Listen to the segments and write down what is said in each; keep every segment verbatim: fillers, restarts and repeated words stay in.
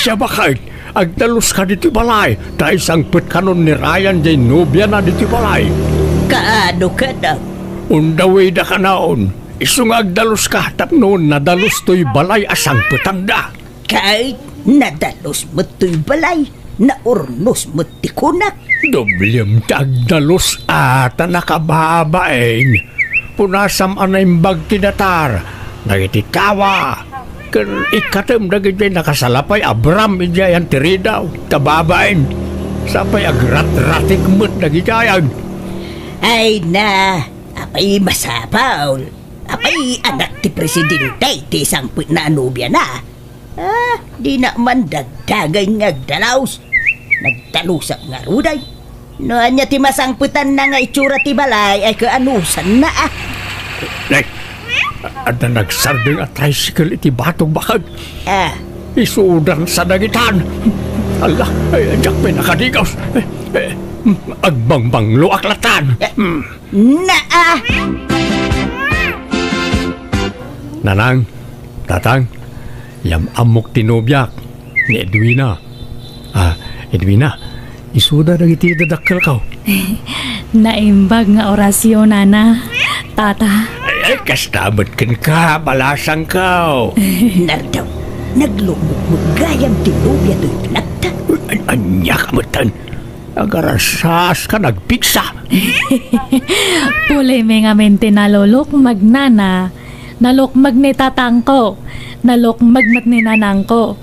Ania baket, agdaluska ditoy balay, ta isangpetkanon ni Ryan jay nobiana ditoy balay. Kaano kano? On the way da kanaon. Isu nga agdaluska tapno nadalus toy balay a sangpetanda. Ket nadalus met toy balay, naurnos met ti kunak. Doblem ta agdalus a ta nakababain. Punasam a naimbag ti datar dagiti tawa, ken ikkatem dagiti nakasalapay a bram idiay anteridaw ta babain. Sapay agratratik met dagidiay. Ay na, apay masapul? Apay anak ti presidente ti sangpetna a nobiana? Ah, dina man dagdagen nga agdalus. Nagdalusak ngaruden. No ania ti masangpetanna nga itsura ti balay, ay kaanusanna, ah. Nay, adda nagsardeng a tricycle iti batog baket. Ah. Isudansa dagitan. Ala, ay, diak pay nakadigos. Eh, eh, agbangbangloak latan. Eh, hmm. Naa! Nanang, Tatang, yam-ammok ti nobiak, ni Edwina. Ah, Edwina, isuda dagiti dadakkelko. Naimbag nga orasyo, Nana, Tata. Ay, ay, kasta met kenka, balasangko. Nardaw, naglukmok met gayam ti nobia toy anakta. An-, ania ka metten? Agarasas ka nagpigsa. Pulimi ngamin ti nalulukmeg, Nana. Nalukmeg ni tatangko. Nalukmeg met ni nanangko.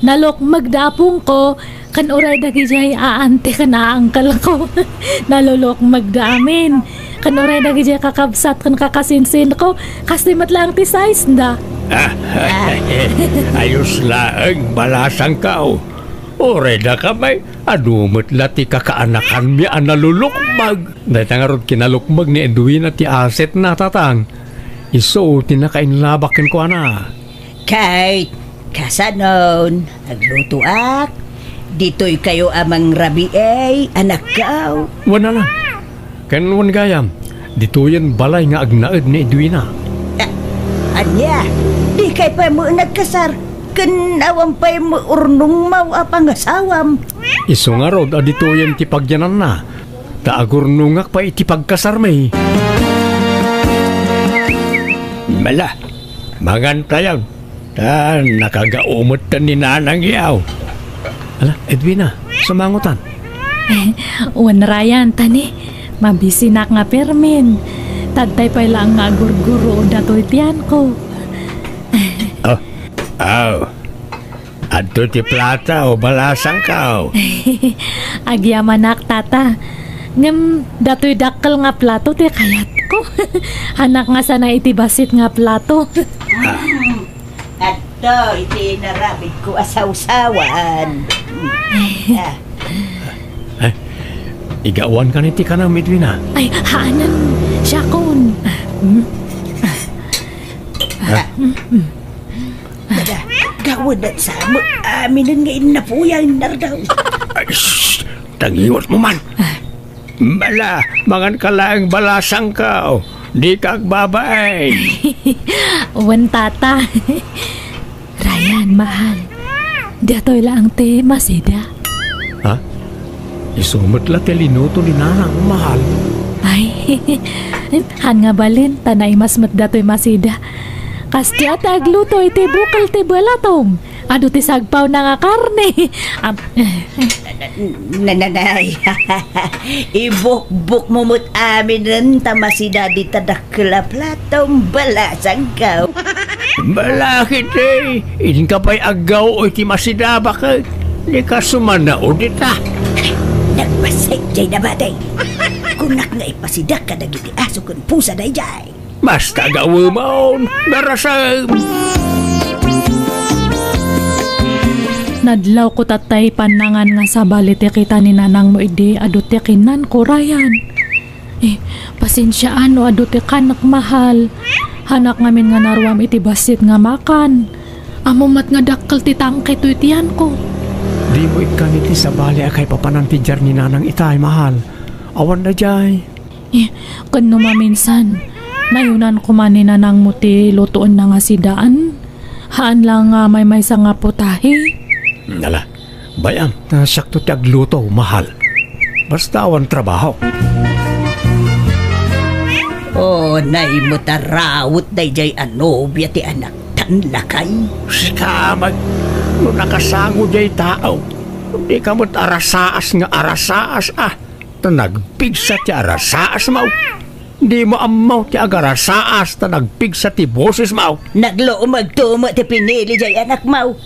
Nalukmeg da apongko, ken uray dagidiay aante ken aangkelko. Nalulukmeg da amin. Ken uray dagidiay kakabsat ken kakasinsinko, kastoy met laeng ti size da. Ah, ayos laeng, balasangko. Uray dakami, adu met la ti kakaanakanmi a nalulukmeg. Dayta ngarud kinalukmeg ni Edwina ti asetna, Tatang. Isu ti nakainlabak kenkuana. Kay, kasanon, aglutoak. Ditoykayo a mangrabii, anakko. Wen, Nana. Ken wen gayam, ditoyen balay nga agnaed ni Edwina. A-, ania? Dikay pay met nagkasar? Ken awan pay met urnongmo a pangasawam? Isu ngarud a ditoyen ti pagyananna, ta agurnongak pay iti pagkasarmi. Mala, mangantayon. Ta nakagao met ni nanang yaw. Ala, Edwina, sumangotan. Wen Ryan, tani, mabisinak nga permin. Tadtay pay laeng nga agurguro datoy tianko. Oh, aw. Adto ti plato, balasangko. Agyamanak, Tata. Ngem datoy dakkel nga plato ti kayatko. Hanak nga sana iti bassit nga plato. Ah. Adto iti inaramidko a sawsawan. Ah. Eh, igawan ka ni ti kanam, Edwina? Ay, haanen, siakon. Ah. Dada, gawadan sa mo, aminen nga innapuyan, Nardaw. Ay, shh! Tangiwat mo man. Ah. Bala, mangan ka laeng, balasangko. Dika agbabain. Wen, Tata. Ryan, mahal. Datoy laeng ti masida. Ha? Isu met la ti linuto ni nanang, mahal. Ay, han nga balin, ta naimas met datoy masida. Kastoy ti agluto iti bukel ti balatom. Adu ti sagpawna nga karne. Am-, Nananay, ibukbok mo met aminen ta masida dita dakkel a platom, balasangko. Balakit, eh, inka pay aggaw iti masida, baket? Dika sumanaw dita. Nagpaset jay nabati. Kunak nga ipasidak kadagiti aso ken pusa dayjay. Basta gawemon, darasem. Nadlawko tattay pannangan nga sabali ti kita ni nanangmo idi adu ti kinnanko, Ryan. Eh, pasensiaan no adu ti kanek, mahal. Hanak ngamin nga naruam iti bassit nga makan. Ammom met nga dakkel ti tangke toy tianko. Dimo ikkan iti sabali a kaipapanan ti diar ni nanang itay, mahal. Awan dayjay. Eh, ken no maminsan, nayonan koma ni nanangmo ti lutoenna nga sidaan? Haan la nga maymaysa nga putahe? Ala, bay-am, ta siakto ti agluto, mahal. Basta awan trabaho. O, nay met a rawet daydiay a nobia ti anaktan, lakay. Sika met, no nakasango diay tao, dika met arasaas nga arasaas, a. Ta nagpigsa ti arasaasmo. Dimo ammo ti agarasaas ta nagpigsa ti bosesmo. Naglukmegto met ti pinili diay anakmo.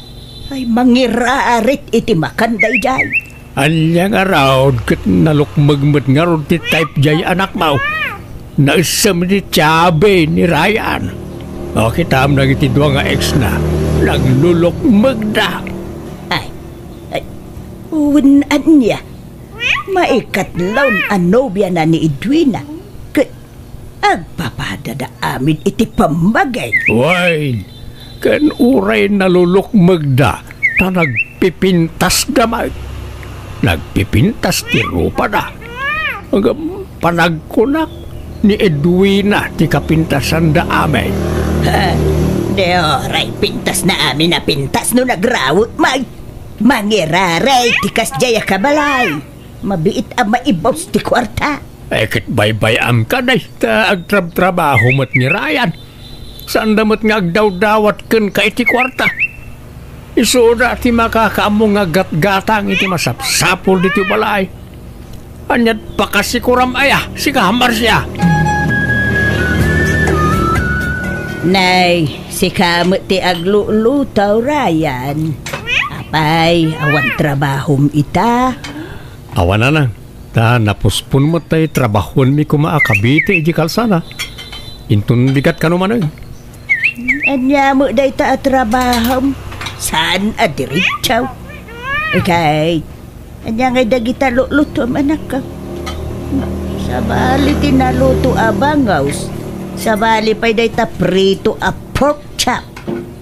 Ay, mangirarit iti makan daydiay. Ania ngarud ket nalukmeg met ngarud ti type diay anakmo? Naessem ti tiabe ni Ryan. O, kitam dagiti dua nga ex-na, naglulukmegda. Ay, ay, wen ania? Maikatlon a nobiana ni Edwina, ket agpapadada amin iti pammaging. Wen, ken uray nalulukmegda, ta nagpipintasda met. Nagpipintas ti rupada. Ngem panagkunak, ni Edwina ti kapintasanda amin. Ha? Di oray pintasna amin a pintas no nagrawet met. Mangirarit ti kasdiay a kabalay. Mabiit a maibus ti kuarta. Ay, ket baybay-amka, dayta agtrabtrabaho met ni Ryan. Saanda met nga agdawdawat kenka iti kuarta. Isuda ti makakaammo nga gatgatang iti masapsapul ditoy balay. Ania't pakasikuram aya, sika, Marcia? Nay, sika met ti agluluto, Ryan. Apay, awan trabahom ita? Awan, nanang. Ta napospon met tay trabahuenmi koma a kabite idiay kalsada. Inton bigat kano manen. Ania met dayta a trabahom? Saan a diretso? Ikay, ania ngay dagita lulutom, anakko? Sabali ti naluto a bangus. Sabali pay dayta prito a pork chop.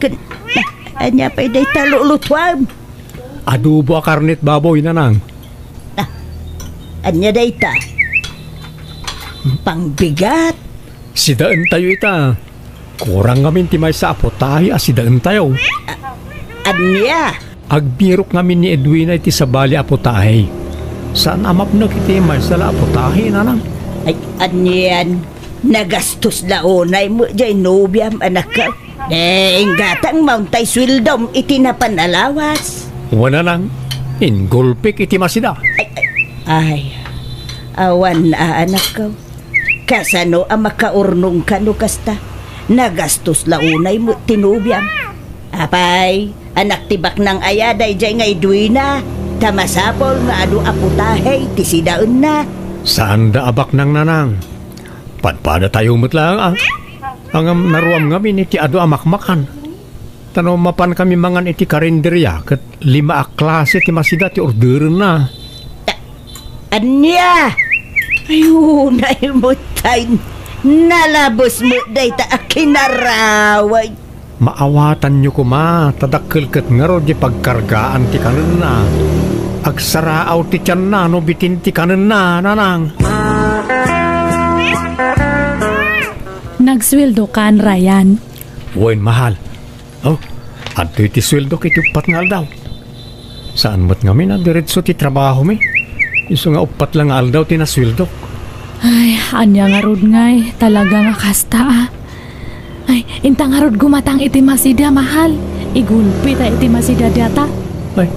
Ken, ania pay dayta lulutom? Adobo a karne't baboy, nanang. Ah, ania dayta? Pangbigat. Sidaentayo ita. Kurang ngamin ti maysa a putahe a sidaentayo. Ah, ania? Agbirok ngamin ni Edwina iti sabali a putahe. Saan a mapnek iti maysa la a putahe, nanang. Ay, anian? Nagastos la unay met jay nobiam, anakko. Eh, inggatang maun tay sueldom iti napan a lawas. Wen, nanang, inggulpik iti masida. Ay, ay, ay, awan a, anakko. Kasano a makaurnongka no kasta? Nagastos la unay met ti nobiam. Apay, anak ti baknang aya dayjay nga Edwina, ta masapul nga adu a putahe ti sidaenna. Saanda a baknang, nanang. Padpadatayo met laeng, a. Ngem naruam ngamin iti adu a makmakan. Ta no mapankami mangan iti karinderia, ket lima a klase ti masida ti orderenna. Ta-, ania? Ay, unay met tay nalabes met dayta a kinaraway. Maawatanyo koma, ta dakkel ket ngarud ti pagkargaan ti kanenna. Agsaraaw ti tianna no bitin ti kanenna, nanang. Nagsueldokan, Ryan? Wen, mahal. Oh, adtoy ti sueldok iti uppat nga aldaw. Saan met ngamin a diretso ti trabahomi? Isu nga uppat la nga aldaw ti nasueldok. Ay, ania ngarud ngay, talaga nga kasta, a. Ay, inta ngarud gumatang iti masida, mahal. Igulpi ta iti masida data. Ay,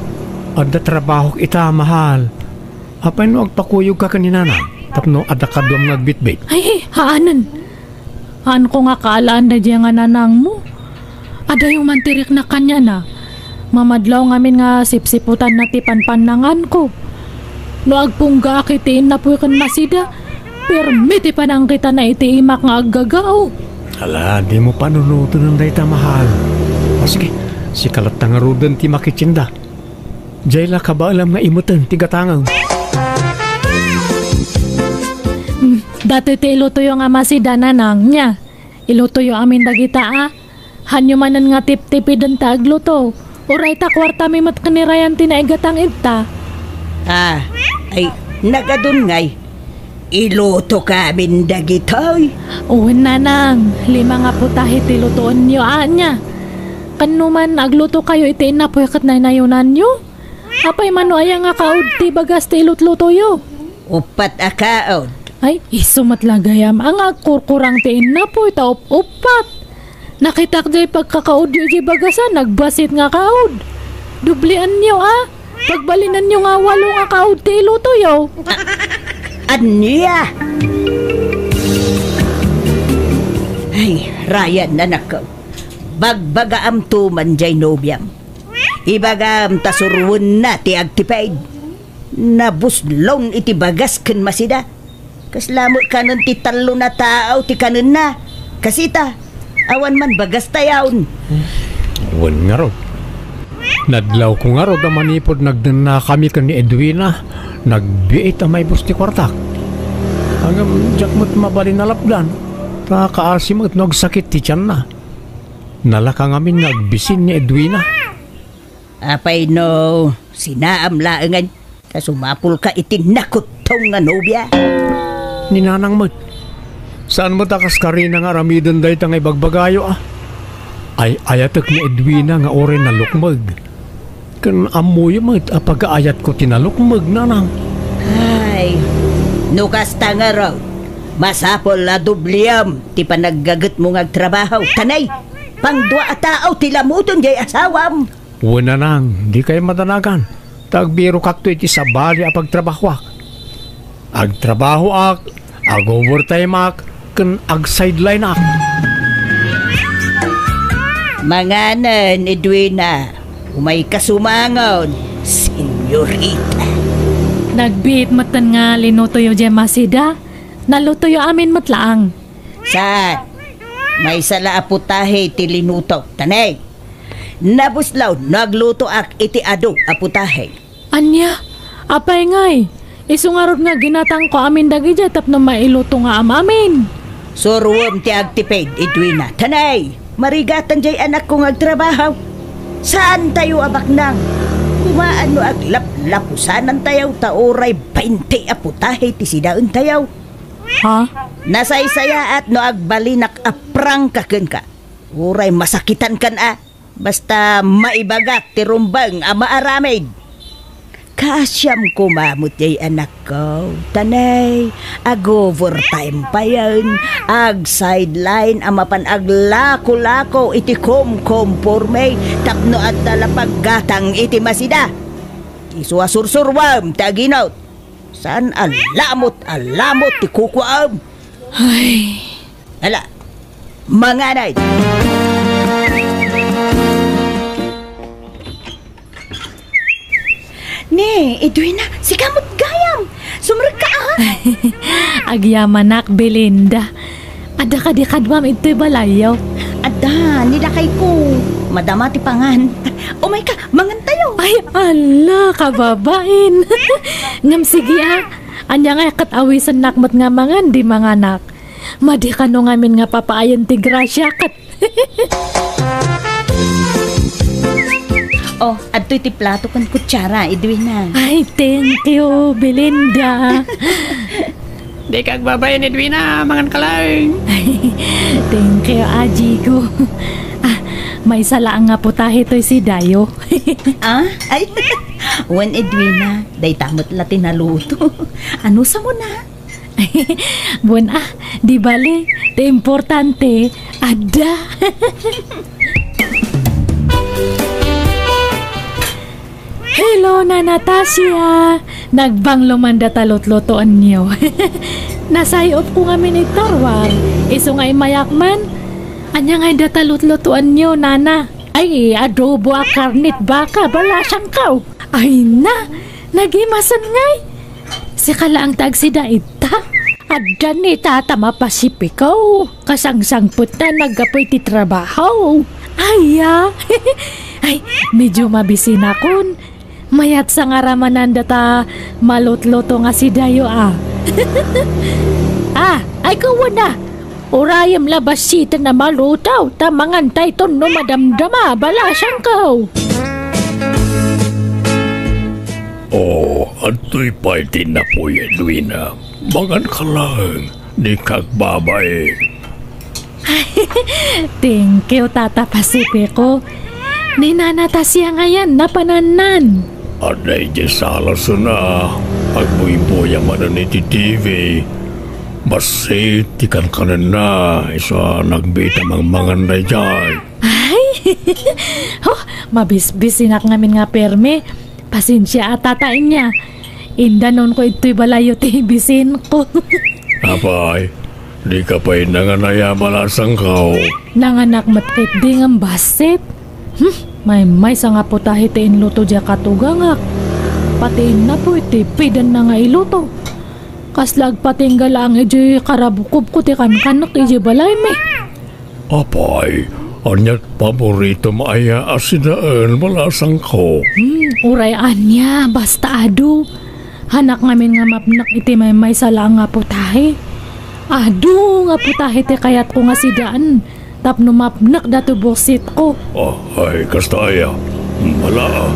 adda trabahok ita, mahal. Apay no agpakuyogka ken ni nanang tapno adda kaduam nga agbitbit? Ay, haanen. Haanko nga kaalaan daydiay nga nanangmo. Adayo man ti riknak kaniana. Mamadlaw ngamin nga sipsiputanna ti panpannanganko. No agpunggaak iti innapoy ken masida, pirmi ti panangkitana iti imak nga aggagao. Ala, dimo panunoten dayta, mahal. O sige, sika latta ngaruden ti makitienda. Jay la kabaelam nga imeten ti gatangem. Mm, datoy ti ilutoyo nga masida, nanang, nia. Ilutoyo amin dagita, a. Hanyo manen nga tiptipiden ta agluto. Uray ta kuartami met ken ni Ryan ti naigatang ita. A, ay, nagadun ngay. Ilutokamin dagitoy. Wen, nanang, lima nga putahe ti lutoenyo, ania. Ken no man aglutokayo iti innapoy ket naynayonanyo? Apay man no aya nga kaud ti bagas ti ilutlutoyo? Uppat a kaud. Ay, isu met la gayam a nga agkurkurang ti innapoy ta up-uppat. Nakitak jay pagkakaudyo iti bagasan, nagbasit nga kaud. Dublianyo a. Pagbalinanyo nga walo nga kaud ti ilutoyo. Ania? Ay, Ryan, anakko. Bagbagaamto man jay nobiam. Ibagam ta suruenna ti agtipid. Nabuslon iti bagas ken masida. Kasla met kanen ti tallo a tao ti kanenna. Kasita, awan man bagas tayon. Wen ngarud. Nadlawko ngarud a manipud nagnennakami ken ni Edwina, nagbiit a maibus ti kuartak. Ngem diak met mabalin a lapdan, ta kaasi met no agsakit ti tianna. Nalaka ngamin nga agbisin ni Edwina. Apay no sinaam laengen ta sumapulka iti nakuttong nga nobia? Ni Nanang met. Saan met a kas karina nga aramiden dayta nga ibagbagayo a? Ay-ayatek ni Edwina nga uray nalukmeg. Ken ammoyo met a pagaayatko ti nalukmeg, Nanang. Ay, no kasta ngarud, masapul a dubliam ti panaggagetmo nga agtrabaho. Tanay, pangdua a tao ti lamuton jay asawam. Wen, Nanang, dikay madanagan, ta agbirokakto iti sabali a pagtrabahoak. Agtrabahoak, ag-overtimeak, ken ag-sidelineak. Manganen, Edwina. Umayka sumangon, senyorita. Nagbiit metten nga linutoyo jay masida. Nalutoyo amin met laeng. Saan? Maysa la a putahe ti linutok. Tanay. Nabuslon no aglutoak iti adu a putahe. Ania? Apay ngay? Isu ngarud nga ginatangko amin dagidiay tapno mailuto nga am-amin. Suruem ti agtipid, Edwina. Tanay, marigatan jay anakko nga agtrabaho. Saantayo a baknang. Kumaan no aglaplapusanantayo ta uray bainte a putahe ti sidaentayo. Ha? Nasaysayaat no agbalinak a prangka kenka. Uray masakitankan a. Basta maibagak ti rumbeng a maaramid. Kaasiam koma met jay anakko. Tanay, ag-overtime payen. Ag-sideline a mapan aglako-lako iti kumkumporme tapno adda la paggatang iti masida. Isu a sursuruam ti aginot. Saan a lamot a lamot ti kukuam. Ay. Ala, manganay. Ne, Edwina, sika met gayam. Sumrekka, a? Agyamanak, Belinda. Adda kadi kaduam idtoy balayyo? Adda, ni lakayko. Madama ti pangan. Umayka, mangantayo. Ay, ala, kababain. Ngem sige, a. Ania ngay ket awisennak met nga mangan, di manganak. Madi kano ngamin nga papaayen ti grasia ket. Oh, adtoy ti plato ken kutsara, Edwina. Ay, thank you, Belinda. Dika agbabain, Edwina, manganka laeng. Thank you, Ajigo. Ah, maysa laeng nga putahe toy sidayo. Ah? Ay, wen, Edwina, dayta met la ti naluto. Anusam na? Wen, a, di bale, ti importante, adda. Hello, Nana Tasia! Nagbanglo man data lutlutoanyo. Nasayopko ngamin iti turwar. Isu nga immayak man. Ania ngay data lutlutoanyo, Nana? Ay, adobo a karnet baka, balasangko. Ay na, nagimasen ngay. Sika laeng ti agsida ita. Adda ni Tata mapasipiko. Kasangsangpetna naggapu iti trabaho. Aya. Ay, medyo mabisinakon. Mayat sa nga ramanan data malutluto nga sidayo, a. Ah, ay, kawana. Urayem la basiten a maluto, ta mangantayton no madamdama, balasangko. Oh, adtoy pay ti napuy, Edwina. Manganka laeng, dika agbabain. Thank you, Tata Pacifico. Ni Nana Tasia ngayen, napanannan. Adda idiay salasna, agbuybuya manen iti T V. Bassit ti kankanenna, isu a nagbiit a mangmangan daydiay. Ay! Oh, mabisbisinak ngamin nga permi. Pasensia a, Tata, ania. Indanonko idtoy balayyo ti bisinko. Apay, dika pay nangan aya, balasangko? Nanganak met ketdi ngem bassit. Hmm, maymaysa nga putahe ti inluto diay katugangak. Pati innapoy, tipidenna nga iluto. Kasla agpatingga laeng idiay karabukobko ti kankanek idiay balaymi. Apay, ania ti paboritom aya a sidaen, balasangko? Hmm, uray ania, basta adu. Hanak ngamin nga mapnek iti maymaysa laeng nga putahe. Adu nga putahe ti kayatko nga sidaen tapno mapnek datoy buksitko. Ah, ay, kasta aya. Mala,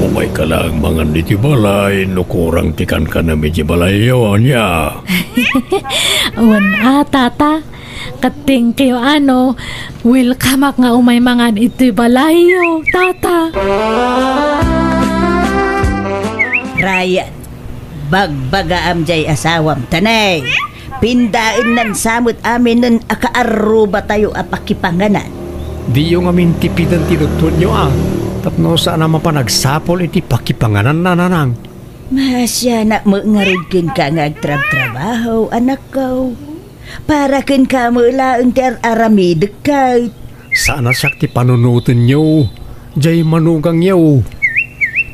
umayka laeng mangan ditoy balay no kurang ti kankanem idiay balayyo, ania? Wen a, Tata. Ket thank you, ano. Welcomeak nga umay mangan iti balayyo, Tata. Ryan, bagbagaam diay asawam, tanay. Pindaennan sa met aminen a kaarrubatayo a pakipanganan. Diyo ngamin tipiden ti lutoenyo a, tapno saan a mapan agsapul iti pakipangananna, nanang. Maasianak met ngarud kenka nga agtrabtrabaho, anakko. Para kenka met laeng ti ar-aramidek ket. Saan a siak ti panunotenyo, diay manugangyo.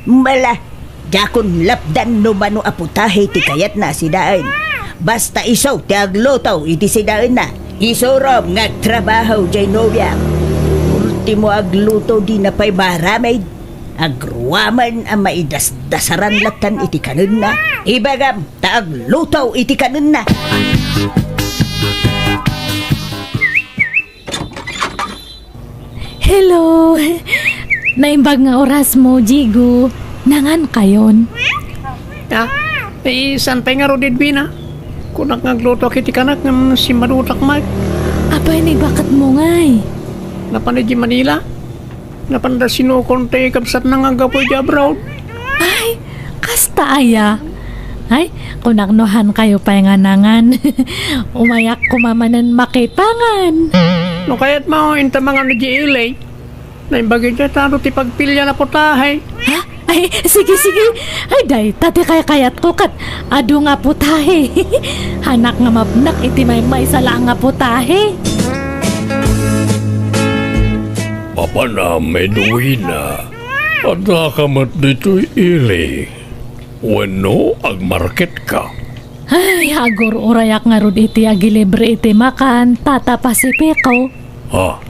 Mala, diakon lapdan no mano a putahe ti kayatna a sidaen. Basta isu ti agluto iti sidaenna. Isurom nga agtrabaho diay nobiak. Ultimo agluto, dina pay maaramid. Agroaman a maidasdasaran lattan iti kanenna. Ibagam, ta agluto iti kanenna. Hello! Naimbag nga orasmo, Jigo. Nangankayon? Ah, eh, saan pay ngarud, Edwina? Kunak nga aglutoak iti kanak ngem simmadutak met. Apay, ni baketmo ngay? Napan idiay Manila. Napanda sinukon ti kabsatna nga aggapu idiay abroad. Ay, kasta aya. Ay, kunak no haankayo pay nga nangan. Umayak koma manen makipangan. No kayatmo, inta mangan idiay ili. Naimbag idiay tado ti pagpilian a putahe. Ha? Ay, sige, sige. Ay, dayta ti kaykayatko ket adu nga putahe. Hanak nga mapnek iti maymaysa laeng nga putahe. Papanam, Edwina, addaka met ditoy ili. Wenno agmarketka? Ay, agur-urayak ngarud iti agilibre iti makan, Tata Pacifico. Ha?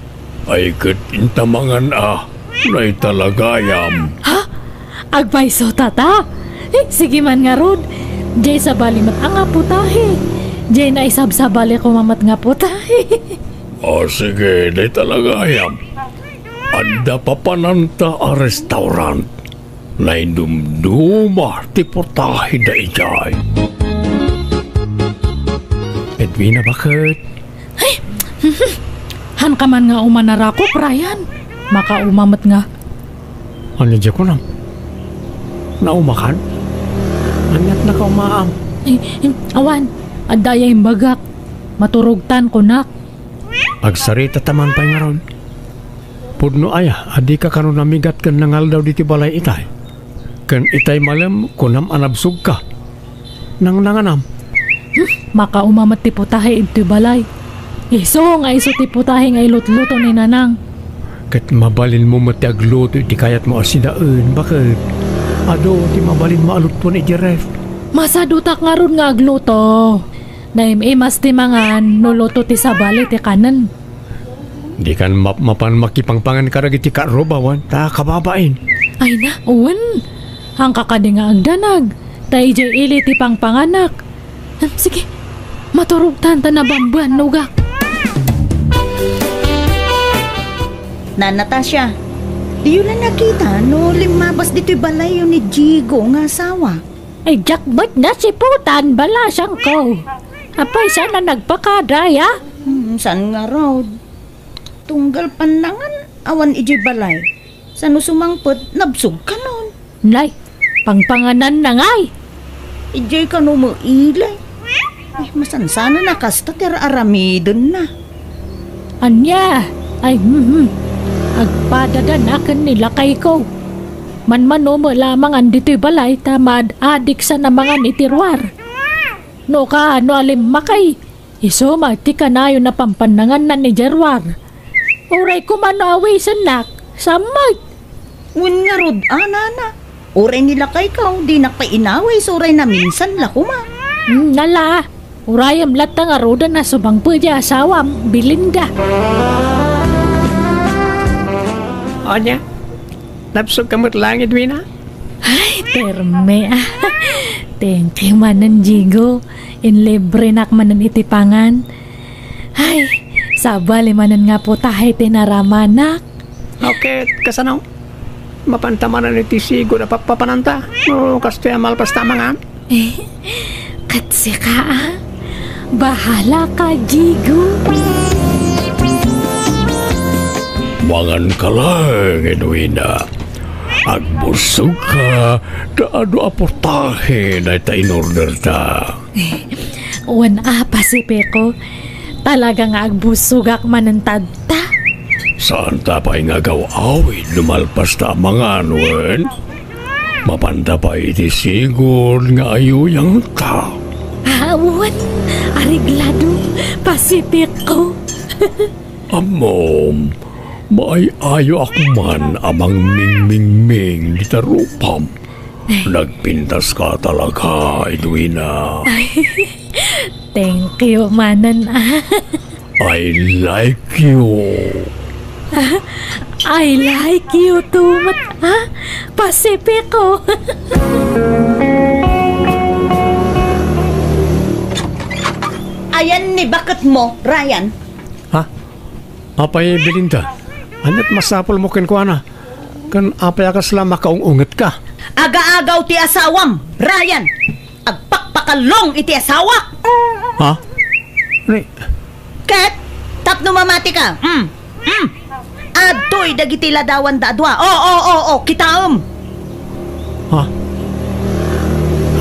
Ay ket inta mangan a, naitalagayam. Ha? Agpayso, Tata? Eh, sige man ngarud. Diay sabali met a nga putahe. Diay naisabsabali koma met nga putahe. O, sige, naitalagayam. Adda papananta a restaurant. Naidumduma ti putahe daydiay. Edwina, baket? Ay! Haanka man nga umanarakop, Ryan. Makauma met nga. Ania diay kunam? Naumakan? Aniat nakaumaam? Eh, eh, awan, adda aya imbagak. Maturogtan, kunak. Agsarita ta man pay ngarud. Pudno aya a dika kano namigat ken nangaldaw ditoy balay itay? Ken itay malem, kunam a nabsogka. Nangnanganam. Hmm, makauma met ti putahe idtoy balay. Isu nga isu ti putahe nga ilutluto ni Nanang. Ket mabalinmo met ti agluto iti kayatmo a sidaen, baket adu ti mabalinmo a lutuan iti ref. Masadutak ngarud nga agluto. Naim-imas ti mangan no luto ti sabali ti kanen. Dikan mapmapan makipangpangan kadagiti karubawan ta kababain. Ay na, wen. Haanka kadi nga agdanag, ta idiay ili ti pangpanganak. Hmm, sige, maturogtan ta nabambuannogak. Nana Tasia, diyo la nakita no limmabas ditoy balayyo ni Jigo nga asawa? Ay, diak met nasiputan, balasangko. Apay, saan a nagpakada aya? Hmm, saan ngarud? Tunggal pannangan, awan idiay balay. Sano sumangpet, nabsogkanon. Nay, pangpangananna ngay. Idiay kano met, Eli. Ay, masansanana kasta ti ar-aramidenna. Ania? Ay, mhm. Agpadadanak ken ni lakayko. Manmano met lamangan ditoy balay ta maad-adiksan a mangan iti ruar. No kaano a limmakay, isu met ti kanayon a pampannanganna idiay ruar. Uray koma no awisennak, sammet. Wen ngarud, a, nana. Uray ni lakayko, dinak pay inawis uray naminsan la koma. Hmm, nala, urayem latta ngaruden a sumangpet diay asawam, Belinda. Ania? Nabsogka met laeng, Edwina? Ay, perme, ah. Thank you manen, Jigo. Inlibrenak manen iti pangan. Ay, sabali manen nga putahe ti naramanak. Okay, kasano? Mapanta manen iti sigud a pappapananta. No, kastoy a malpas ta mangan? Eh, ket sika, ah? Bahala ka, Jigo. Mangan ka laeng, Edwina. Agbusog ka, ta adu a putahe dayta in-orderta. Wen a, Pacifico, talaga nga agbusogak manen tadta. Saan ta pay nga agaw-awid no malpas ta mangan, wen? Mapanta pay iti sigud nga ayuyangta. Ah, wen, areglado, Pacifico. Ammom, maay-ayoak man a mangmingmingming dita rupam. Nagpintas ka talaga, Edwina. Thank you manen, ah. I like you. I like you too met, ah, Pacifico. Ayan ni baketmo, Ryan. Ha? Apay, Belinda? Ania't masapulmo kenkuana? Ken apay a kasla makaung-ungetka? Agaagaw ti asawam, Ryan! Agpakpakallong iti asawak! Ha? Ni- Ket, tapno mamatika, mm, mm, adtoy dagiti ladawanda a dua. O, o, o, o, kitaem! Ha?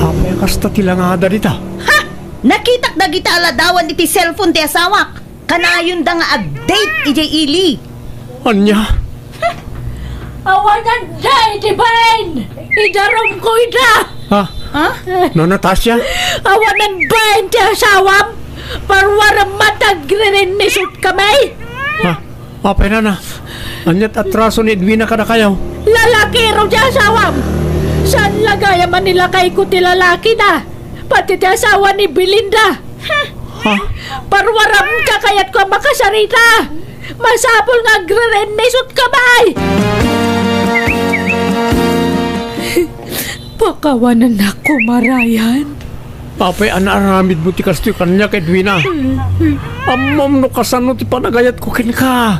Apay a kasta ti langada dita? Ha? Nakitak dagita a ladawan iti cellphone ti asawak. Kanayonda nga ag-date idiay ili. Ania? Awanan da iti bain! Idarumko ida! Ha? Ha? No, Natasha? Awanan bain ti asawam! Parwarem met agririnnisot kami! Ha? Apay nana? Ania't atraso ni Edwina kadakayo? Lalakiro ti asawam! Saan la gayam a nilakayko ti lalakina? Pati ti asawa ni Belinda. Ha? Parwaram ka kayatko a makasarita. Masapul nga agririnnisot ka, bay. Pakawanannak koma, Ryan. Apay a naaramidmo ti kastoy kaniak, Edwina? Ammom no kasano ti panagayatko kenka.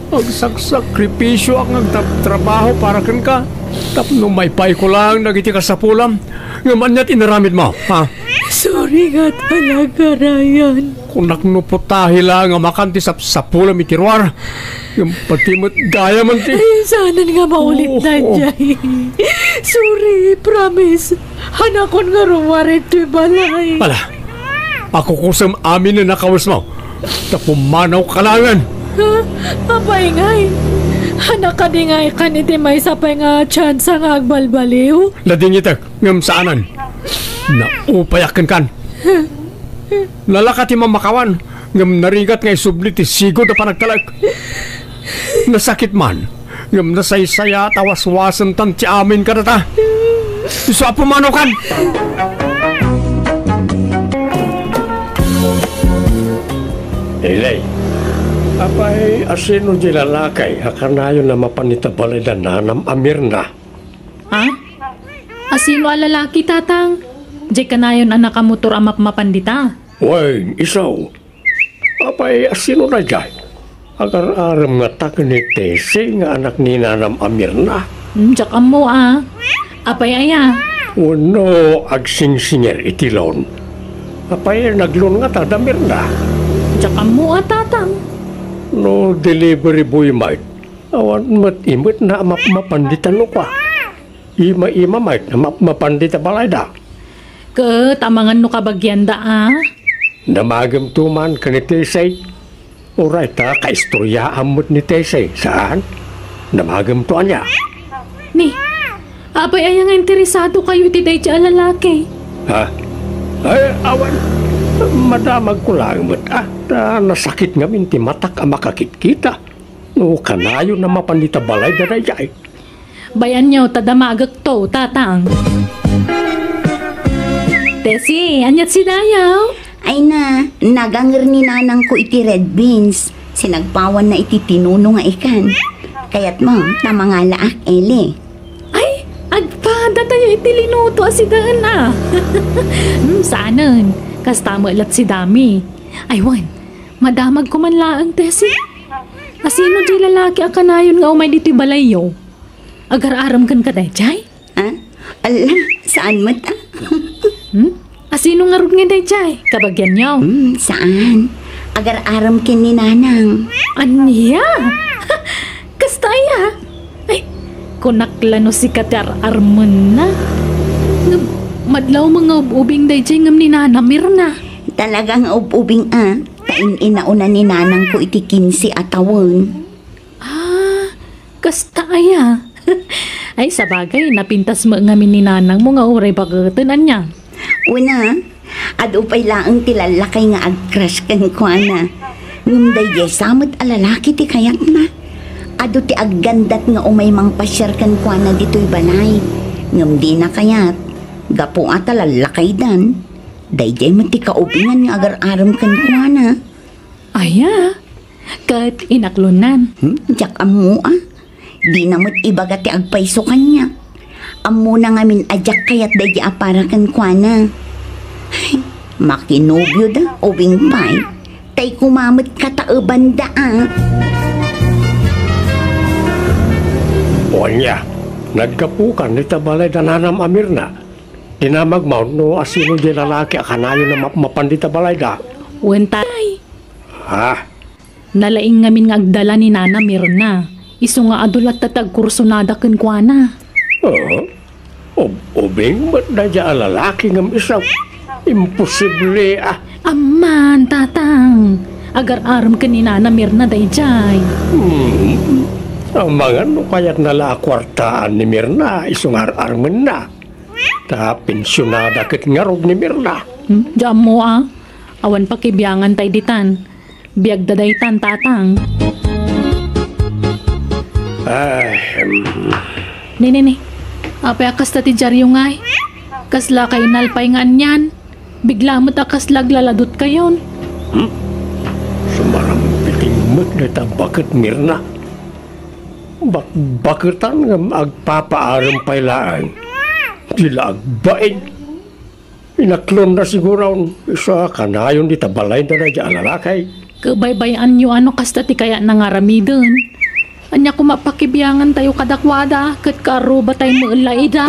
Agsaksakripisiak nga agtrabtrabaho para kenka tapno maipayko laeng dagiti kasapulam. Ngem ania't inaramidmo, ha? Sorry nga talaga, Ryan. Kunak no putahi laeng a makan ti sapsapulam iti ruar. Ngem pati met gayam ti Ay, saanen nga maulit Oo. daydiay. Sorry, promise. Hanakon nga rummuar itoy balay. Ala, akukusem amin a nakawesmo. Ta pummanaw ka laengen. Ha? Apay ngay? Hanak kadi ngay kan iti maysa pay nga tsansa nga agbalbaliw? Nadingitek, ngem saanen. Naupayak kenkan. Nalaka ti mamakawan, ngem narigat nga isubli ti sigud a panagtalek. Nasakit man, ngem nasaysayat a waswasentan ti amin kadata. Isu a pumanaw kan! Eli, apay, asino di lalaki a kanayon a mapan ita balay da nanam a Mirna? Ha? Asino a lalaki, Tatang? Di kanayon a nakamotor a mapmapan dita? Wen, isu. Apay, asino daydiay? Agar-arem ngata ken ni Tessie nga anak ni nanam a Mirna? Hmm, diak ammo, a. Apay aya? Wenno agsingsinger iti loan? Apay, nag-loan ngata da Mirna? Diak ammo, a, Tatang. No delivery boy met, Awan met imet na mapmapan dita luka. Ima-ima met na mapmapan dita balayda. Ket amangan no kabagianda a? Damagem to man ken ni Tessie. Uray ta kaistoryaam met ni Tessie, saan? Damagem to ania? Ni, apay aya nga interesado kayo iti daydi a lalaki? Ha? Ay, awan. Madamagko laeng met, ah, ta nasakit ngamin ti matak a makakitkita. No kanayon a mapan dita balayda daydiay. Bay-anyo ta damagekto, Tatang. Tessie, aniat si Dayaw? Ay na, naganger ni nanangko iti red beans. Sinagpawanna iti tinuno nga ikan. Kayatmo, ta mangalaak, Eli. Ay, agpada tayo iti linuto a sidaen a. Hmm, saanen. Kasta met la't si Dami. Ay, wen, madamagko man laeng, Tessie. Asino di lalaki a kanayon nga umay ditoy balayyo? Agar-arem kenka daydiay? Ah? Ala, saan met a? Hmm? Asino ngarud nga daydiay? Kabagianyo? Hmm, saan. Agar-arem ken ni Nanang. Ania? Kasta aya? Ay, kunak la no sika ti ar-armenna. Ngem, madlaw nga ub-ubing daydiay ngem ni Nana Mirna. Talaga nga ub-ubing a, ta in-inauna ni nanangko iti kinse a tawen. Ah, kasta aya? Ay, sabagay, napintas met ngamin ni nanangmo nga uray baketen, ania? Una, adu pay laeng ti lallakay nga ag-crush kenkuana. Ngem daydiay sa met a lalaki ti kayatna. Adu ti aggandat nga umay mangpasiar kenkuana ditoy balay. Ngem dina kayat, gapu a ta lallakaydan. Daydiay met ti kaubingan nga agar-arem kenkuana. Aya, ket inaklonnan. Hmm? Diak ammo a. Dina met ibaga ti agpayso kaniak. Ammona ngamin a diak kayat daydi a para kenkuana. Makinobioda, ubing pay. Tay koma met kataebanda a. O ania, naggapukan dita balay da nanam a Mirna. Dinamagmo no asino di lalaki a kanayon a mapmapan dita balayda. Wen tay. Ha? Nalaing ngamin nga agdala ni Nana Mirna. Isu nga adu latta ti agkursunada kenkuana. Oh? Ub-, ubing met daydiay a lalaki ngem isu? Imposible a. Amman, Tatang. Agar-arem ken ni Nana Mirna daydiay. Hmm. Amangan no kayatna la a kuartaan ni Mirna isu nga ar-armenna. Ta pensionada ket ngarud ni Mirna. Hmm, diak ammo a. Awan pakibiangan tay ditan. Biagda daytan, Tatang. Ay, em. Ni, ni, ni. Apay a kasta ti diaryo ngay? Kasla kainalpay nga anian? Bigla met a kasla aglaladutkayon. Hmm? Sumarampiting met dayta baket, Mirna. Bakbaketan ngem agpapaarem pay laeng. Di la agbain. Inaklonna siguron, isu a kanayon dita balayda daydiay a lalaki. Kabaybay-anyo a no kasta ti kayatna nga aramiden. Ania koma pakibiangan tayo kadakuada, ket kaarruba tayo met la ida.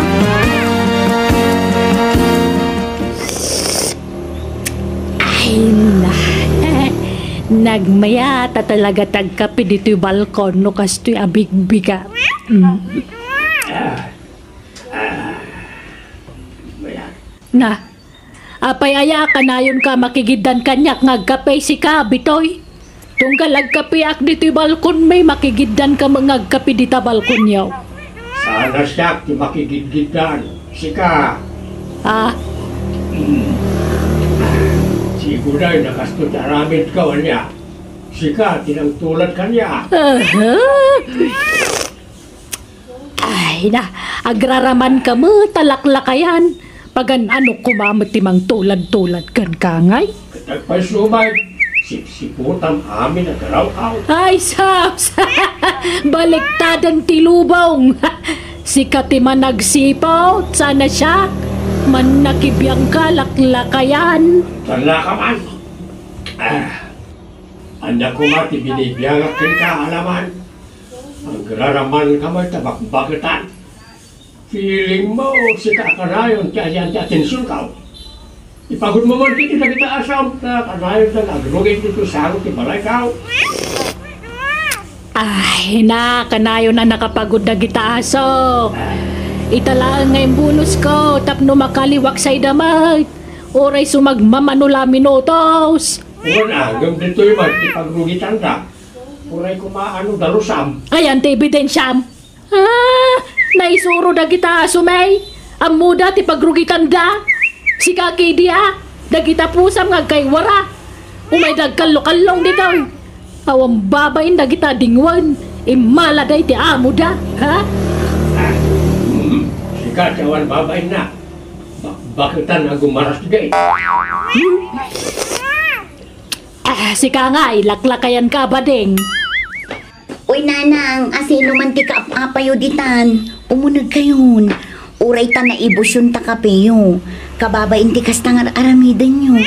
Ay, na. Nagmayat a talaga ti agkape ditoy balkon no kastoy a bigbigat. Mm. Na, apay aya a kanayonka a makigiddan kaniak nga agkape sika, Bitoy? Tunggal agkapeak ditoy balkonmi, makigiddanka met nga agkape dita balkonyo. Saan a siak ti makigidgiddan, sika. Ah? Hmm. Siguray nakasto ti aramidko, ania? Sika ti nangtulad kaniak. Aha. Ay na, agraramanka met a laklakayan. Pagan-anok koma met ti mangtulad-tulad kenka ngay? Ket agpayso met, sipsiputam amin a garawkaw. Ay, sus! Baliktaden ti lubong! Sika ti managsiput, saan a siak? Mannakibiangka, laklakayan. Tallaka man! Ah, ania koma ti binibiangak kenka, alaman? Agraramanka met a bakbaketan. Feeling mo, sika a kanayon ti ayan ti atensionkaw. Ipagudmo man iti dagita a saom ta kanayonda nga agrugit ditoy sango ti balaykaw. Ay, na, kanayon a nakapagod dagita aso. Ita laeng nga imbunosko tapno makaliwak sayda met. Uray sumagmamano la minutos. Wen, ah, ngem ditoy met ti pagrugitanda. Uray koma ano dalusam. Ayan ti ebidensiam. Ah, naisuro dagita aso, may. Ammoda ti pagrugitanda. Sika, kidi, a, dagita pusam nga agkaywara. Umay dagkallokallong ditoy. Awan babain dagita dingwen. Immala day ti amoda, ha? Ah, hmm. Sika ti awan babainna. Bakbaketan a gumaras gay. Ah, sika nga, ilaklakayan ka, bading. Uy, nanang, asino man ti kaap-apayo ditan? Umuneg kayon. Uray ta naibusyon ta kapeyo. Kababain ti kasta nga ar-aramidenyo.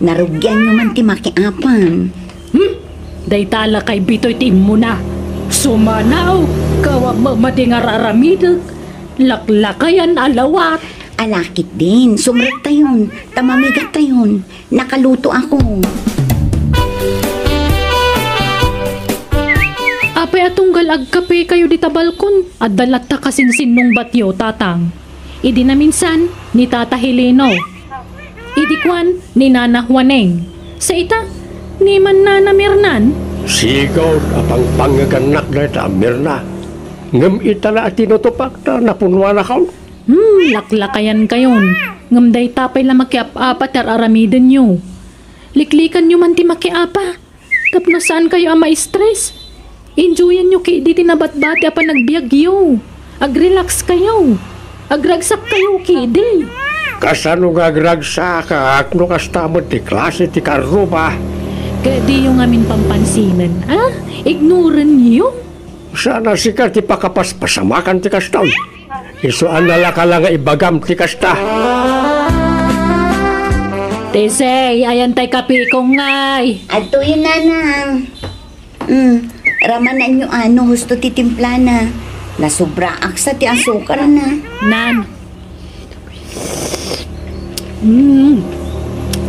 Narugianyo man ti makiapan. Hmm? Dayta lakay bitoy ti immuna. Sumanaw, kawa mamadi nga ar-aramidek. Laklakayan a lawat. Alakit din, sumrektayon, ta mamigattayon. Nakaluto ako. Apay a tunggal agkape kayo dita balkon? Adda latta kasinsinnong batyo, Tatang. Idi naminsan, ni Tata Heleno. Idi kuan, ni Nana Juaneng. Sa ita, ni man Nana Mirnan. Sigud a pangpangegannak dayta a Mirna. Ngem ita la a tinutupakta, napunuanakon. Hmm, laklakayan kayon. Ngem dayta pay la makiap-apa ti ar-aramidenyo. Liklikanyo man ti makiapa. Tapno saan kayo a ma-stress. Enjoyanyo kidi ti nabatbati a panagbiagyo. Ag-relax kayo. Agragsak kayo kidi. Kasano nga agragsak no kasta met ti klase ti karruba? Kadiyo ngamin pampansinen, a? Ignoranyo? Saan a sika ti pakapaspasamakan ti kasta. Isu a nalaka la nga ibagam ti kasta. Tesey, ayan tay kape ko ngay. Adtoyen, nanang. Mm, ramananyo ano husto ti timplana. Nasubraak sa ti asukarna. Nan. Mm.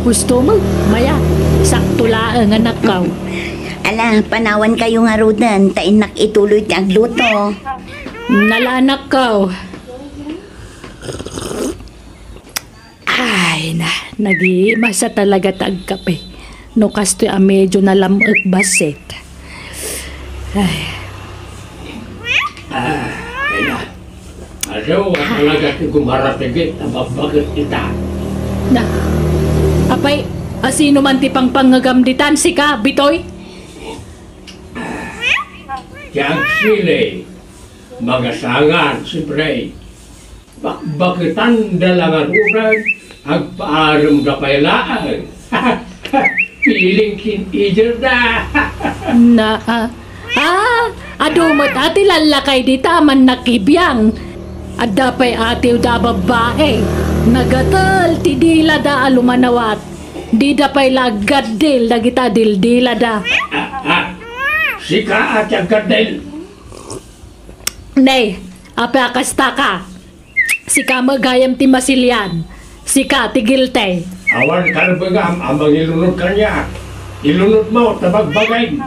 Husto mo, Maya. Sakto laeng, anakko. Ala, panawan kayo ngaruden, ta innak ituloy ti agluto. Nalanak ka. Ay, na, nagimasa talaga ta agkape. No kastoy a medyo nalam-ek bassit. Ay. Ah, ay na. Adu, talaga ti gumaratigit a babbaget ita. Na, apay, asino man ti pangpangngegam ditan, sika, Bitoy? Ti agsili, mangasangan, siyempre. Bakbaketan da la ngaruden, agpaarem da pay laeng. Feeling teenager da. Na, ah, ah, adu met a ti lallakay dita a mannakibiang. Adda pay atiw da a babbai. Nagatel ti dila da a lumanawat. Dida pay la aggaddil dagita dildila da. Ah, ah. Sika a ti aggaddil. Nay, apay a kasta ka? Sika met gayam ti masilian. Sika ti guilty. Awan karbengam a mangilunod kaniak. Ilunodmo ta bagbagim.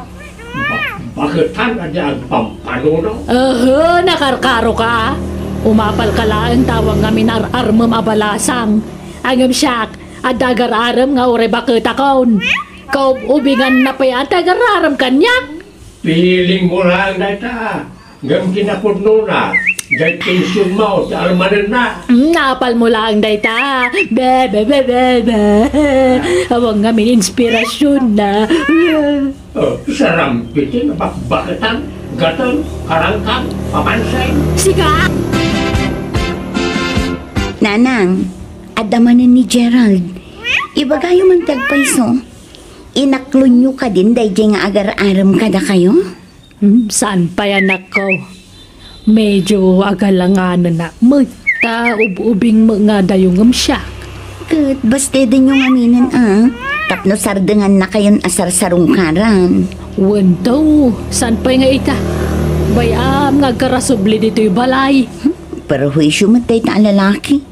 Ba-, baketan a di agpampanuno. Ehe, nakarkaro ka. Umapal ka laeng ta awan ngamin ar-armem a balasang. Ngem siak, adda agar-arem nga uray baketakon. Kaub-ubinganna pay a ti agar-arem kaniak. Feeling mo laeng dayta. Ngem kinapudnona, jay tension mo ti almanenna. Mm, naapal mo laeng dayta. Be, be, be, be, be. Awan ngamin inspirasyon na. Oh, sarampiting bakbaketan, gateng, karangkang, papansin. Sika! Nanang, adda manen ni Gerald. Ibagayo man ti agpayso. Inaklonyo kadin dayjay nga agar-arem kadakayo? Hmm, saan pay, anakko? Medyo agalanganen met ta ub-ubing met nga dayongem siak. Ket bastedenyo ngaminen a, tapno sardengannakayon a sarsarungkaran. Wento, saan pay nga ita? Bay-am nga agkarasubli ditoy balay. Hmm, perhuisyo met dayta a lalaki.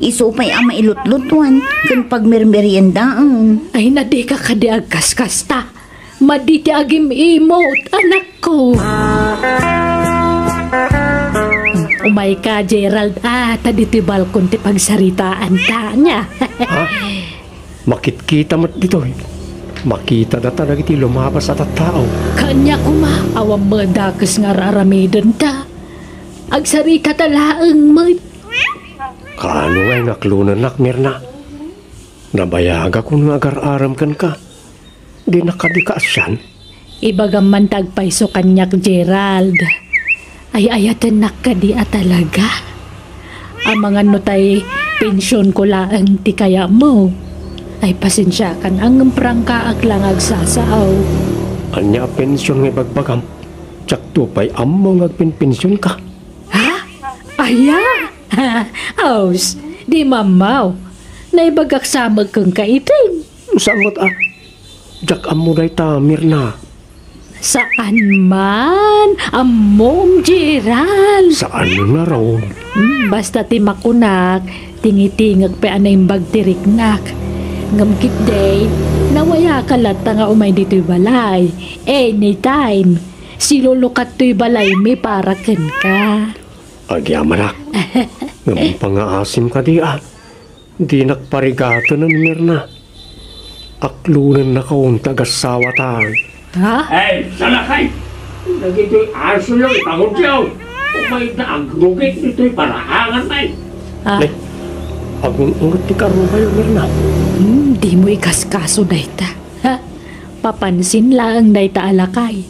Isu pay a mailutlutuan ken pagmermeriendaen. Ay, na dika kadi agkaskasta. Madi ti agim-imot, anakko. Umayka, Gerald, a, ta ditoy balkon ti pagsaritaanta, ania? Ha? Makitkita met ditoy. Makita data dagiti lumabas a tattao. Kanya koma, awan met dakes nga ar-aramidenta. Agsarita ta laeng met. Kaano ngay nga aklonennak, Mirna? Nabayagakon nga agar-arem kenka. Dinak kadi kaasian? Ibagam man ta agpayso kaniak, Gerald. Ay-ayatennak kadi a talaga? Amangan no tay pensionko laeng ti kayatmo. Ay, pasensiakan, ngem prangkaak la nga agsasao. Ania a pension nga ibagbagam? Diakto pay ammo nga agpenpensionka. Ha? Aya? Aus, di mammaw. Naibagak sa met kenka itin. Saan met a? Diak ammo dayta, Mirna. Saan man? Ammom, Gerald. Saan ngarud? Hmm, basta ti makunak, tingitingek pay a naimbag ti riknak. Ngem ketdi, nawayaka latta nga umay ditoy balay. Anytime. Silulukat toy balaymi para kenka. Agyamanak. Ngem pangaasim kadi a. Dinak parigatenen, Mirna. Aklonennakon ti agasawata. Ha? Ay, salakay! Dagitoy asoyo, ipangudyo! Umayda agrugit ditoy paraangan, ay! Ah. Nay, agung-unget ti karumayo, Mirna. Hmm, dimo ikaskaso dayta. Ha? Papansin laeng dayta a lakay.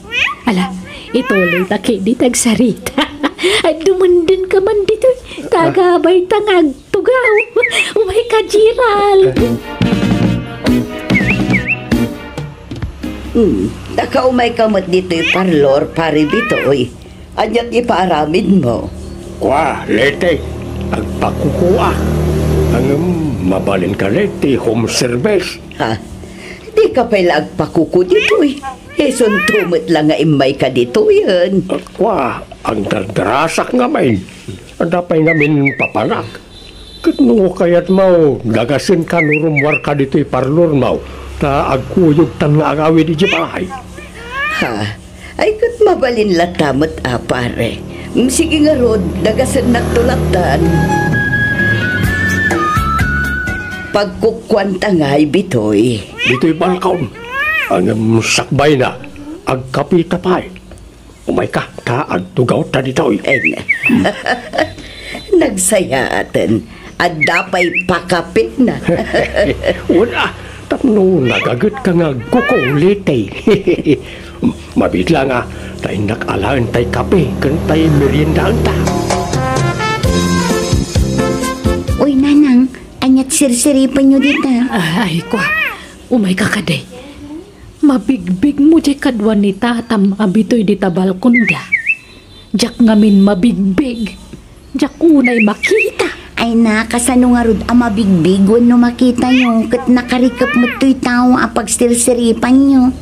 Ala, ituloy ta ketdi ti agsarita. Ay, dumenden ka man ditoy. Tagabay ta nga agtugaw. Umayka, Gerald. Hmm, nakaumayka met ditoy parlor, Pare Bitoy. Ania ti ipaaramidmo? Kua, Leti, agpakukuak. Ngem mabalinka, Leti, home service. Ha? Dika pay la agpakuku ditoy. Isunto met la nga immayka ditoyen. Ah, kua, agdardarasak ngamin. Adda pay ngamin papanak. Ket no kayatmo, dagasenka no rummuarka ditoy parlormo, ta agkuyogtan nga agawid idiay balay. Ha? Ay, ket mabalin latta met a, pare. Mm, sige ngarud, dagasennakto lattan. Pagkukuanta ngay, Bitoy. Ditoy balkon. Ngem sakbayna, agkapita pay. Umayka, ta agtugawta ditoy. Ay, na. Nagsayaaten, adda pay pakapitna. Wala, tapno nagagetka nga agkuku, Leti. Mabiit la nga, ta innak alaen tay kape, ken tay meriendaanta. Uy, Nanang, aniat sirsiripenyo dita? Ay, kua, umayka kadi. Mabigbigmo diay kadua ni tatam a Bitoy dita balkonda. Diak ngamin mabigbig. Diak unay makita. Ay na, kasano ngarud a mabigbig wenno makitayo ket nakarikep met toy tao a pagsirsiripanyo?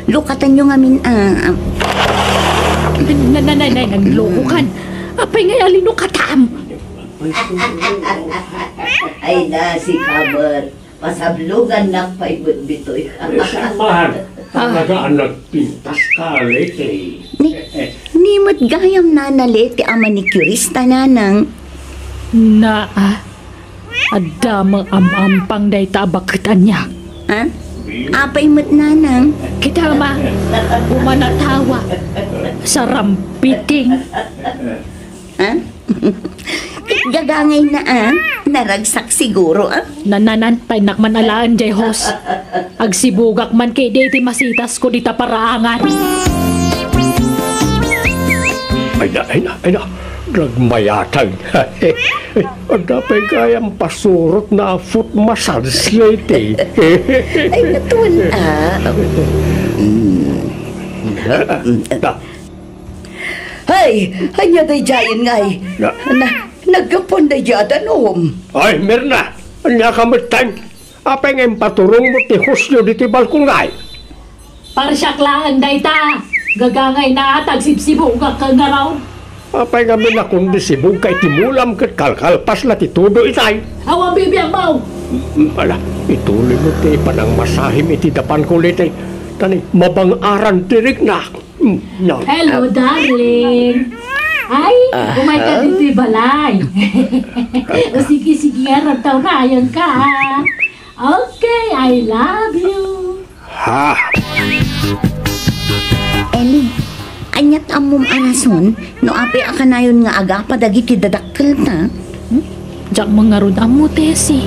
Lukatanyo ngamin a, a. Na, na, na, na, naglokokan. Apay ngay a linukatam? Ay na, sika met. Pasablongannak pay met ditoy. Eh, saan man? Ah. Talaga a nagpintas ka, Leti. Ni, ni met gayam, Nana Leti a manicurista, Nanang. Naa, adda met am-ampang dayta a baket ania. Ha? Apay met, Nanang? Kita ma, umanatawa. Sarampiting. Ha? Ket gagangayna a, naragsak siguro a. Nananan, ta innak man alaen diay hose. Agsibugak man ketdi iti masitasko dita paraangan. Ay na, ay na, ay na. Nagmayatang. Adda pay gayam pasurotna a foot massage, Leti. Ay, natuan a. Mm. Ta, Hay, ania daydiayen ngay? Na- Na, naggapuan daydiay a danum. Ay, Mirna, ania ka metten? Apay nga impaturongmo ti hosyo ditoy balkon ngay? Parsiak laeng dayta. Gagangayna a, agsibsibugak ngarud. Apay ngamin a kundi sibugka iti mulam ket kalkalpas la ti tudo itay? Awan bibiangmo! Mm, ala, ituloymo ti panangmasahim iti dapanko, Leti. Kani, mabang-aran ti rikna. Mm, no. Hello, darling. Ay, umay ka ditoy balay. O sige, sige nga, ragtaw na, ayan ka, ha? Okay, I love you. Ha? Eli, aniat ammom a rason no apay a kanayon nga agapa dagiti dadakkelta? Hmm? Diak man ngarud ammo, Tessie.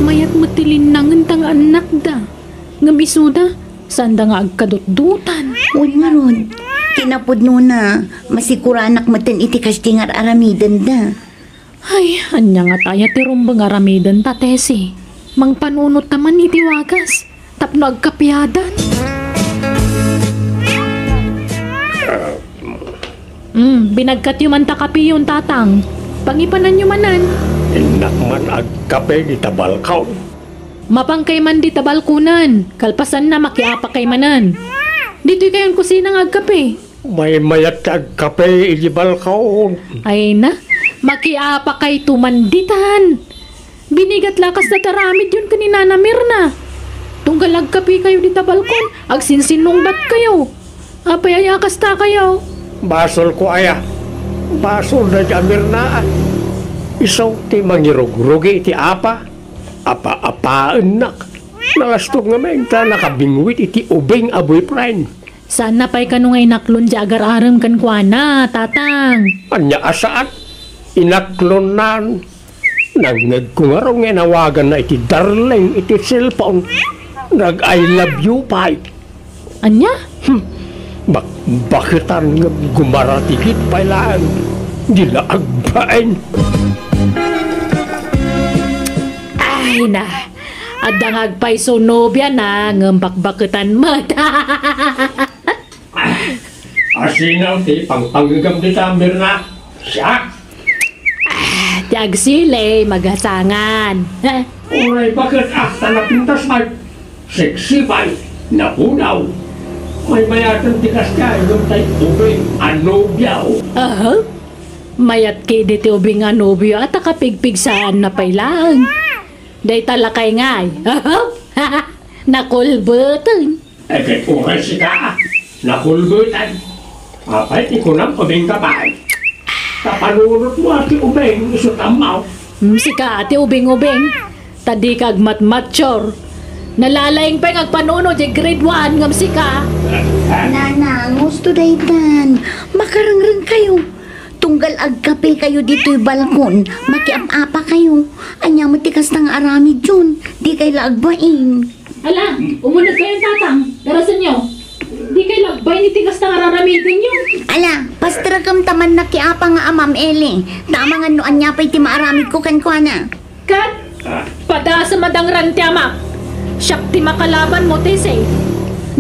Mayat met ti linnangen ta nga annakda. Ngem isuda, saanda nga agkadutdutan. Wen ngarud, ti napudnona, masikuranak metten iti kasdi nga ar-aramidenda. Ay, ania ngata aya ti rumbeng aramidenta, Tessie? Mangpanunot ta man iti wagas tapno agkapiadan. Mm, binagkatyo man ta kapiyon, Tatang. Pangipananyo manen. Innak man agkape dita balkon. Mapangkay man dita balkonen, kalpasanna makiapakay manen. Ditoy kayon kusina nga agkape. Maymayat ti agkape iti balkon. Ay na, makiapakayto man ditan. Binigat la kasta ti aramidyon ken ni Nana Mirna. Tunggal agkapekayo dita balkon, agsinsinnungbatkayo. Apay aya kastakayo? Basolko aya. Basol daydi a Mirna. Isu ti mangirugrugi iti apa. Apa-apaennak. Nalastog ngamin ta nakabingwit iti ubing a boyfriend. Saanna pay kano nga inaklon ti agar-arem kenkuana, Tatang? Ania a saan? Inaklonnan. Nangngegko ngarud nga inawaganna iti darling iti cellphone. Nag-I love you pay. Ania? Hmm. Bakbaketan nga gumaratikit pay laeng. Di la agbain. Ay na, adda nga agpayso nobiana ngem bakbaketan met. Asino ti pangpangngegam dita, Mirna? Siak? Ah, ti agsili, magasangan. Uray baket a ta napintas pay. Sexy pay. Napunaw. Maymayaten ti kasdiay ngem tay ubing a nobiaw. Aha. Mayat ketdi ti ubing a nobio a ta kapigpigsaanna pay laeng. Dayta lakay ngay. Nakulbeten. Eh, ket uray sika, nakulbeten. Apay ti kunam, ubing ka pay? Ta panunotmo a ti ubing, isu ti ammo. Hmm, sika ti ubing-ubing. Ta dika agmatmature. Nalalaing pay nga agpanunot diay grade one ngem sika. Nanang, husto daytan. Makarengrengkayo. Tunggal agkapekayo ditoy balkon, makiap-apakayo. Ania met ti kasta nga aramidyon? Dikay la agbain. Ala, umunegkayon, Tatang. Darasenyo. Dikay la agbain iti kasta nga ar-aramidenyo. Ala, pasterekem ta mannakiapa nga amam, Eli. Ta amangan no ania pay ti maaramidko kenkuana. Ket, padasem a dangran ti amak. Siak ti makalabanmo, Tessie.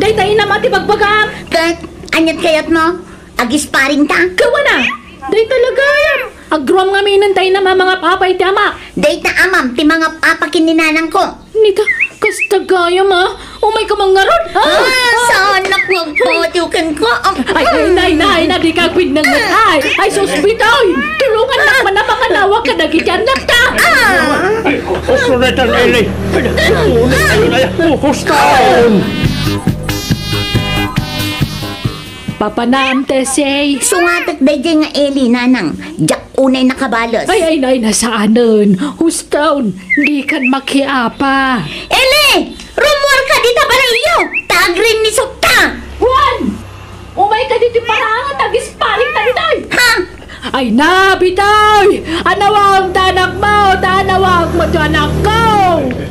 Dayta inam a ti bagbagam. Ket, aniat kayatmo? Agisparingta? Kawana! Dayta la gayam! Agruam ngamin ta inam a mangap-apa iti amak. Dayta amam ti mangap-apa ken ni nanangko. Nika, kasta gayam a? Umayka man ngarud? Ah, saanak nga agpatiw kenka. Ay, ay, nay, nay, na, dika agbinnenget. Ay, ay, sus, Bitoy! Tulongannak man a manganawag kadagiti annakta. Ay, usto daytan, Eli. Ay, usto daytan, Eli. Ay, usto. Papanam, Tessie. Sungatek daydiay nga Eli, nanang. Diak unay nakabales. Ay, ay, nay, na saanen. Huston, dikan makiapa. Eli! Rummuarka dita balayyo! Ta agrinnisokta! Juan! Umayka ditoy paraangan, agisparingta ditoy! Ha? Ay na, Bitoy! Anawagem ti anakmo, ta anawagmo ti anakko!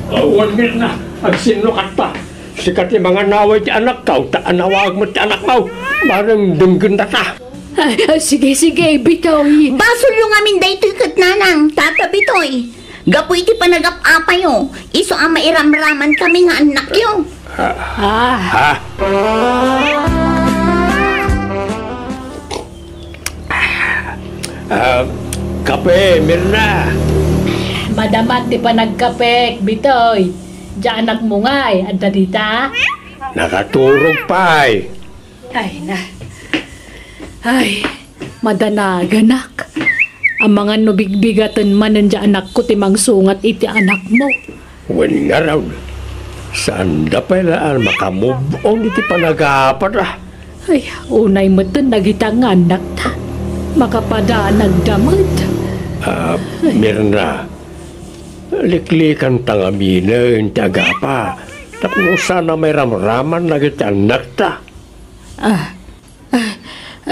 Awan, Mirna, agsinnukatta. Sika ti manganawag ti anakko, ta anawag met ti anakmo. Bareng denggenda ta. Ay, ay, sige, sige, Bitoy. Basolyo ngamin daytoy ket nanang, Tata Bitoy. Gapu iti panagap-apayo, isu a mairamraman kami nga annakyo. Ah. Ha? Ah, kape, Mirna. Madama ti panagkapek, Bitoy. Diay anakmo ngay, adda dita? Nakaturog pay. Ay na. Ay, madanaganak. Amangan no bigbigaten manen diay anakko ti mangsungat iti anakmo. Wen ngarud, Saanda pay la a makamove-on iti panagapada. Ay, unay metten dagiti nga annakta. Makapadanagda met. Ah, Mirna, liklikanta ngaminen ti agapa tapno saan a mairamraman dagiti annakta. Ah, ah,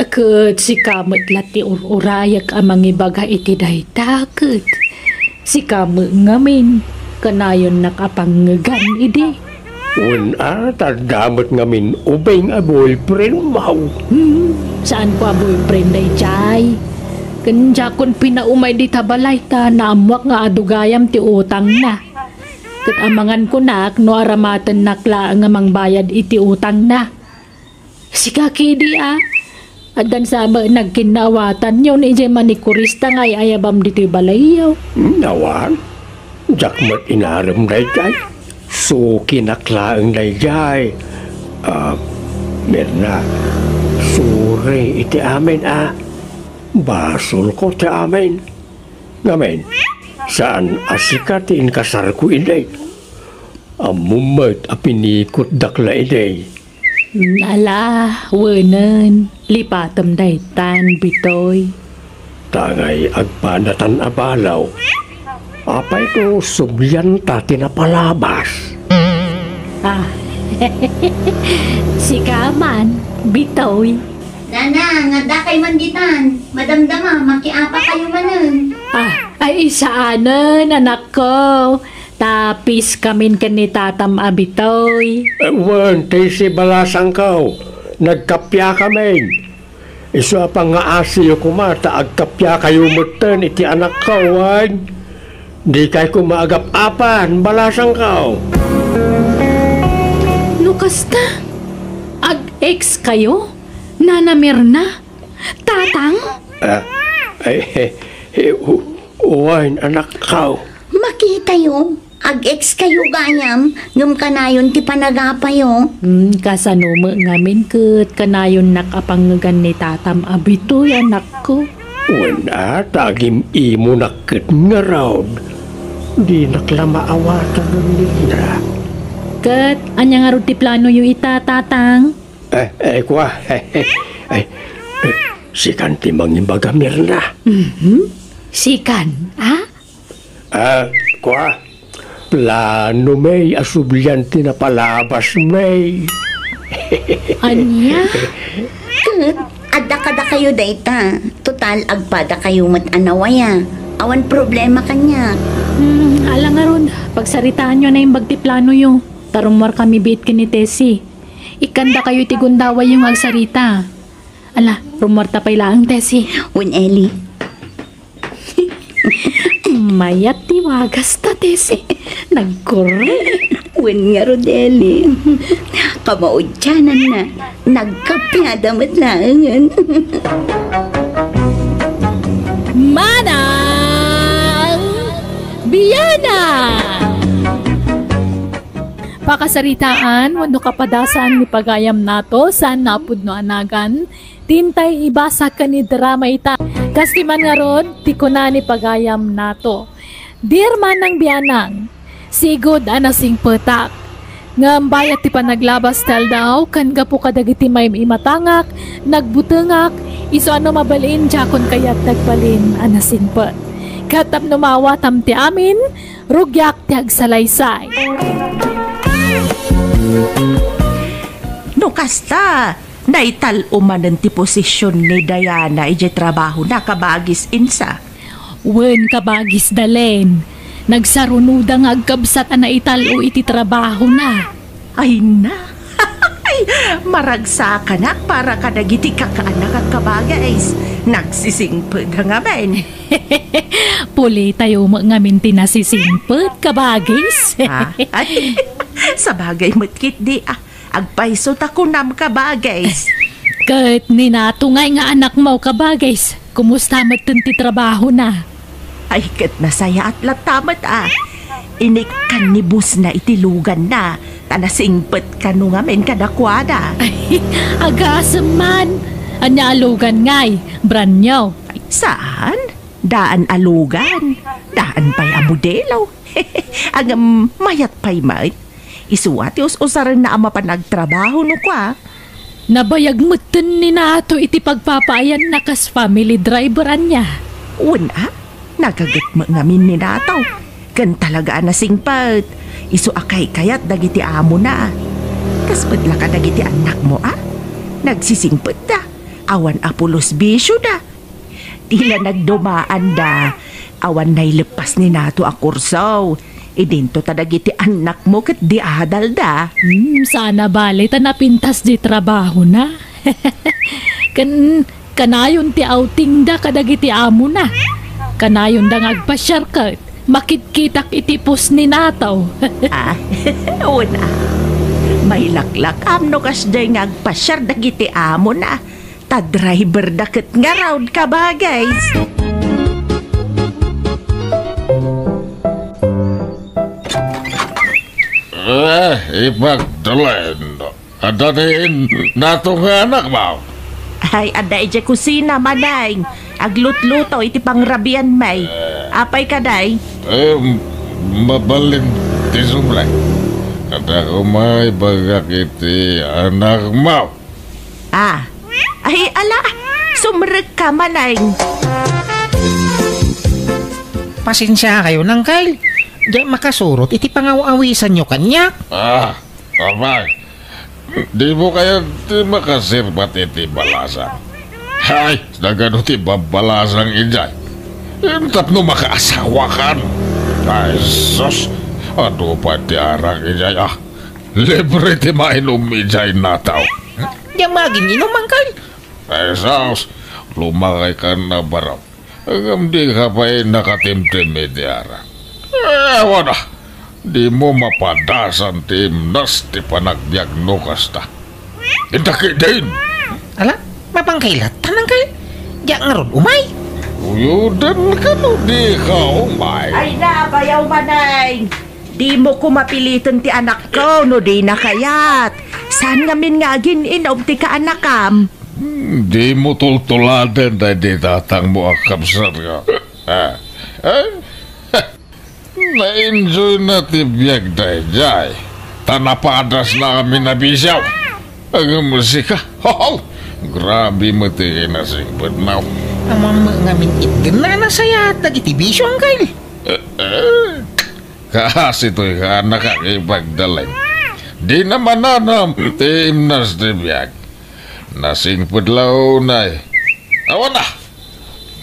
ket sika met la ti ur-urayek a mangibaga iti dayta, ket sika met ngamin, kanayonnak a pangngegan idi. Wen a, ta adda met ngamin ubing a boyfriend mo. Hmm, saanko a boyfriend daydiay. Ken diakon pinaumay dita balay ta naammoak nga adu gayam ti utangna. Ket amangan kunak no aramatennak laeng a mangbayad iti utangna. Sika kidi a, addan sa met nagkinnaawatanyo ni idiay manikurista nga ay-ayabam ditoy balayyo. Hmm, awan. Diak met inarem daydiay. Sukinak laeng daydiay. Ah, Mirna, sorry iti amin a. Basolko ti amin. Ngamin, saan a sika ti inkasarko idi. Ammom met a pinikutdak la idi. Ala, wenen, lipatem daytan, Bitoy. Tangay agpadatan a balaw. Apay no sublianta ti napalabas? Ah, sika man, Bitoy. Nana, nga addakay man ditan. Madamdama, makiapakayo manen. Ah, ay, saanen, anakko. Ta peace kamin ken ni tatam a Bitoy. Eh, wen, ti sibalasangko, nagkapiakamin. Isu a pangngaasiyo koma ta agkapiakayo metten iti anakko, wen? Dikay koma agap-apan, balasangko. No kasta, ag-ex kayo, Nana Mirna? Tatang? Ah, ay, eh, eh, u-, wen, anakko. Makitayo, ag-ex kayo gayam, ngem kanayon ti panagapayo. Hmm, kasano met ngamin ket kanayonnak a pangngegan ni tatam a Bitoy, anakko? Wen a, ta agim-imonak ket ngarud. Dinak la maawatan ni Nina. Ket ania ngarud ti planoyo ita, Tatang? Eh, eh, kua. Eh, eh, sikan ti mangibaga, Mirna. Mhm. Sikan, a? Ah, kua. Plano, May, a sublian ti napalabas, May. Ania? Ket, adda kadakayo dayta. Total, agpadakayo met a nawaya. Awan problema kaniak. Hmm, ala ngarud, pagsaritaanyo a naimbag ti planoyo. Ta rummuarkami biit ken ni Tessie. Ikkandakayo iti gundawayyo nga agsarita. Ala, rummuarta pay laeng, Tessie. Wen, Eli. Mayat ti wagasta, Tessie. Nagkurre. Wen ngarud, Eli. Kamaudiananna, nagkapiada met laengen. Manang Biana! Pakasaritaan wenno kapadasan ni pagayam nato, saan a pudno a nagan, ti intay ibasa ken idrama ita. Kas ti man ngarud, ti kuna ni pagayam nato. Dear Manang Bianang, sigud a nasingpetak. Ngem bayat ti panaglabas ti aldaw, ken gapu kadagiti maim-imatangak, nagbutengak, isu a no mabalin, diakon kayat ti agbalin a nasingpet. Ket tapno maawatam ti amin, rugiak ti agsalaysay. No kasta, naital-o manen ti posisyon ni Diana idiay trabahona, kabagis Insa. Wen, kabagis Dalen. Nagsarunoda nga agkabsat a naital-o iti trabahona. Ay na! Maragsakanak para kadagiti kakaanak a kabagis. Nagsisingpet ngamin. Pulitayo met ngamin ti nasisingpet, kabagis. Ha? Ay, sabagay met ketdi, ah. Agpayso ta kunam, kabagis. Ket ni Nato ngay nga anakmo, kabagis. Kumusta metten ti trabahona? Ay, ket nasayaat latta met, ah. Inikkan ni bossna iti luganna, ta nasingpet kano ngamin kadakuada. Ay, agasem man. Ania a lugan ngay? Brand new? Saan? Daan a lugan. Daan pay a modelo. Ngem mayat pay met. Isu a ti us-usarenna a mapan agtrabaho no kua. Nabayag metten ni Nato iti pagpapaayanna kas family driver ania. Wen a, nagaget met ngamin ni Nato. Ken talaga a nasingpet. Isu a kaykayat dagiti amona. Kas met la kadagiti annakmo a? Nagsisingpetda. Awan a pulos bisioda. Ti la nagdumaanda, awan naileppas ni Nato a kurso. Idinto ta dagiti annakmo ket di adalda. Hmm, sana bale ta napintas di trabahona. Ken kanayon ti outingda kadagiti amona. Kanayonda nga agpasiar ket makitkitak iti post ni Nato. Ah, una. Mailaklakam no kasdiay nga agpasiar dagiti amona. Ta driver da ket ngarud, kabagis. Eh, ipagdalen. Adda ni Nato nga anakmo? Ay, adda idiay kusina, Maneng. Aglutluto iti pangrabian, may. Apay kadi? Eh, mabalin ti sumrek. Adda ko may bagak iti anakmo. Ah. Ay, ala, sumrekka, Maneng. Pasensiakayon, Angkel. Diak makasurot iti pangaw-awisanyo kaniak. Ah, apay. Dimo kayat ti makasirbat iti balasang? Ay, nagano ti babbalasang idiay? Tapno makaasawakan. Ay, sus. Adu pay ti arak idiay, ah. Libre ti mainum idiay, Nato. Diak maginum, Angkel. Ay, sus, lumakayka a barok. Ngem dika pay nakatimtim iti arak. Eh, awan a, dimo mapadasan ti imnas ti panagbiag no kasta. Inta ketdin. Ala, mapanka latta, Angkel? Diak ngarud umay. Uyodenka no dika umay. Ay na, bayaw, Maneng. Dimo ko mapiliten ti anakko no dina kayat. Saan ngamin nga agin-inum ti kaanakam? Hmm, dimo tultuladen daydi tatangmo a kabsat nga. Ah, eh? Na-enjoyna ti biagda idiay. Ta napadasna amin a bisio. Ngem sika, hoho! Grabe met ti kinasingpetmo. Ammom ngamin itdenna a nasayaat dagiti bisio, Angkel. Eh, eh. Kaasi toy kaanakak, ipagdalen. Dina mananam ti imnas ti biag. Nasingpet la unay. Awan a!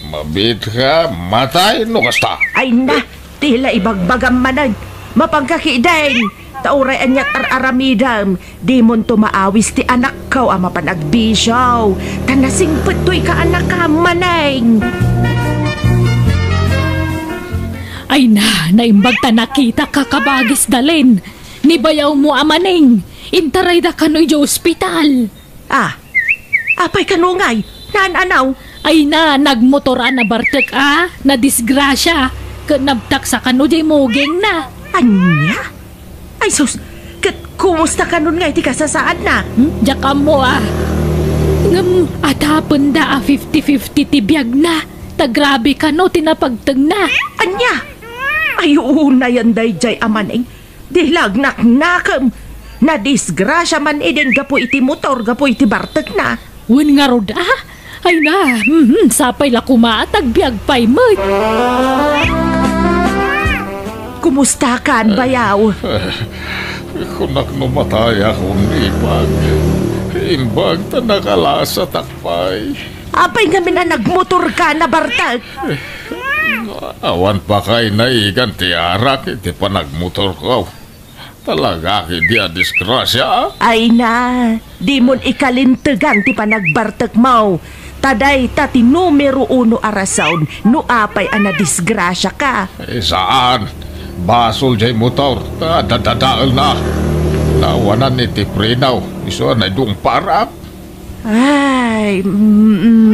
Mabiitka matay no kasta. Ay na, ti la ibagbagam manen. Mapanka ketdin. Ta uray aniat ar-aramidem, dimonto maawis ti anakko a mapan agbisio. Ta nasingpet toy kaanakam, Maneng. Ay na, naimbag ta nakitak, kabagis, Dalen. Ni bayawmo a Maneng, intarayda kano idiay ospital. Ah, apay kano ngay? Naan-anaw? Ay na, nagmotor a nabartek a, nadisgrasia, ket nabtaksa kano diay mugingna. Ania? Ay sus, ket kumusta kanon ngay ti kasasaadna? Hmm? Diak ammo a. Ngem adapenda a fifty fifty ti biagna, ta grabe kano ti napagtengna. Ania? Ay, unayen daydiay a Maneng. Di la agnaknakem. Nadisgrasia man idin gapu iti motor, gapu iti bartekna. Wen ngarud a? Ay na, mhm, sapay la koma a tagbiag pay met. Kumustakan, bayaw? Kunak no matayakon, ipag. Imbag ta nakalasatak pay. Apay ngamin a nagmotorka, nabartek? Awan pa kay naigan ti arak iti panagmotorko. Talaga ketdi a disgrasia? Ay na, dimon ikalintegan ti panagbartekmo. Ta dayta ti numero uno a rason no apay a nadisgrasiaka. Eh, saan? Basol jay motor, ta dadadaelna. Nawanan iti preno, isu a naidungparak. Ay, mm, mm.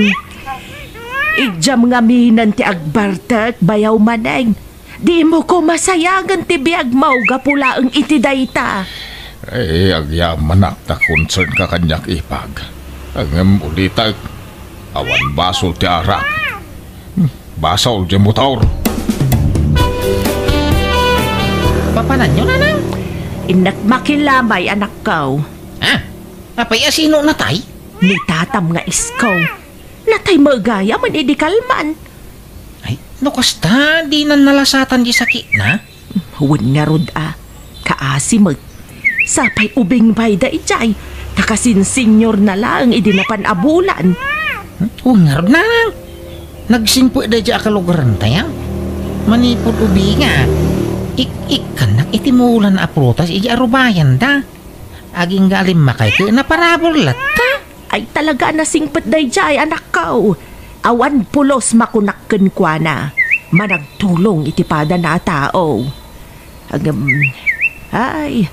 Idiam ngaminen ti agbartek, bayaw Maneng. Dimo koma sayangen ti biagmo gapu laeng iti dayta. Eh, agyamanak ta concernka kaniak, ipag. Ngem ulitek, awan basol ti arak. Hmm, basol ti motor. Papananyo, Nanang? Innak makilamay, anakko. Ha? Apay a sino natay? Ni tatam nga isko. Natay met gayam idi kalman. Ay, no kasta, dinan nalasatan di sakitna? Wen ngarud a, kaasi met. Sapay ubing pay daydiay, ta kasinsinyorna laeng idi napan a bulan. Hmm? Wen ngarud, nanang. Nagsingpet daydiay a kalugaran tayo. Manipud ubing a. Ik-, ikkannak iti mulan a prutas idi arubayan da. Agingga alimmakay ket naparabur latta. Ay, talaga a nasingpet daydiay, anakko. Awan pulos makunak kenkuana. Managtulong iti padana a tao. Agem, ay,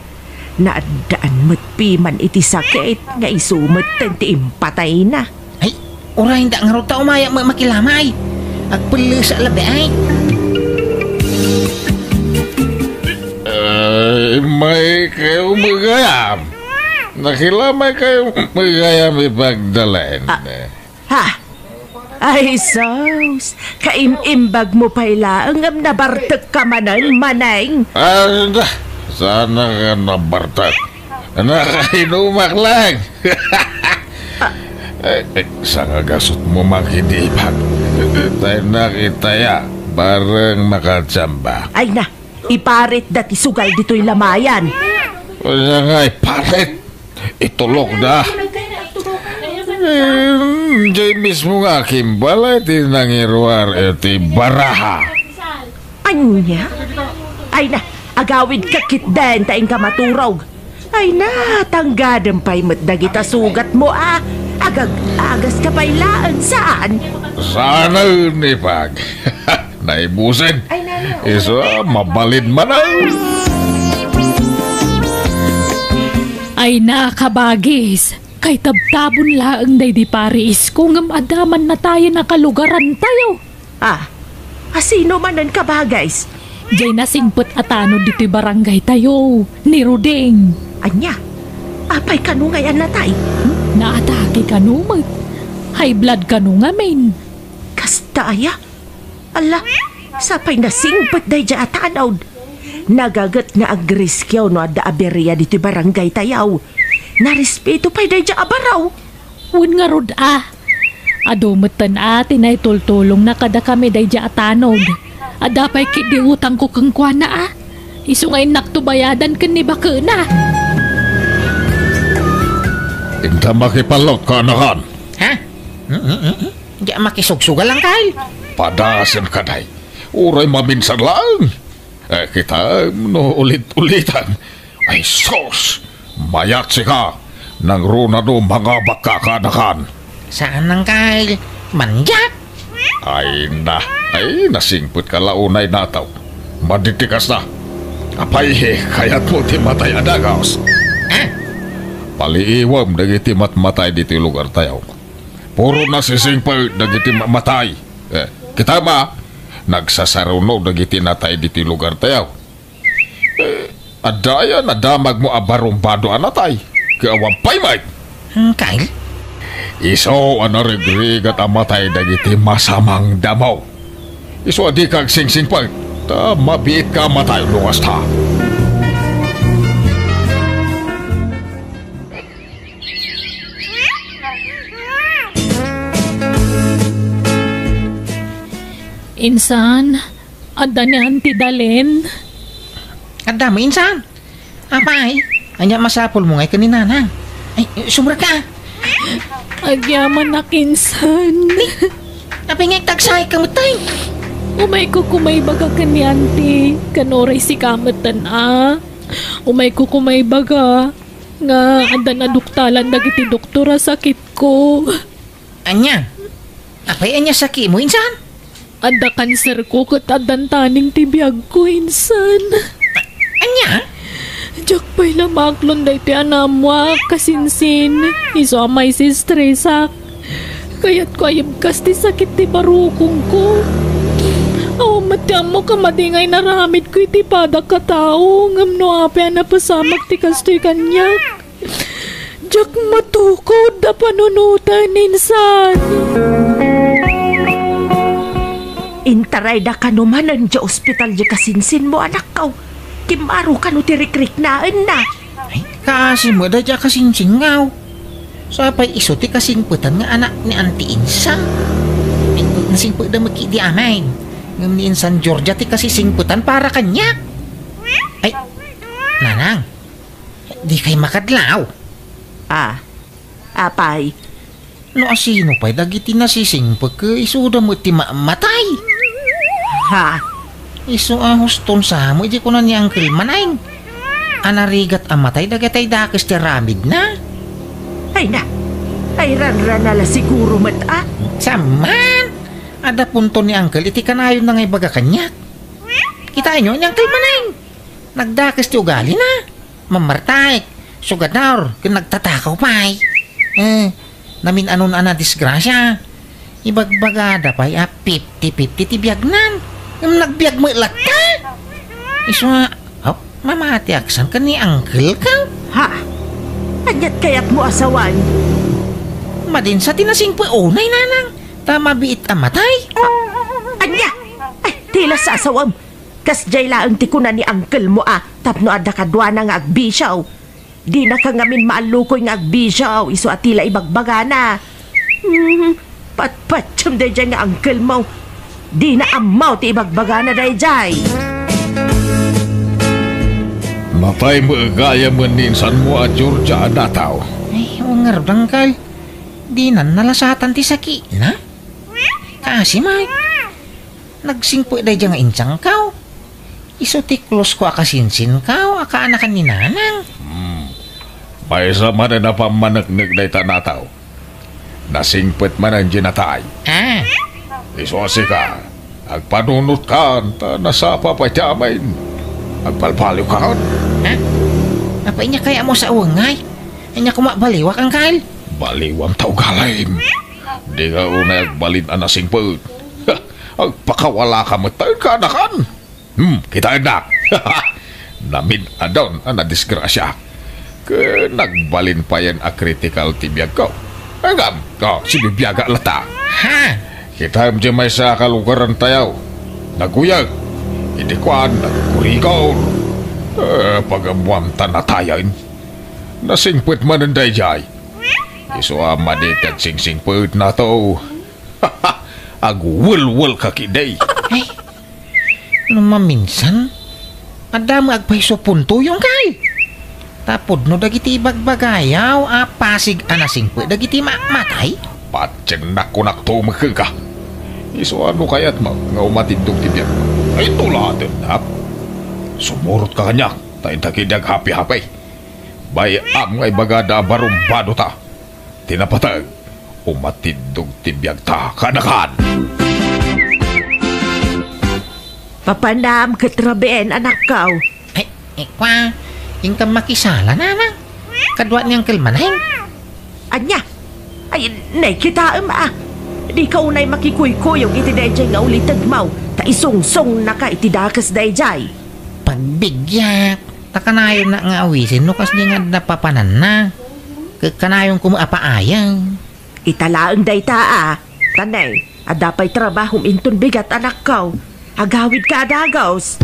naaddaan met piman iti sakit nga isu metten ti impatayna. Ay, uray da ngarud ta umayak met makilamay. Agpellesa labi ay. Ay, may kayo magayam. Nakilamay kayo magayam ipagdalen. Ah, ha? Ay, sus! Kaim-imbag mo pay laeng ngem nabartek ka manen, Maneng. Ah, da, sana nga nabartek. Nakainumak lang. Eh, eh, sangagasot mo makidibag. Tay nakitaya, bareng makachamba. Ay na, iparit da ti sugal ditoy lamayan. Kanya nga iparit. Itulok da. Eh, jay mismo nga kimbal ti nangiruar iti baraha. Ania? Ay na, agawid ka ketdin ta inka maturog. Ay na, tanggadem pay met dagita sugat mo a. Agag-agas ka pay laeng saan? Saan ni pag? Naibusen. Ay, nana, isu a, mabalin man a. Ay na, kabagis, kaitabtabon laeng daydi pariisko ngem adda man natayen a kalugarantayo. Ah, a sino manen, kabagis? Jay nasingpet a tanod ditoy barangay tayo, ni Ruding. Ania? Apay kano ngay a natay? Hmm? Naatake kano met. High blood kano ngamin. Kasta aya? Ala, sapay nasingpet daydiay a tanod. Nagaget nga agriskio no adda aberia ditoy barangay tayo. Narespeto pay daydiay a baro. Wen ngarud a. Adu metten a ti naitultulongna kadakami daydiay a tanod. Adda pay ketdi utangko kenkuana a. Isu nga innakto bayadan ken ni bakena. Inta makipallot ka, anakan. Ha? Mm, mm, mm, mm. Di a makisugsugal lang, Kyle. Padasen ka, day. Uray maminsan lang. Eh, kitaem no ulit-ulitan. Ay, sus! Mayat sika! Nangruna no mangabak ka, kaanakan. Saan nang, Kyle? Manyak? Ay na, ay, nasingpet ka la unay nataw. Maditikas na. Apay, kayat mo ti matay a dagus? Ah? Paliiwam dagiti matmatay ditoy lugar tayo. Puro nasisingpet dagiti mamatay. Eh, kita ma, nagsasaruno dagiti natay ditoy lugar tayo. Eh, adda aya nadamagmo a barumbado a natay? Ket awan pay met. Hmm, Kyle? Isu a narigrigat a matay dagiti masamang damo. Isu a dika agsingsingpet, ta mabiitka a matay no kasta. Insan, adda ni Auntie Dalen? Adda met insan. Apay, ania masapulmo ngay ken ni Nanang? Ay, sumrek ka. Agyamanak insan. Apay nga agtagsay ka met, tay? Umayko koma ibaga ken ni Auntie, ken uray sika metten a. Umayko koma ibaga nga adda naduktalan dagiti doktor a sakitko. Ania? Apay, ania sakitmo, insan? Adda kanserko ket addan taneng ti biagko, insan. A-, ania? Diak pay la maaklon daytoy a naammoak, kasinsin. Isu a maisistresak. Kayatko a ibkas ti sakit ti barukongko. Awan met ti ammok a madi nga inaramidko iti padak a tao, ngem no apay a napasamak ti kastoy kaniak? Diak matukod a panunoten, insan. Intarayda kano manen diay ospital diay kasinsinmo, anakko. Kim-aro kano ti rikriknaenna. Ay, kaasi met daydiay a kasingsingaw. Sapay isu ti kasingpetan nga anak ni Auntie Insa. Ay, nasingpetda met ketdi amin. Ngem ni Insan Georgia ti kasisingpetan para kaniak. Ay, Nanang, dikay makadlaw? Ah, apay? No asino pay dagiti nasisingpet ket isuda met ti ma-, matay. Ha? Isu a huston sa met idi kuna ni Uncle Manay a narigat a matay dagiti dakes ti aramidna. Ay na, ay ranrana la siguro met a. Saan man? Adda punto ni Uncle iti kanayonna nga ibaga kaniak. Kitaenyo ni Uncle Manay. Nagdakes ti ugalina. Mamartaek, sugador, ken nagtatakaw pay. Eh, namin-anon a nadisgrasia. Ibagbagada pay a fifty fifty ti biagnan. Ngem nagbiag met latta. Isu a, oh, mamatiak san ken ni Uncle ka? Ha? Aniat kayatmo a sawen? Madin sa ti nasingpet unay, Nanang, ta mabiit a matay. Ania? Ay, ti la sasawem. Kasdiay laeng ti kuna ni uncle mo a tapno adda kaduana nga agbisio. Dinaka ngamin maallukoy nga agbisio isu a ti la ibagbagana. Hmm, patpatiem daydiay nga uncle mo. Dina ammo ti ibagbagana daydiay. Natay met gayam ni insan mo a Georgia a nataw. Ay, wen ngarud, Uncle. Dinan nalasatan ti sakitna? Kaasi met. Nagsingpet daydiay nga insangko. Isu ti close ko a kasinsinko a kaanakan ni Nanang. Hmm. Maysa manen a pammaneknek dayta nataw. Nasingpet manen diay natay. Ah. Isu a sika, agpanunotkan ta nasapa pay ti amin. Agbalbaliwkan. Ha? Apay ania kayatmo a sawen, Uncle? Ania koma a baliwak, Uncle? Baliwam ta ugalim. Dika unay agbalin a nasingpet. Agpakawalaka met ta kaanakan. Hmm, kitaennak. Namin-anon a nadisgrasiaak. Ket nagbalin payen a critical ti biagko. Ngem, oh, sibibiagak latta. Ha? Kitaem diay maysa a kalugarantayo. Naguyeg. Idi kuan, nagkurigor. Eh, pagammuam ta natayen. Nasingpet manen daydiay. Isu a madi ti agsingsingpetna to. Agwelwelka ketdi. Ay, no maminsan, adda met agpayso puntoyo, Uncle. Ta pudno dagiti ibagbagayo a pasig a nasingpet dagiti ma-, matay. Patiennak, kunak to met kenka. Isu a no kayatmo nga umatiddog ti biag. Ay, tulatennak. Sumurotka kaniak, ta inta ketdi aghapihapi. Bay-am nga ibagada a barumbadota. Ti napateg, umatiddog ti biagta kaanakan. Papanam ket rabien, anakko. Ay, eh, kwa, inka makisala, Nanang. Kadua ni Uncle Manay. Ania? Ay, nay, kitaem, ah. Dika unay makikuykuyog iti daydiay nga ulitegmo, ta isungsungnaka iti dakes daydiay. Pagbiggak. Ta kanayonnak nga awisen no kasdi nga adda papananna. Ket kanayonko met a paayem. Ita laeng dayta a. Tanay, adda pay trabahom inton bigat, anakko. Agawidka a dagus.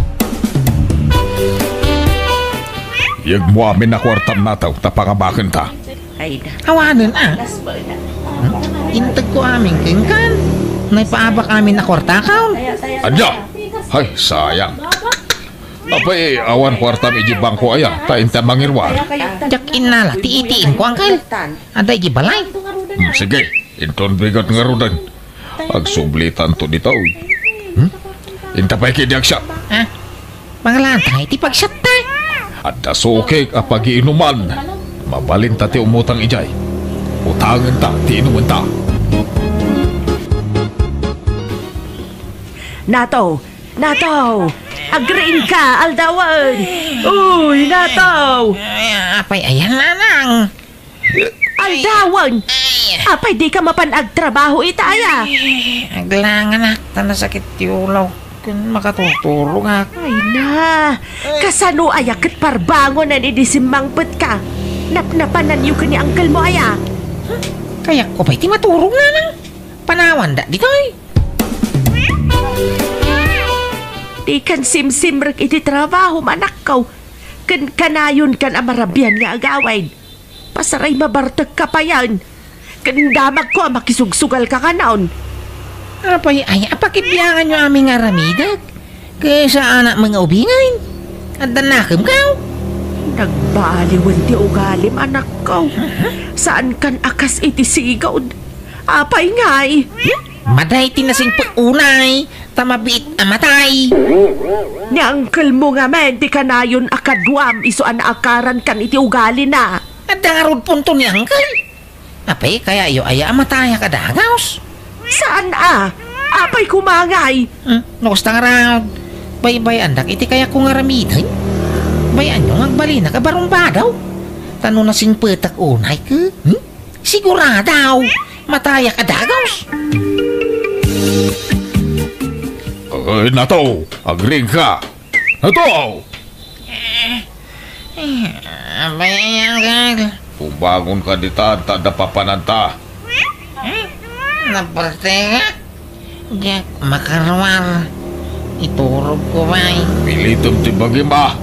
Yegmo amin a kuartam nataw ta pangabakenta. Ay da. Awanen a. Hmm? Integko amin kenka. Naipaabak amin a kuartakaw. Ania? Ay, sayang. Apay, awan kuartam iti bangko aya, ta inta mangiruar. Diak innala ti ATM ko, Uncle. Adda iti balay. Hmm, sige, inton bigat ngaruden. Agsublitanto ditoy. Hmm? Inta pay ketdi agsiak. Ah, panglantay ti pagsiatta. Adda sukik a pagiinuman. Mabalinta ti umutang idiay. Utangenta ti inumenta. Nato, Nato! Agriingka, aldawen! Uy, Nato! Ay, apay ayan, Nanang? Aldawen! Ay. Apay dika mapan agtrabaho ita aya? Ay, aglanganak, ta nasakit ti ulo. Kun makatuturogak. Ay na, kasano aya ket parbangonen idi simmangpetka? Napnapananyo ken ni uncle mo aya? Kayatko pay ti maturog, Nanang. Panawanda ditoy. Dikan simsimrek iti trabahom, anakko, ken kanayonkan a marabian nga agawid. Pasaray mabartekka payen, ken damagko a makisugsugalka kanon. Apay aya a pakibianganyo amin nga aramidek? Ket saanak met nga ubingen? Adda nakemkaw? Nagbaliwen ti ugalim, anakko. Saankan a kas iti sigud. Apay ngay? Matay ti nasingpet unay, ta mabiit a matay. Ni uncle mo ngamin ti kanayon a kaduam isu a naakarankan iti ugalina. Adda ngarud punto ni uncle? Apay, kayayo aya a matayak a dagaws? Saan a? Apay koma ngay? Hmm, no kasta ngarud, baybay-andak iti kayatko nga aramiden. Bay-anyo nga agbalinak a barumbado. Ta no nasingpetak unay ket, hmm? Sigurado, matayak a dagaws. Ay, Nato, agriingka. Nato! Apay, uncle? Bumangonka ditan, ta adda papananta. Hmm? Nabartekak? Diak makaruar. Iturogko pay. Pilitem ti bagim a.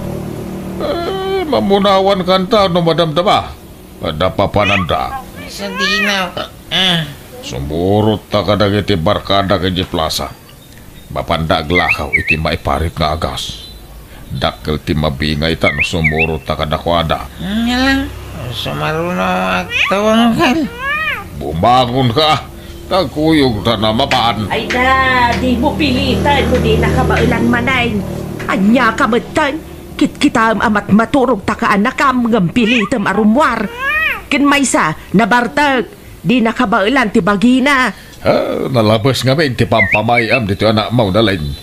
Eh, mamunawankan ta no madamdama. Adda papananta. Sadino? Ah. Sumurotta kadagiti barkadak idiay plasa. Mapanda aglakaw iti maiparit nga agas. Dakkel ti mabingayta no sumurotta kadakuada. Nga lang, sumaruno agtawangkal. Bumangonka, ta kuyogta na mapan. Ay na, dimo piliten no dina kabaelan manen. Ania ka metten? Kitkitaem a matmaturog ta kaanakam ngem pilitem a rummuar. Ken maysa, nabartek, dina kabaelan ti bagina. Ah, nalabes ngamin ti pampamay-am ditoy anakmo, Naleng.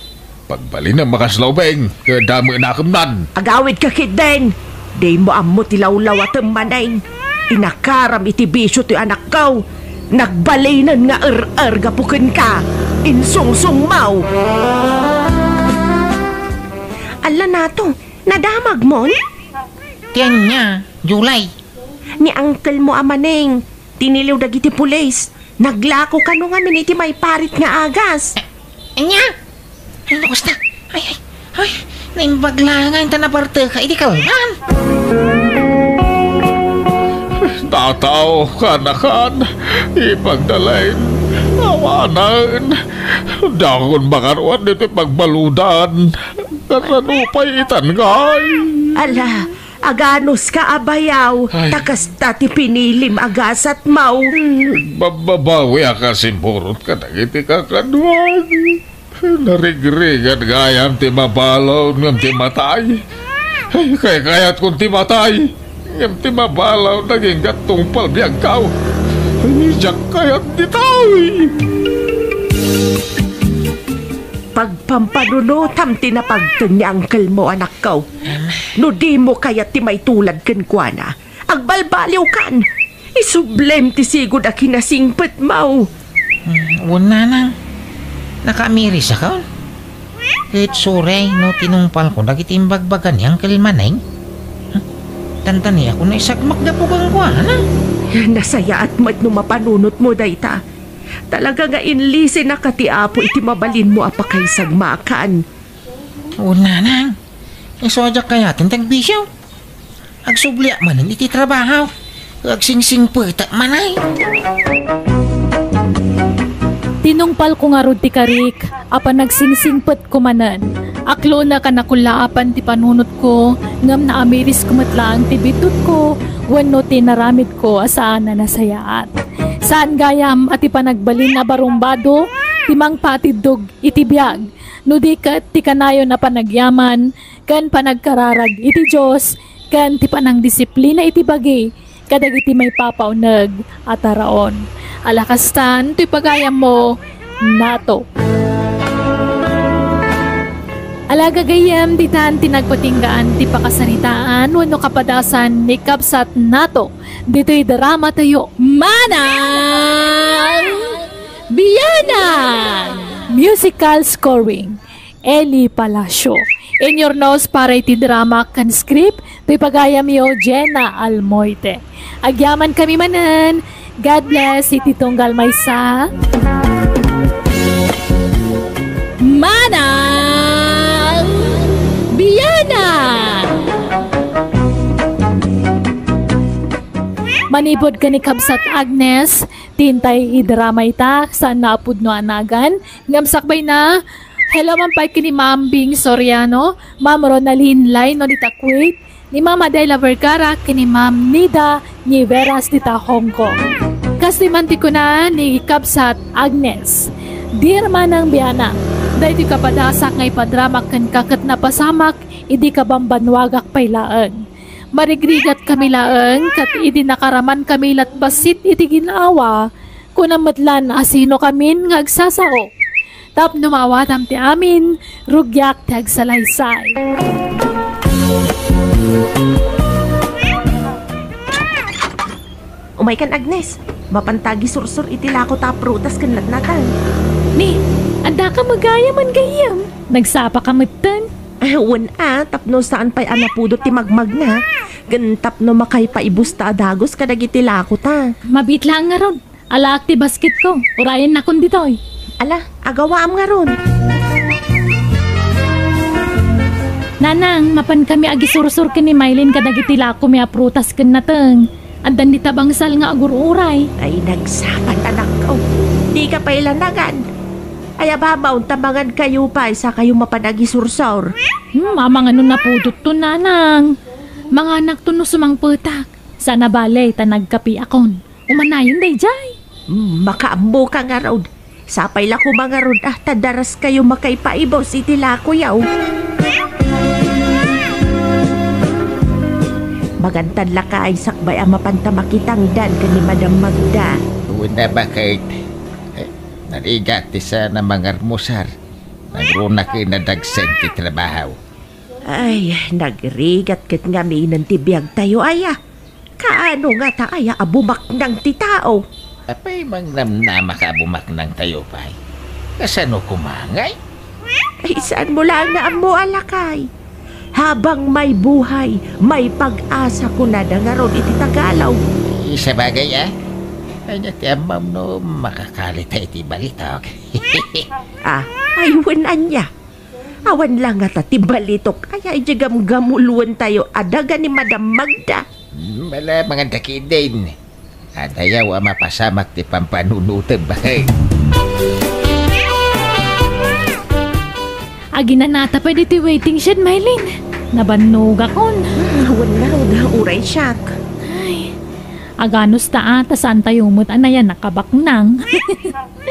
Pagbalinem a kasla ubing, ket damo nakemnan. Agawidka ketdin. Dimo ammo ti lawlawatem manen. Inakaram iti bisio ti anakko. Nagbalinen nga er-er gapu kenka. Insungsongmo. Alla, Nato, nadamagmon? Ti ania, Julie? Ni uncle mo a Maneng, tiniliw dagiti pulis. Naglako kano ngamin iti maiparit nga agas. Eh, ania? Ay, no kasta. Ay, ay, ay, naimbag laeng ta nabarteka iti kalman. Tataw, kanakan, ipagdalain, awanen. Dakon makaruar ditoy pagbaludan. Kasano pay itan ngay? Ala, aganuska a bayaw, ay, ta kasta ti pinilim a gasatmo. Babbabawiak a simurot kadagiti kakaduak. Narigrigat gayam ti mabalud ngem ti matay. Ay, kaykayatkon ti matay, ngem ti mabalud agingga tungpal biagko. Ay, diak kayat ditoy. Pagpampanunotam ti napagten ni uncle mo, anakko. No dimo kayat ti maitulad kenkuana, agbalbaliwkan. Isublem ti sigud a kinasingpetmo. Hmm, wen, nanang. Nakaamirisakon? Ket sorry no tinungpalko dagiti imbagbaga ni Uncle Maneng. Hmm? Tantani ako naisagmak gapu kenkuana. Nasayaat met no mapanunotmo dayta. Talaga nga inlisinaka ti Apo iti mabalinmo a pakaisagmakan. Wen, nanang. Isu a diak kayaten ti agbisio. Agsubliak manen iti trabaho. Agsingsingpetak manen. Tinungpalko ngarud ti karik a panagsingsingpetko manen. Aklonek a nakullaapan ti panunotko, ngem naamirisko met laeng ti bitutko wenno ti inaramidko a saan a nasayaat. Saan gayam a ti panagbalin a barumbado ti mangpatiddog iti biag, no di ket ti kanayon a panagyaman ken panagkararag iti Dios, ken ti panangdisiplina iti bagi kadagiti maipapauneg a taraon. Ala kastan, toy pagayammo, Nato. Ala gagayyem, ditan ti nagpatinggaan ti pakasaritaan wenno kapadasan ni Kabsat Nato ditoy drama tayo, Manang Bianang! Musical scoring, Eli Palacio. Inyurnos para iti drama ken script, toy pagayamyo, Jenna Almoite. Agyaman kami manen. God bless iti tunggal maysa. Manang Manipud ken ni Kabsat Agnes, ti intay idrama ita, saan nga a pudno a nagan, ngem sakbayna, hello man pay ken ni Ma'am Bing Soriano, Ma'am Ronaldine Laino dita Kuwait, ni Ma'am Adela Vergara ken ni Ma'am Nida Niveras dita Hong Kong. Kastoy man ti kuna ni Kabsat Agnes, "Dear Manang Biana, daytoy kapadasak nga ipadramak kenka ket napasamak idi kabambannuagak pay laeng. Marigrigat kami laeng, ket idi nakaraman kami lat bassit iti gin-awa, kunam met lan a sino kamin nga agsasao. Tapno maawatam ti amin, rugiak ti agsalaysay." Umaykan, Agnes. Mapanta agisursor iti lako ta prutas ken natnatang. Ni, addaka met gayam? Nagsapaka metten? Ah, wen a, tapno saan pay a napudot ti magmagna, ken tapno makaipaibus ta a dagus kadagiti lako ta. Mabiit laeng ngarud. Alaak ti basketko. Urayennakon ditoy. Ala, agawaam ngarud. Nanang, mapankami agisursor ken ni Mylene kadagiti lakomi a prutas ken nateng. Addan dita bangsal nga agur-uray. Ay, nagsapay, anakko. Dika pay la nangan. Ay, ababaw, ta mangankayo pay, sakayo mapan agisursor. Hmm, amangan no napudotton, Nanang. Manganakton no sumangpetak. Saan a bale, ta nagkapiakon. Umanayon daydiay. Hmm, makaammoka ngarud. Sapay la koma ngarud, ah, ta daraskayo makaipaibus iti lakoyo. Magantan lakay, sakbay a mapanta makitangdan ken ni Madam Magda. Wen a, baket. Eh, narigat ti saan a mangarmusar. Nagruna ken nadagsen ti trabaho. Ay, nagrigat ket ngaminen ti biagtayo, aya. Kaano ngata aya a bumaknang ti tao? Apay, mangnamnamaka a bumaknangtayo pay? Kasano koma ngay? Ay, saanmo laeng nga ammo a lakay? Habang may buhay, may pag-asa, kunada ngarud iti Tagalog. Ay, sabagay, ah. Ania ti ammom no makakalita iti balitok? Ah, ay, wen ania. Awan la ngata ti balitok aya idiay gamgamuloentayo a daga ni Madam Magda. Hmm, ala, mangan ta ketdin. Adayaw a mapasamak ti pampanunotem, baket. Aginanata pay ditoy waiting shed, Mylene. Nabannogakon. Hmm, awan ngarud, uray siak. Ay, aganus ta a, ta saantayo met a nayanak a baknang.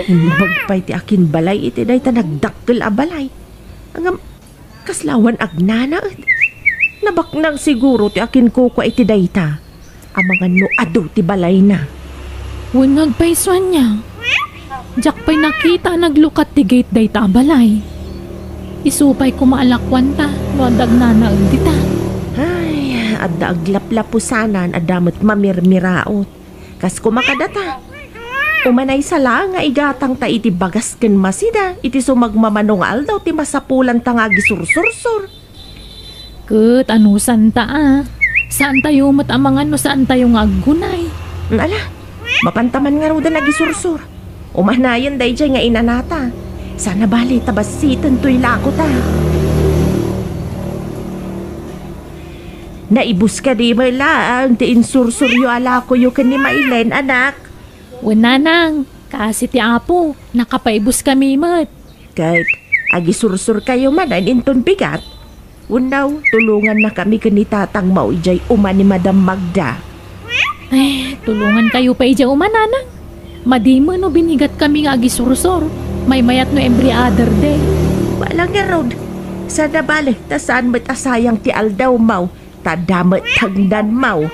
Imbag pay ti akinbalay iti dayta nagdakkel a balay. Ngem, kasla awan agnanaed. Nabaknang siguro ti akinkukua iti dayta. Amangan no adu ti balayna. Wen nga agpayso ania. Diak pay nakita a naglukat ti gate dayta a balay. Isu pay koma a lakuanta no adda agnanaed dita. Ay, adda aglaplapusanan, adda met mamirmiraot. Kas koma kadata, umanaysa laeng nga igatangta iti bagas ken masida iti sumagmamano nga aldaw ti masapulanta nga agisursursor. Ket anusanta a, saantayo met a mangan no saantayo nga aggunay. Ala, mapanta man ngaruden agisursor. Umanayon daydiay nga inanata. Saan a bale ta bassiten toy lakota. Naibus kadi met laeng ti insursuryo a lakoyo ken ni Mailen, anak? Wen, nanang, kaasi ti Apo, nakapaibus kami met. Ket agisursurkayo manen inton bigat? Wenno, tulongannakami ken ni tatangmo idiay uma ni Madam Magda. Ay, tulongankayo pay idiay uma, nanang. Madi met no binigatkami nga agisursor. Maymayat no every other day. Ala ngarud, saan a bale ta saan met a sayang ti aldawmo, ta adda met tangdanmo.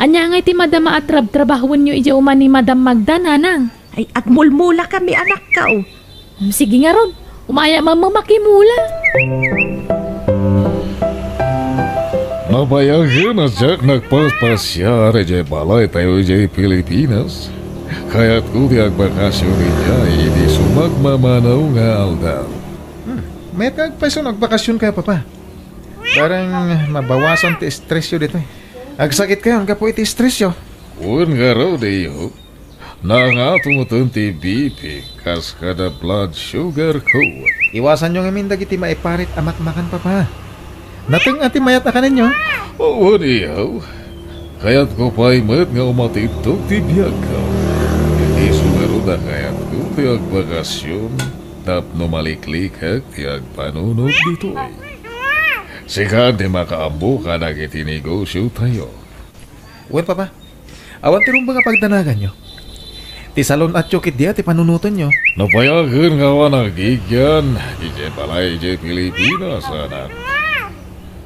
Ania ngay ti madama a trabtrabahuenyo idiay uma ni Madam Magda, nanang? Ay, agmulmulakami, anakko. Hmm, sige ngarud, umayak man makimula. Nabayagen a diak nagpapasiar idiay balaytayo idiay Pilipinas. Kayatko ti agbakasyon idiay idi sumagmamano nga aldaw. Hmm, mayat nga agpayso no agbakasyonkayo, Papa. Bareng mabawasan ti stressyo ditoy. Agsakitkayon gapu iti stressyo. Wen ngarud, iyo. Nangato metten ti B P kas kada blood sugar ko. Iwasanyo ngamin dagiti maiparit a makmakan, Papa. Nateng a ti mayat a kanenyo. Wen, iyo. Kayatko pay met nga umatidto ti biagko. Isu ngarud a kayatko ti agbakasion tapno maliklikek ti agpanunot ditoy. Sika ti makaammo kadagiti negosiotayo. Wen, Papa. Awan ti rumbeng a pagdanaganyo. Ti salon-atyo ketdi a ti panunotenyo. Napayagen nga awan agigian idiay balay idiay Pilipinas, anak.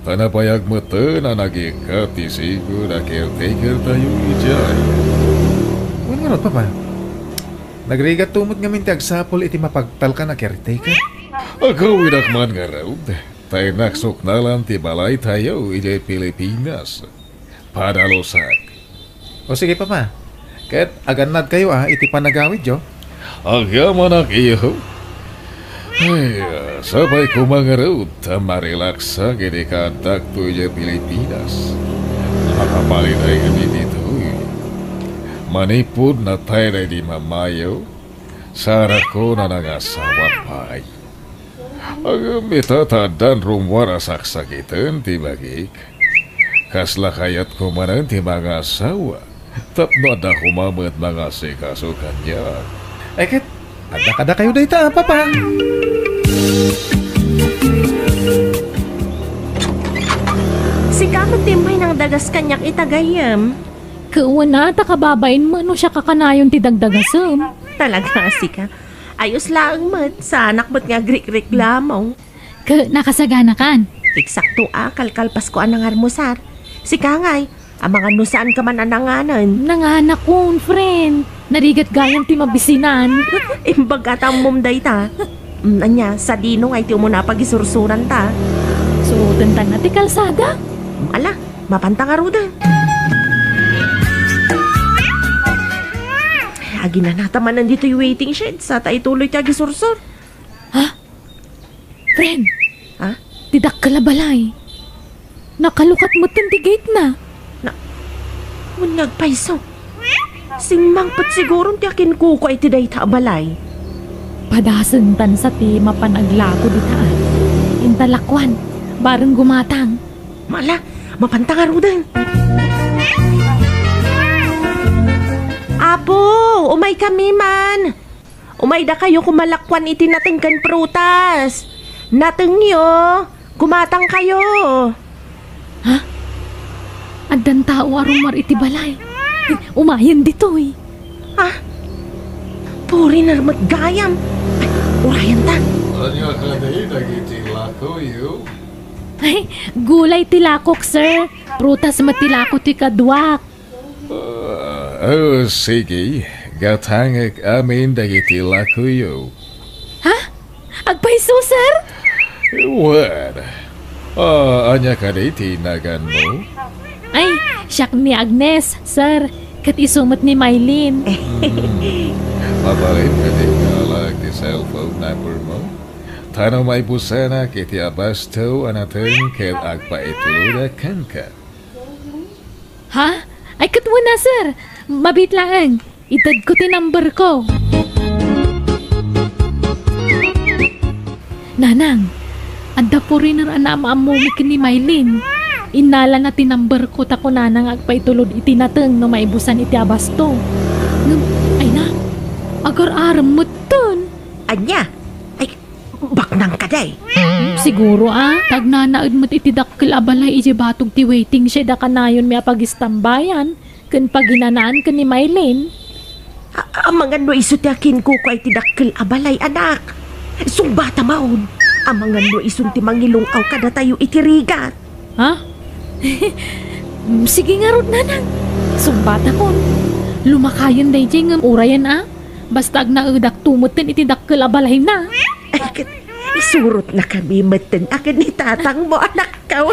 Ta nabayag metten a nagikkat ti sigud a caretakertayo idiay. Wen ngarud, Papa. Nagrigatto met ngamin ti agsapul iti mapagtalkan a caretaker. Agawidak man ngarud, ta innak suknalan ti balaytayo idiay Pilipinas. Padalusak. O sige, Papa. Ket agannadkayo a iti panagawidyo. Agyamanak, iho. Ay, sapay koma ngarud ta marilaksak idi kaaddak to idiay Pilipinas. Makapaliday kami ditoy. Manipud natay daydi mamayo, sarakon a nangasawa pay. Ngem ita ta addan rummuar a saksakiten ti bagik. Kasla kayatko manen ti mangasawa tapno adda koma met mangasikaso kaniak. Ay ket, adda kadakayo dayta, Papa. Sika met ti immay nangdagas kaniak ita gayyem. Ket wen a, ta kababain met no siak a kanayon ti dagdagasem. Talaga, sika. Ayos laeng met, saanak met nga agrikreklamo. Ket nakasaganakan. Eksakto a, kalkalpasko a nangarmusar. Sika ngay, amangan no saanka man a nanganen. Nanganakon, friend. Narigat gayam ti mabisinan. Imbag a ta ammom dayta. Mm, ania, sadino ngay ti umuna a pagisursuranta? Surotentan a ti kalsada. Mm, ala, mapanta ngaruden. Aginanata manen ditoy waiting shed, sa ta ituloy ti agisursur. Ha? Friend, Ha? Ti dakkel a balay. Nakalukat metten ti gate na. Na, wen nga agpayso. Simmangpet siguron ti akinkukua iti dayta a balay. Padasentan sa ti mapan aglako dita, a. Inta lakuan, bareng gumatang. Mala, mapanta ngaruden. Apo, umaykami man. Umaydakayo koma lakuan iti nateng ken prutas. Natengyo, gumatangkayo. Ha? Addan tao a rummuar iti balay. Umayen ditoy. Ha? Foreigner met gayam. Ay, urayenta. Ania kadi dagiti lakoyo? Ay, gulay ti lakok, sir. Prutas met ti lako ti kaduak. Ah, oh, sige. Gatangek amin dagiti lakoyo. Ha? Agpayso, sir? Wen. Ah, ania kadi ti naganmo? Ay, siak ni Agnes, sir. Ket isu met ni Mylene. Mabalin kadi nga alaek ti cellphone number mo? Ta no maibusanak iti abasto a nateng ket agpaitulodak kenka. Ha? Ay, ket wen a, sir. Mabiit laeng. Itedko ti number ko. Nanang, adda foreigner a naam-ammomi ken ni Mylene. Innalana ti number ko ta kunana nga agpaitulod iti nateng no maibusan iti abasto. Ngem, ay na, agar-arem metten. Ania? Ay, baknang kadi? Siguro a, ta agnanaed met iti dakkel a balay idiay batog ti waiting shed a kanayonmi a pagistambayan ken paginanaan ken ni Mylene. A-, amangan no isu ti akinkukua iti dakkel a balay, anak. Sungbatam, amangan no isun ti mangilung-aw kadatayo iti rigat. Ha? Sige ngarud, nanang. Sungbatakon. Lumakayen daydiay ngem urayen a. Basta agnaedakto metten iti dakkel a balayna. Ay, ket isurotnakami metten a ken ni tatangmo, anakko.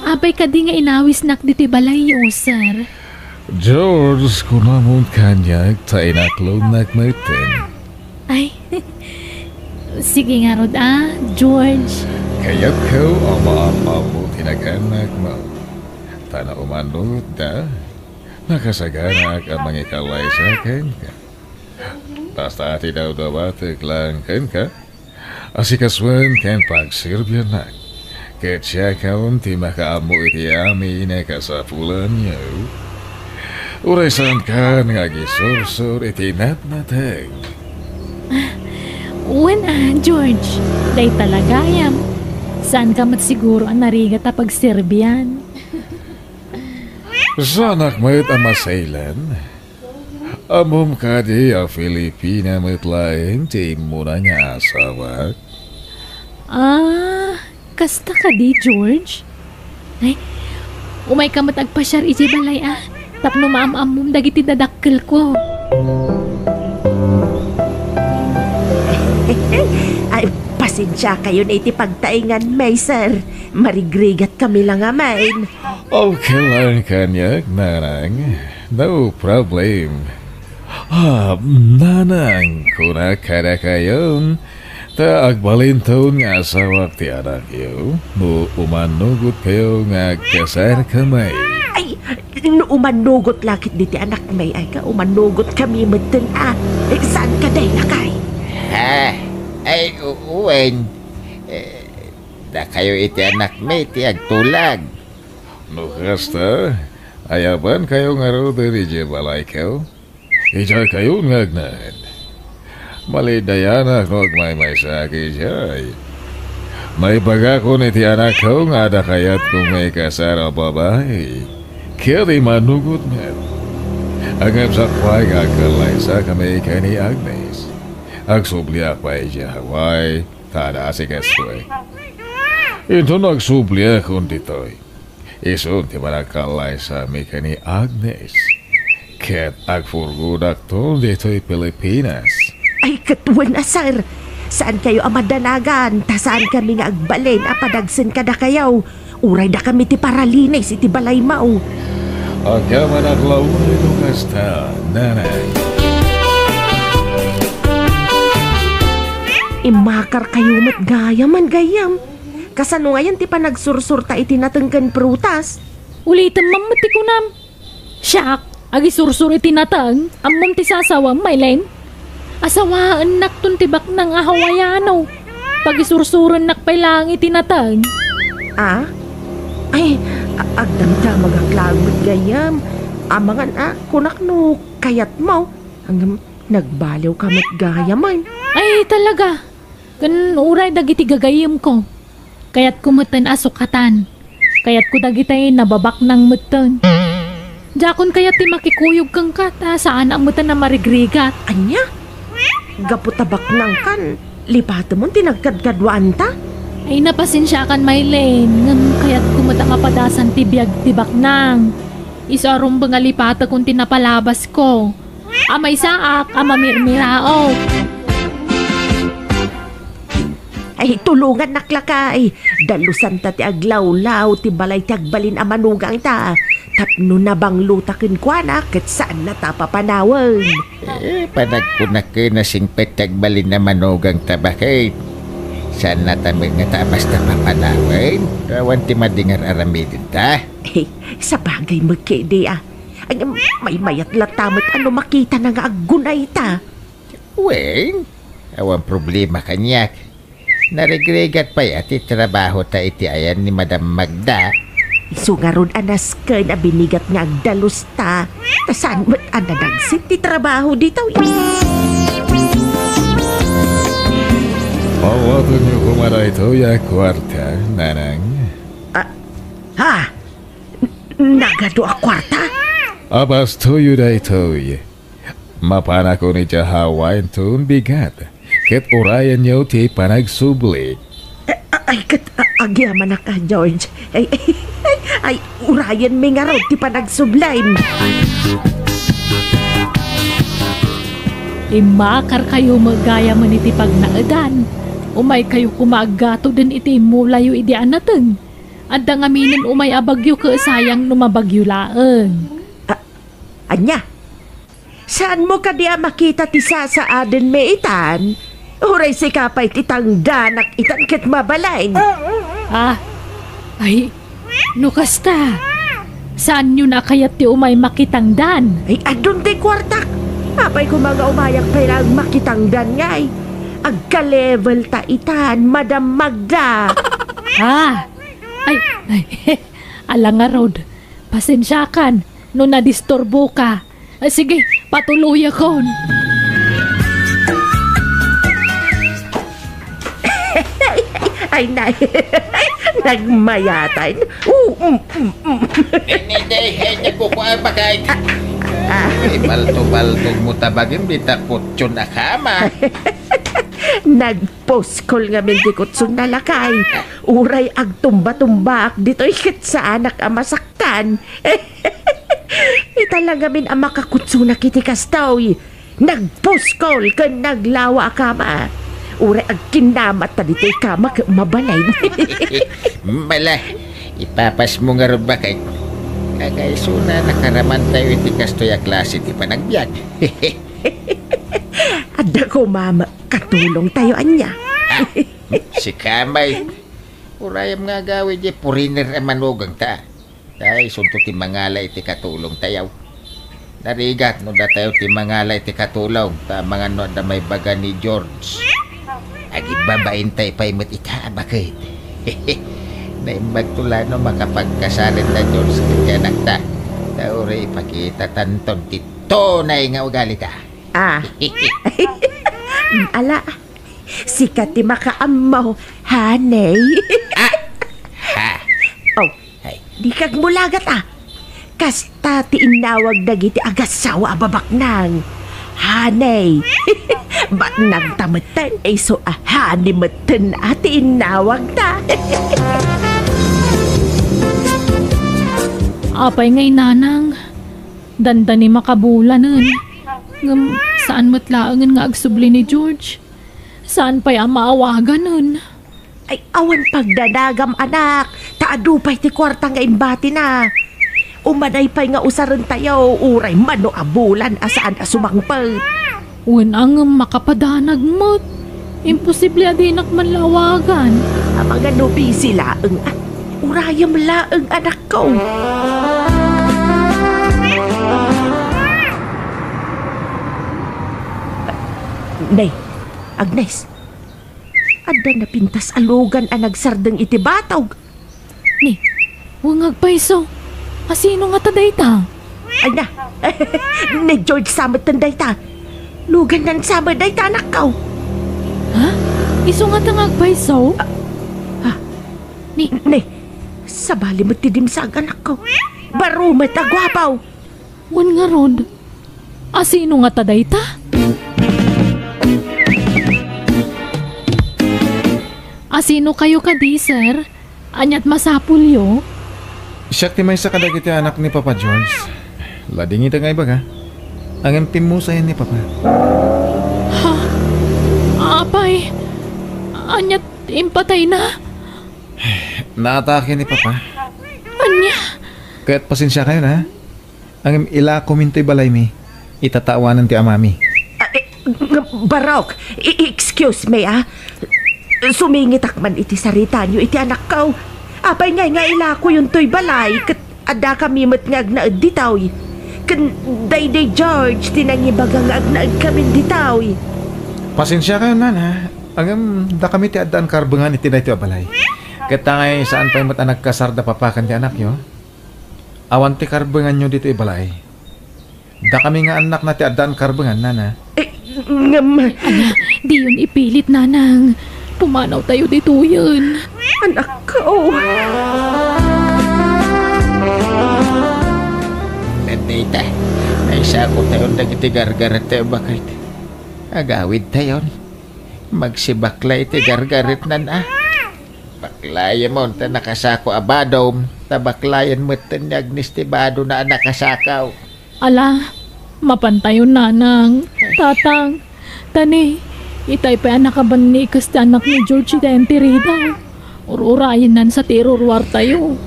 Apay kadi nga inawisnak ditoy balayyo, sir? George, kunamon kaniak ta inaklonnak metten. Ay, sige ngarud a, George. Kayatko a maam-ammo ti naganakmo. Ta no umannotda, nakasaganaak a mangikallaysa kenka. Basta ti dawdawatek laeng kenka, asikasuen ken pagserbiannak. Ket siakon ti makaammo iti amin a kasapulanyo. Uray saankan nga agisursor iti natnateng. Wen a, George, dayta la gayam. Saanka met siguro a narigat a pagserbian. Saanak met a masaylen. Ammom kadi a Filipina met laeng ti immuna nga asawak? Ah, kasta kadi, George? Ay, umayka met agpasiar idiay balay a, tapno maam-ammom dagiti dadakkelko. Ay, pasensiakayon iti pagtaenganmi, sir. Marigrigatkami la ngamin. Okay lang kaniak, nanang. No problem. Ah, nanang, kunak kadakayon, ta agbalinton nga asawak ti anakyo, no umannugotkayo nga agkasarkami. Ay, no umannugotla ketdi ti anakmi, ay ka, umannugotkamin metten a. Eh, saan ka, lakay? Ha? Ay, u-, wen. Eh, dakayo iti anakmi ti agtulag. No kasta, ayabankayo ngaruden idiay balayko? Idiaykayon nga agnaed. Malidayanak no agmaymaysaak idiay. Naibagakon iti anakko nga adda kayatko nga ikasar a babai. Ket immanugot met. Ngem sakbay nga agkallaysakami ken ni Agnes, agsubliak pay idiay Hawaii, ta adda asikasoek. Inton agsubliakon ditoy, isun ti panagkallaysami ken ni Agnes. Ket agpurgodakton ditoy Pilipinas. Ay, ket wen a, sir. Saankayo a madanagan, ta saankami nga agbalin a padagsen kadakayo. Uray dakami ti paralinis iti balaymo. Agyaman a laeng no kasta, nanang. Immakarkayo met gayamen, gayyem. Kasano ngayen ti panagsursurta iti nateng ken prutas? Ulitem man met ti kunam. Siak, agisursor iti nateng, ammom ti sasawam, Maylin? Asawaennakton ti baknang a Hawaiano. Pagisursurennak pay laeng iti nateng. Ah? Ay, a-, agdamdamagak laeng met gayyem. Amangan a, kunak no kayatmo. Ngem nagbaliwka met gayamen. Ay, talaga. Ken uray dagiti gagayyemko. Kayatko metten a sukatan. Kayatko dagiti nababaknang metten. Diakon kayat ti makikuyog kenka ta saanak metten a marigrigat. Ania? Gapu ta baknangkan, lipatemon ti nagkadkaduaanta? Ay, napasensiakan, Maylin, ngem kayatko met a mapadasan ti biag ti baknang. Isu a rumbeng a lipatekon ti napalabasko. A maysaak a mamirmiraok. Ay, tulongannak lakay. Dalusanta ti aglawlaw ti balay ti agbalin a manugangta. Tapno nabanglota kenkuana ket saannata a papanawen. Eh, panagkunak ken a singpet ti agbalin a manugangta, baket. Saannata met ngata a basta papanawen. Awan ti madi nga ar-aramidenta. Eh, sabagay met ketdi a. Ay, maymayat latta met a no makitana nga aggunayta. Wen, awan problema kaniak. Narigrigat pay a ti trabahota iti ayan ni Madam Magda. Isu ngarud a nasken a binigat nga agdalusta. Ta saan met a nadagsit ti trabaho ditoy. Pawatenyo koma daytoy a kuarta, nanang. Ah, ha? Nagadu a kuarta? Abastoyo daytoy. Mapanakon idiay Hawaii inton bigat, ket urayenyo ti panagsubli. Eh, a-, ay, ket, a-, agyamanak a, George. Ay, ay, ay, urayenmi ngarud ti panagsublim. Immakarkayo met gayamen iti pagnaedan. Umaykayo koma aggatoden iti immulayo idi a nateng. Adda ngaminen umay a bagyo ket sayang no mabagyo laeng. A-, ania? Saanmo kadi a makita ti sasaadenmi itan? Uray sika pay ti tangdanak itan ket mabalin. Ah, ay, no kasta, saanyon a kayat ti umay makitangdan? Ay, adun ti kuartak. Apay koma nga umayak pay laeng makitangdan ngay? Agka-level ta itan, Madam Magda. Ah, Ay, ay, ala ngarud. Pasensiakan no nadisturboka. Ah, sige, patuloyakon. Ay, nay. Nagmayatan. Oo, mm, mm, mm. Ni, ni, day, eh, niya kukuha, bakit? Ah, ah. Ay, balto-balto mo tabagin, bitakot yun, akama. Nagpuskol ngamin ti kutson na lakay. Uray agtumba-tumbaak ditoy ket saanak a masaktan. Ita la ngamin a makakutsonak iti kastoy. Nagpuskol ken naglawa a kama. Uray agkinnamat ta ditoy kama ket mabalin. Mala, ipapas mo ngarud bakit? Kakaisuna, nakaraman tayo iti kastoy a klase ti panagbiag. Adda ko, mama. Katulong tayo, ania? Ah, si kamay. Urayam nga agawid, di puriner a manugang ta. Tay, sunto ti mangala iti katulong tayo. Narigat no datayo ti mangala iti katulong, ta mangan no adda maibaga ni George. Agibbabain tayo pay met ita, bakit? Naimbag to la no makapagkasaren da George ken ti anakta. Ta uray ipakita tanton ti tunay nga ugali ta. Ah. Ala, sika ti makaammo, honey. Ah! Ha? Oh, ay, di kagmulagat, ah. Kasta ti innawag dagiti agassawa a babaknang. Honey. Baknang ta metten, isu a honey metten a ti innawag ta. Apay ngay, nanang? Dandani makabulanen. Ngem saan met laengen nga agsubli ni George. Saan pay a maawaganen. Ay, awan pagdanagam, anak, ta adu pay ti kuarta nga imbatina. Umanay pay nga usaren tayo, uray mano a bulan a saan a sumangpet. Wen a ngem makapadanag met. Imposible a dinak man la awagan. Amangan no busy laeng, ah. Urayem laeng, anakko. Nay, Agnes, adda napintas a lugan a nagsardeng iti batog. Ni, wen nga agpayso. Asino ngata dayta? Ay na, ni George sa metten dayta. Lugannan sa met dayta, anakko. Ha? Isu ngata nga agpayso? Ah, ah. Ni, ni, sabali met ti dimsag, anakko. Baro met a guapo. Wen ngarud, asino ngata dayta? Asino kayo kadi, sir? Aniat masapulyo? Siak ti maysa kadagiti anak ni Papa George. Ladingita nga ibaga. Ngem pimmusayen ni Papa. Ha? Apay, aniat impatayna? Naatake ni Papa. Ania? Ket pasensiakayon, ha? Ngem ilakomin toy balaymi. Itatawanen ti amami. Ah, eh, ng-, Barok, i-, excuse me, ah. Sumingitak man iti saritayo iti anakko. Apay ngay nga ilakoyon toy balay, ket adda kami met nga agnaed ditoy. Ken daydi George ti nangibaga nga agnaed kami ditoy. Pasensiakayon, nana. Ngem, dakami ti addaan karbengan iti daytoy a balay. Ket ta ngay, saan pay met a nagkasar da Papa ken ti anakyo? Awan ti karbenganyo ditoy balay. Dakami nga annakna ti addaan karbengan, nana. Eh, ngem, Ala, diyon ipilit, nanang. Pumanaw tayo ditoyen. Anakko. Nandita, naisako tayon dagiti gargaret tayo, bakit? Agawid tayon. Magsibakla iti gargaret, nana. Baklayen mo ta nakasako a badom, ta baklayen metten ni Agnes ti badona a nakasako. Ala, mapantayon, nanang, tatang, tani, itay pay a nakabannikes ti anak ni George iti entiridaw. Ur-urayennan sa ti iruruartayo.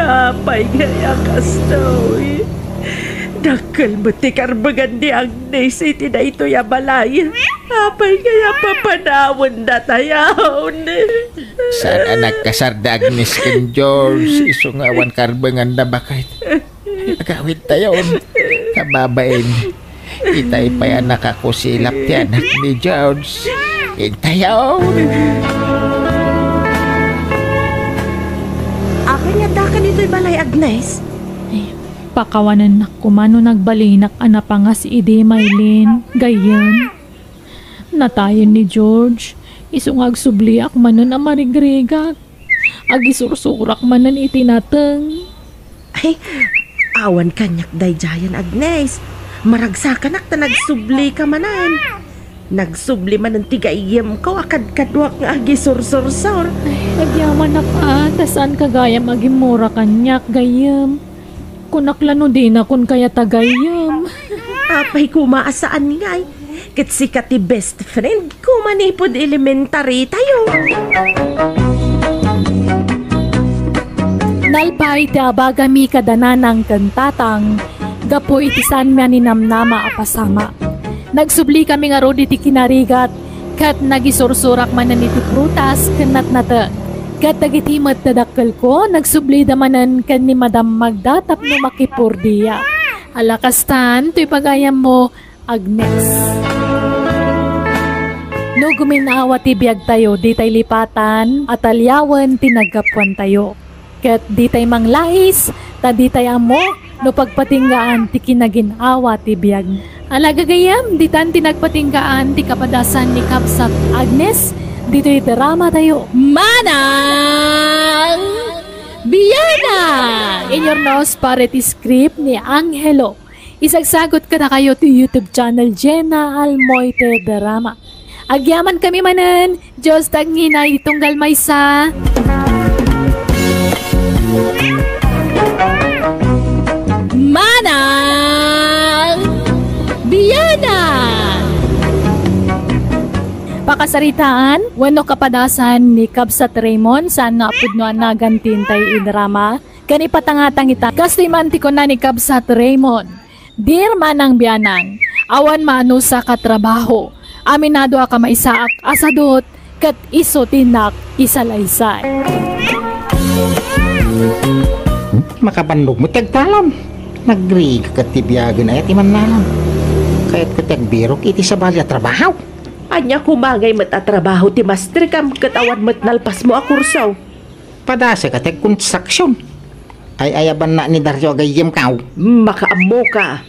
Apay ngay a kastoy? Dakkel met ti karbengan ni Agnes iti daytoy a balay. Apay ngay a papanawenda tayon? Saan a nagkasar da Agnes ken George, isu nga awan karbenganna, bakit? Agawid tayon. Kababain, itay pay a nakakusilap ti anak ni George. Intayon. Dakan itoy balay, Agnes? Ay, pakawanennak koma no nagbalinak a napangas idi, Maylin, gayyem. Natayen ni George, isu nga agsubliak manen a marigrigak. Agisursurak manen iti nateng. Ay, awan kaniak daydiayen, Agnes. Maragsakanak ta nagsublika manen. Nagsubli manen ti gayyemko a kadkaduak nga agisursursor. Ay, agyamanak a, ta saanka gayam agimmura kaniak, gayyem. Kunak la no dina kunka aya ta gayyem. Apay koma a saan ngay? Ket sika ti best friend ko manipud elementary tayo. Nalpay ti abagami kada nanang ken tatang gapu iti saanmi a ninamnama a pasamak. Nagsublikami ngarud iti kinarigat ket nagisursurak manen iti prutas ken natnateng. Ket dagiti met dadakkelko, nagsublida manen ken ni Madam Magda tapno makipurdiak. Ala kastan, toy pagayammo, Agnes. No guminawa ti biagtayo, ditay lipatan a taliawen ti naggapuantayo. Ket ditay manglais, ta ditay ammo no pagpatinggaan ti kinagin-awa ti biag. Ala gagayyem, ditan ti nagpatinggaan ti kapadasan ni Kabsat Agnes ditoy drama tayo. Manang Biana! Inurnos para ti script ni Angelo. Isagsagot kadakayo ti YouTube channel Jenna Almoite Drama. Agyamankami manen, Dios ta agngina iti tunggal maysa. Manang Biana! Pakasaritaan wenno kapadasan ni Kabsat Raymond, saan nga pudno a naganti intay idrama. Ken ipatangatang ita, kastoy man ti kuna ni Kabsat Raymond, "Dear Manang Bianang, awan maanusak a trabaho. Aminado a kamaysaak a sadut, ket isu ti nak isalaysay." Hmm? Makabannog met ti agtalon. Nagrigat ti biagen aya ti mannalon. Kayat ket ti agbirok iti sabali a trabaho. Ania koma ngay met a trabaho ti mastrikam ket awan met nalpasmo a kurso? Padasek a ti agkonstruksion. Ay-ayabanna ni Dario a gayyemko. Makaammoka.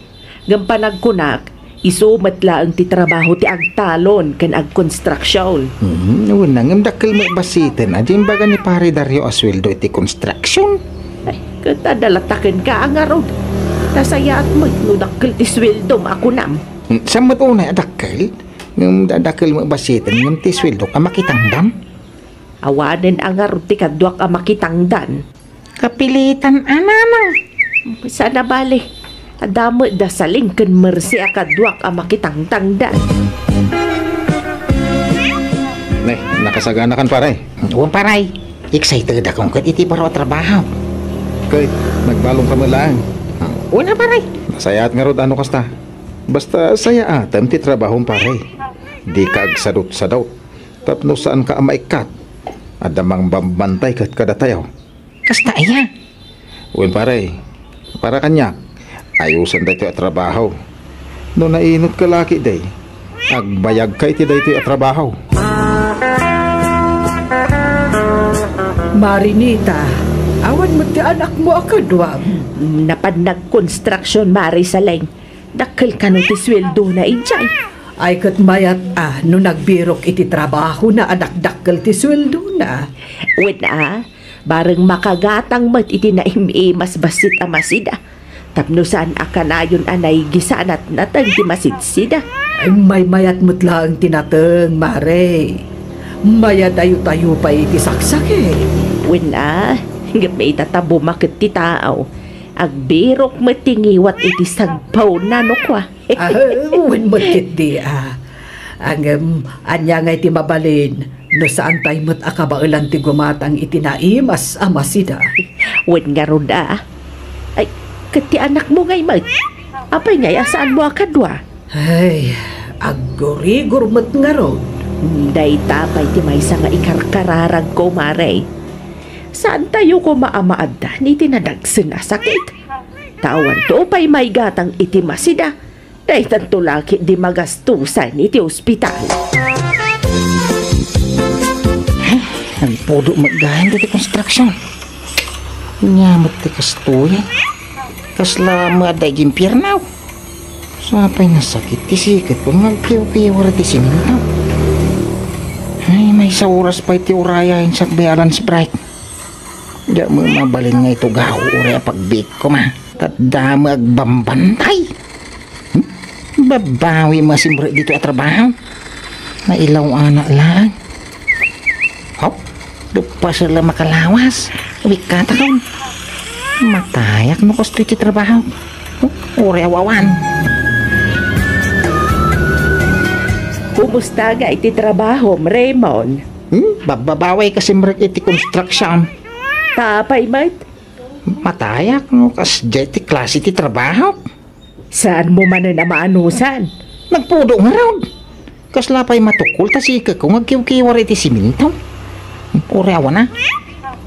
Ngem panagkunak, isu met laeng ti trabaho ti agtalon ken agkonstruksion. Hmm, wen, ngem dakkel met basiten a di imbaga ni Pare Dario a sueldo iti konstruksion. Ay, ket adda la ta kenka a ngarud. Nasayaat met no dakkel ti sueldom a kunam. Hmm, saan met unay a dakkel? Ngem da-, dakkel met basiten ngem ti sueldok a makitangdan. Awanen a ngarud ti kaduak a makitangdan. Kapilitan a nanang. Saan a bale, adda met da Saling ken Mercy a kaduak a makitangtangdan. Ne, nakasaganakan, pare. Wen, pare. Excited ako ket iti baro a trabaho. Ket, nagbalonka met laeng. Wen a, pare. Nasayaat ngarud a no kasta. Basta sayaatem ti trabahom, pare. Dika agsadutsadut. Tapno saanka a maikkat. Adda mangbambantay ket kadatayo. Kasta aya? Wen, pare. Para kaniak, ayosen daytoy a trabaho. No nainot ka laki, day, agbayagka iti daytoy a trabaho. Marinita, awan met ti anakmo a kaduam? Napan nagkonstruction, Mari Saleng. Dakkel kano ti sueldona idiay? Ay, ket mayat a no nagbirok iti trabahona a dakdakkel ti sueldona. Wen a, bareng makagatang met iti naim-imas bassit a masida. Tapno saan a kanayon a naigisanat nateng ti masidsida. Ay, maymayat met laeng ti nateng, Mare. Mayadayo-tayo pay iti saksakit. Wen a, ngem ita ta bumaket ti tao. Agbirok met ti ngiwat iti sagpawna no kua. Ah, wen met ketdi, ah. Ngem, ania ngay ti mabalin no saantay met a kabaelan ti gumatang iti naimas a masida? Wen ngarud, ah. Ay, ket ti anakmo ngay met? Apay ngay a saanmo a kadua? Ay, aggurigor met ngarud. Dayta pay ti maysa nga ikarkararagko, Mare. Saantayo koma a maaddan iti nadagsen a sakit. Ta awanto pay maigatang iti masida, daytanto la ketdi magastusan iti ospital. Ay, nagpudo met gayam ditoy konstruksyon. Ania met ti kastoy, eh. Kasla met adda iti impierno. Sapay nasakit ti siketko nga agkiwkiwar iti simento. Ay, maysa oras pay ti urayayen sakbay a lunch break. Diak met mabalin nga itugaw uray a pagbiit koma. Ta adda met agbambantay. Hmm? Babawi met a simrek ditoy a trabaho. Nailaw-anak laeng. Haw? Leppasek la makalawas. Wikkatakon. Matayak no kastoy ti trabaho. Uray awan. Kumusta ngay ti trabahom, Raymond? Hmm? Bababawi ka simrek iti construction. Ta apay met? Matayak no kasdiay ti klase ti trabaho. Saanmo manen a maanusan? Nagpudo ngarud. Kasla pay matukol ta siketko nga agkiwkiwar iti simento. Uray awan a.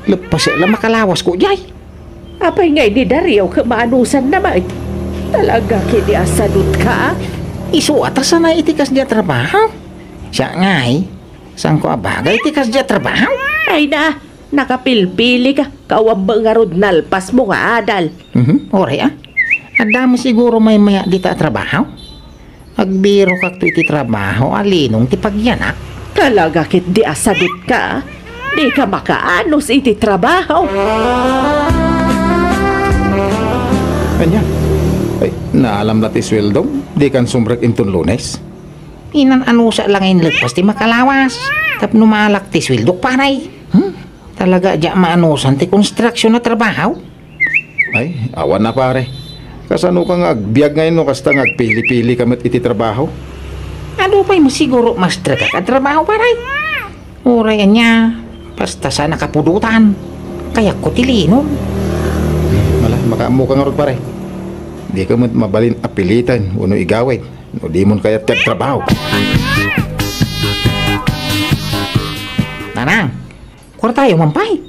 Leppasek la makalawasko diay. Apay ngay ni Dario ket maanusanna met? Talaga ketdi a sadutka? Isu a ta sanay iti kasdiay a trabaho. Siak ngay, saanko a bagay iti kasdiay a trabaho. Ay na, nakapilpili ka, kawan met ngarud nalpasmo nga adal. Mhm, uray a. Adda met siguro maymayat dita a trabaho. Agbirokakto iti trabaho a linong ti pagyanak. Talaga ketdi a sadutka. Dika makaanus iti trabaho. Ania? Ay, naalam la ti sueldom? Dikan sumrek inton Lunes? Inan-anusak la nga inleppas ti makalawas. Tapno maalak ti sueldok, pare. Hmm? Talaga a diak maanusan ti construction a trabaho? Ay, awan a, pare. Kasano ka nga agbiag ngay no kasta nga agpili-pili ka met iti trabaho? Adu pay met siguro master ka kad trabaho, pare. Uray ania, basta saan a kapudotan. Kayatko ti linong. Ala, makaammo ka ngarud, pare. Di ka met mabalin a piliten wenno igawid no dimon kayat ti agtrabaho. Nanang, kuartayo man pay.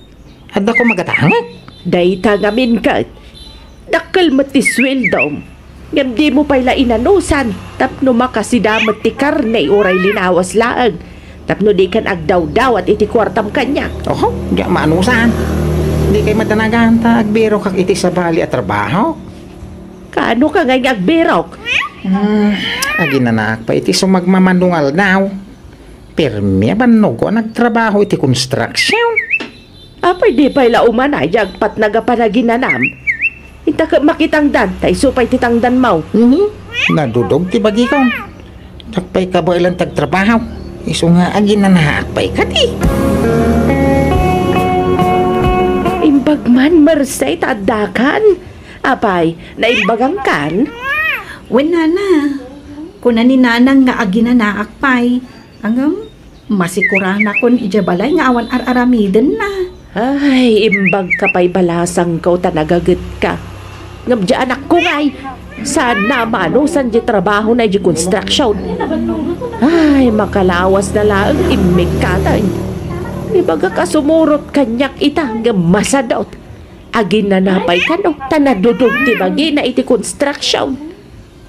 Addako magatangek. Dayta ngamin ket, dakkel met ti sueldom. Ngem dimo pay la inanusan tapno makasida met ti karne uray linawas laeng, tapno dikan agdawdawat iti kuartam kaniak. Oho, diak maanusan. Dikay madanagan ta agbirokak iti sabali a trabaho. Kaano ka ngay nga agbirok? Hmm, aginanaak pay iti sumagmamano nga aldaw. Permi a bannogko a nagtrabaho iti construction. Apay di pay la umanay ti agpatnag a panaginanam? Inta ket makitangdan, ta isu pay ti tangdanmo. Mhm. Nadudog ti bagikon. Diak pay kabaelan ti agtrabaho. Isu nga aginanaak pay kadi. Imbag man, Merced, ta addakan. Apay, naimbagangkan? Wen, nana. Kuna ni nanang nga aginanaak pay. Ngem, masikuranakon idiay balay nga awan ar-aramidenna. Ay, imbagka pay balasangko ta nagagetka. Ngem diay anakko ngay, saanna a maanusan diay trabahona idiay construction. Ay, makalawasna laeng immikkaten. Ibagak a sumurot kaniak ita, ngem masadot. Aginana pay kano, ta nadudog ti bagina iti construction.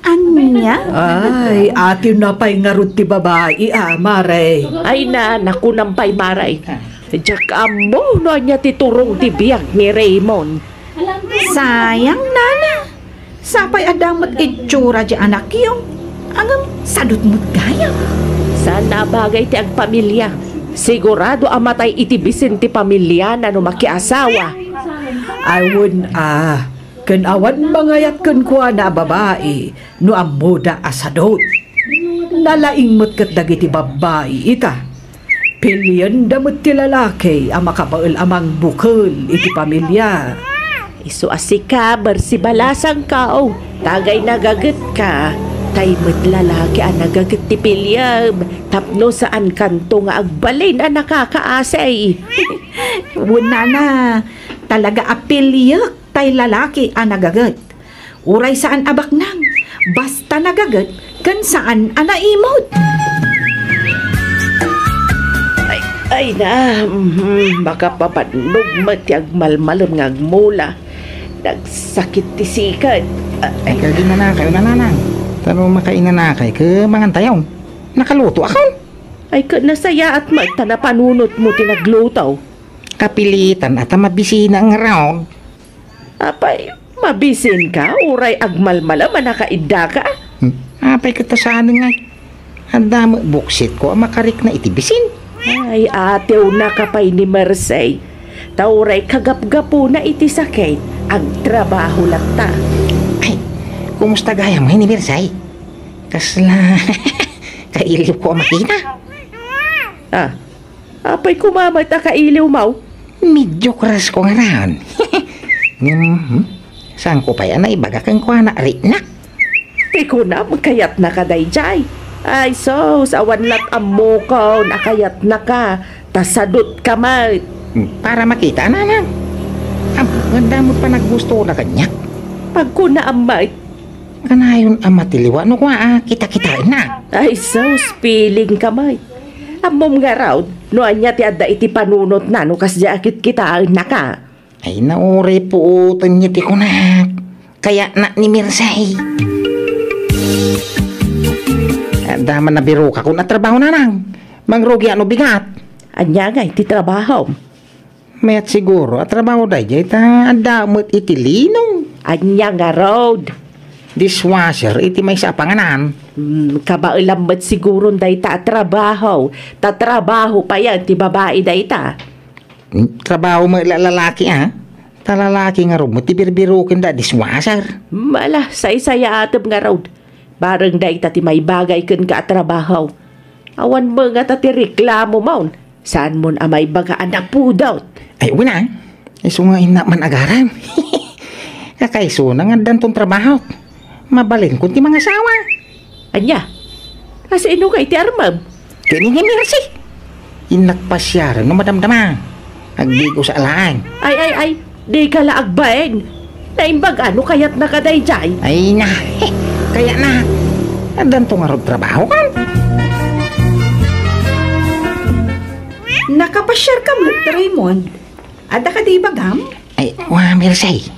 Ania? Ay, atinna pay ngarud ti babai a, mare. Ay na, nakunam pay, mare. Diak ammo no ania ti turong ti biag ni Raymond. Sayang, nana. Sapay adda met itsura ti anakyo. Ngem sadut met gayam. Saan a bagay ti agpamilia. Sigurado a matay iti bisin ti pamiliana no makiasawa. Ay, wen a. Ken awan mangayat kenkuana a babai no ammoda a sadut. Nalaing met ket dagiti babbai ita. Pilienda met ti lalaki a makabael a mangbukel iti pamilia. Isu a sika, Bersi, balasangko, o, tagay nagagetka. Tay met lalaki a nagaget ti piliem, tapno saankanto nga agbalin a nakakaasi. Wen, nana, talaga a piliek tay lalaki a nagaget. Uray saan a baknang, basta nagaget ken saan a naimut. Ay, ay na, mhm, makapabannog met ti agmalmalem nga agmula. Nagsakit ti siket. Ay, ay, kaginanakayo, nanang. Tano makainanakay, ke mangantayo. Nakaluto akon. Ay, ket nasayaat met ta napanunotmo ti nagluto. Kapilitan a ta mabisina ngarud. Apay, mabisinka, uray agmalmalem a nakaiddaka? Hmm? Apay ket ta saan ngay? Adda met buksitko a makarikna iti bisin. Ay, atewna ka pay ni Mercey. Ta uray kagapgapuna iti sakit, agtrabaho latta. Ay, kumusta gayam ngay ni Mercey? Kasla kailiwko a makita. Ah, apay koma met a kailiwmo? Medyo crush ko ngaran. Ngem, hmm? Saanko pay a naibaga kenkuana, riknak. Ti kunam, kayatnaka daydiay. Ay, sus, awan lat' ammokon a kayatnaka. Ta sadutka met. Hmm, para makita, nanang. Am, adda met panaggusto na kaniak. Pagkunaam met. Kanayon a matiliwa no kua a kita-kitaenna. Ay, sus, pilingka met. Ammom ngarud, no ania ti adda iti panunotna no kasdiay a kitkitaennaka. Ay, nauray puoten ti kunak. Kayatnak ni Mercey. Adda man nabirokakon a trabaho, nanang. Mangrugiak no bigat. Ania ngay ti trabahom? Mayat siguro a trabaho daydiay ta adda met iti lino. Ania ngarud? Dishwasher iti maysa a panganan. Hmm, kabaelam met siguron dayta a trabaho. Ta trabaho payen ti babai dayta. Hmm, trabaho met la lalaki, a? Ta lalaki ngarud met ti birbirokenda a dishwasher. Mala, saysayaatem ngarud. Bareng dayta ti maibagay kenka a trabaho. Awan met ngata ti reklamomon. Saanmon a maibaga a napudot? Ay, wen a. Isu nga innak man agaram. Kakaisuna nga addanton trabaho. Mabalinkon ti mangasawa. Ania? Kasino ngay ti armem? Ken ni Mercey. Innak pasiaren no madamdama. Agbigo sa alaen. Ay, ay, ay. Dika la agbain. Naimbag a no kayatnaka daydiay. Ay na. Kayatna. Addanto ngarud trabaho kan. Nakapasiarka met, Raymond? Adda kadi ibagam? Ay, wa, Mercey.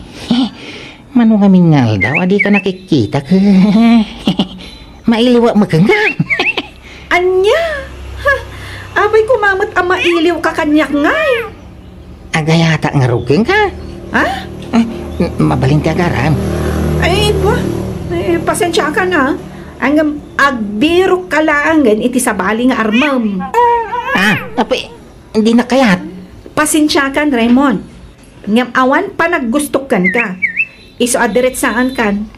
Mano ngamin nga aldaw a dika nakikita ket mailiwak met kenka. Ania? Ha? Apay koma met a mailiwka kaniak ngay? Agayatak ngarud kenka. Ha? Eh, m-, mabalin ti agaram. Ay, wa. Eh, pasensiakan a. Ngem agbirokka laengen iti sabali nga armem. Ah, apay, dinak kayat. Pasensiakan, Raymond. Ngem awan panaggustok kenka. Isu a diretsaankan,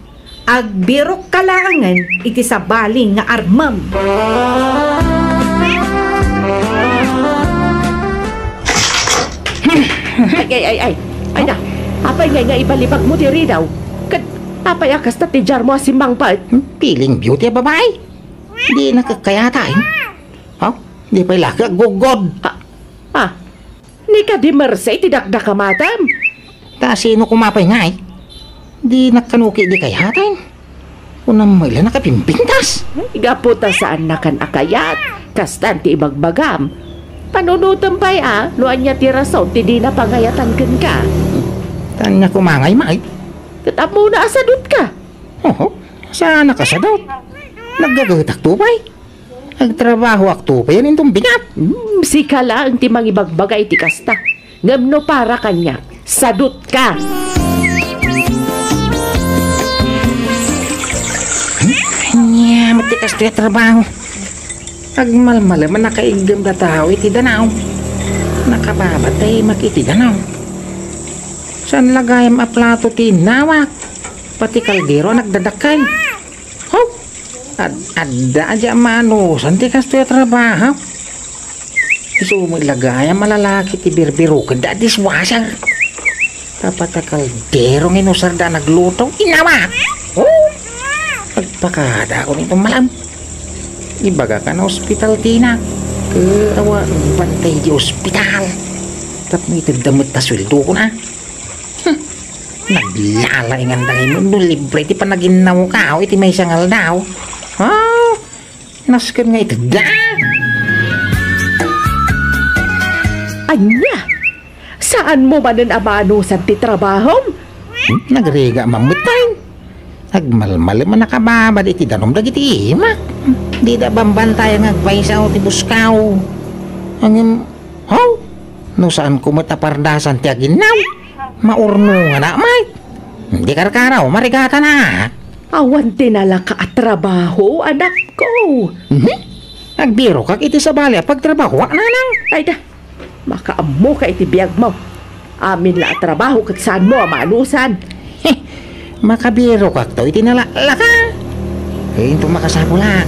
agbirokka laengen iti sabali nga armem. Ay, ay, ay, ay. Ay na, apay ngay nga ibalibagmo ti ridaw? Ket apay a kasta ti diarmo a simmangpet? Hmm, feeling beauty a babai. Dinak kayat, eh. Ha? Di pay la ka aggugod. Ah, ah. Ni kadi Mercey ti dakdakamatem? Ta sino koma pay ngay? Dinak kano ketdi kayat. Kunam met la nakapimpintas. Gapu ta saannakan a kayat, kastan ti ibagbagam. Panunotem pay a no ania ti rason ti dina pangayatan kenka. Ta ania koma ngay, May? Ket ammona a sadutka. Oho, saanak a sadut. Naggagaetakto pay. Agtrabahoakto payen inton bigat. Hmm, sika laeng ti mangibagbaga iti kasta. Ngem no para kaniak, sadutka. Ania met ti kastoy a trabaho? Agmalmalem a nakaiggem da tao iti danaw. Nakababatay met iti danaw. Saan la gayam a plato ti innawak? Pati kaldero a nagdadakkel. Haw! Ad-, adda a di amanusan ti kastoy a trabaho. Isu met la gayam a lalaki ti birbirokenda a dishwasher. Tapno kaldero nga inusarda a nagluto. Inawak! Oh! Agpakadaakon inton malam. Ibagak a naospital ti inak. Ket awan bantay di ospital. Tapno itedda met ta sueldokon a. Hmm. Naglalaingan dagiti no libre ti panaginnawko iti maysa nga aldaw. Ah, nasken nga itedda. Ania? Saanmo manen a manusan ti trabahom? Hmm, nagrigat man met. Agmalmalem a nakababad iti danum dagiti imak. Dida bambantayan nga agpayso ti buskaw. Ngem, haw, no saanko met a pardasan ti aginnaw, maurnonganak met. Di karkaraw, marigatan a. Awan ti nalaka a trabaho, anakko. Mhm. Agbirokak iti sabali a pagtrabahoak, nanang. Ay da, makaammoka iti biagmo. Amin la a trabaho ket saanmo a maanusan. Heh, makabirokakto iti nalaklaka. Kayatko makasapulak.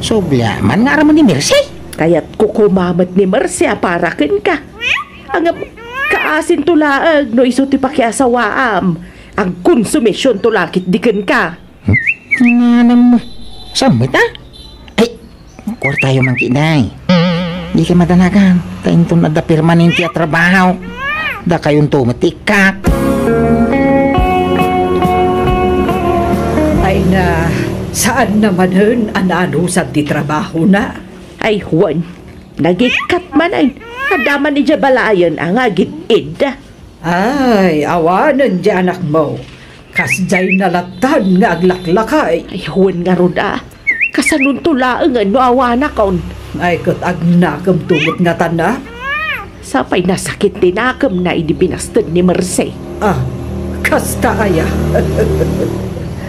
Subli man nga aramon ni Mercy. Kayatko koma met ni Mercy a para kenka. Ngem, kaasinto laeng no isu ti pakiasawaam. Agkonsumisionto la ketdi kenka. Hmm? Nanang, saan met a? Ay, kuartayo man ketdi. Dika madanagan, ta inton adda permanente a trabaho, dakayonto met ti ikkak. Ay na, saan na manen a naanusan ti trabahona? Ay, wen, nagikkat manen. Adda man idiay balayen a nga agid-id. Ay, awanen di anakmo. Kasdiay na lattan nga aglaklakay. Ay, wen ngarud a. Kasanonto laengen no awanakon? Ay, ket agnakemto met ngatan a. Sapay nasakit ti nakemna idi binasted ni Mercy. Ah, kasta aya?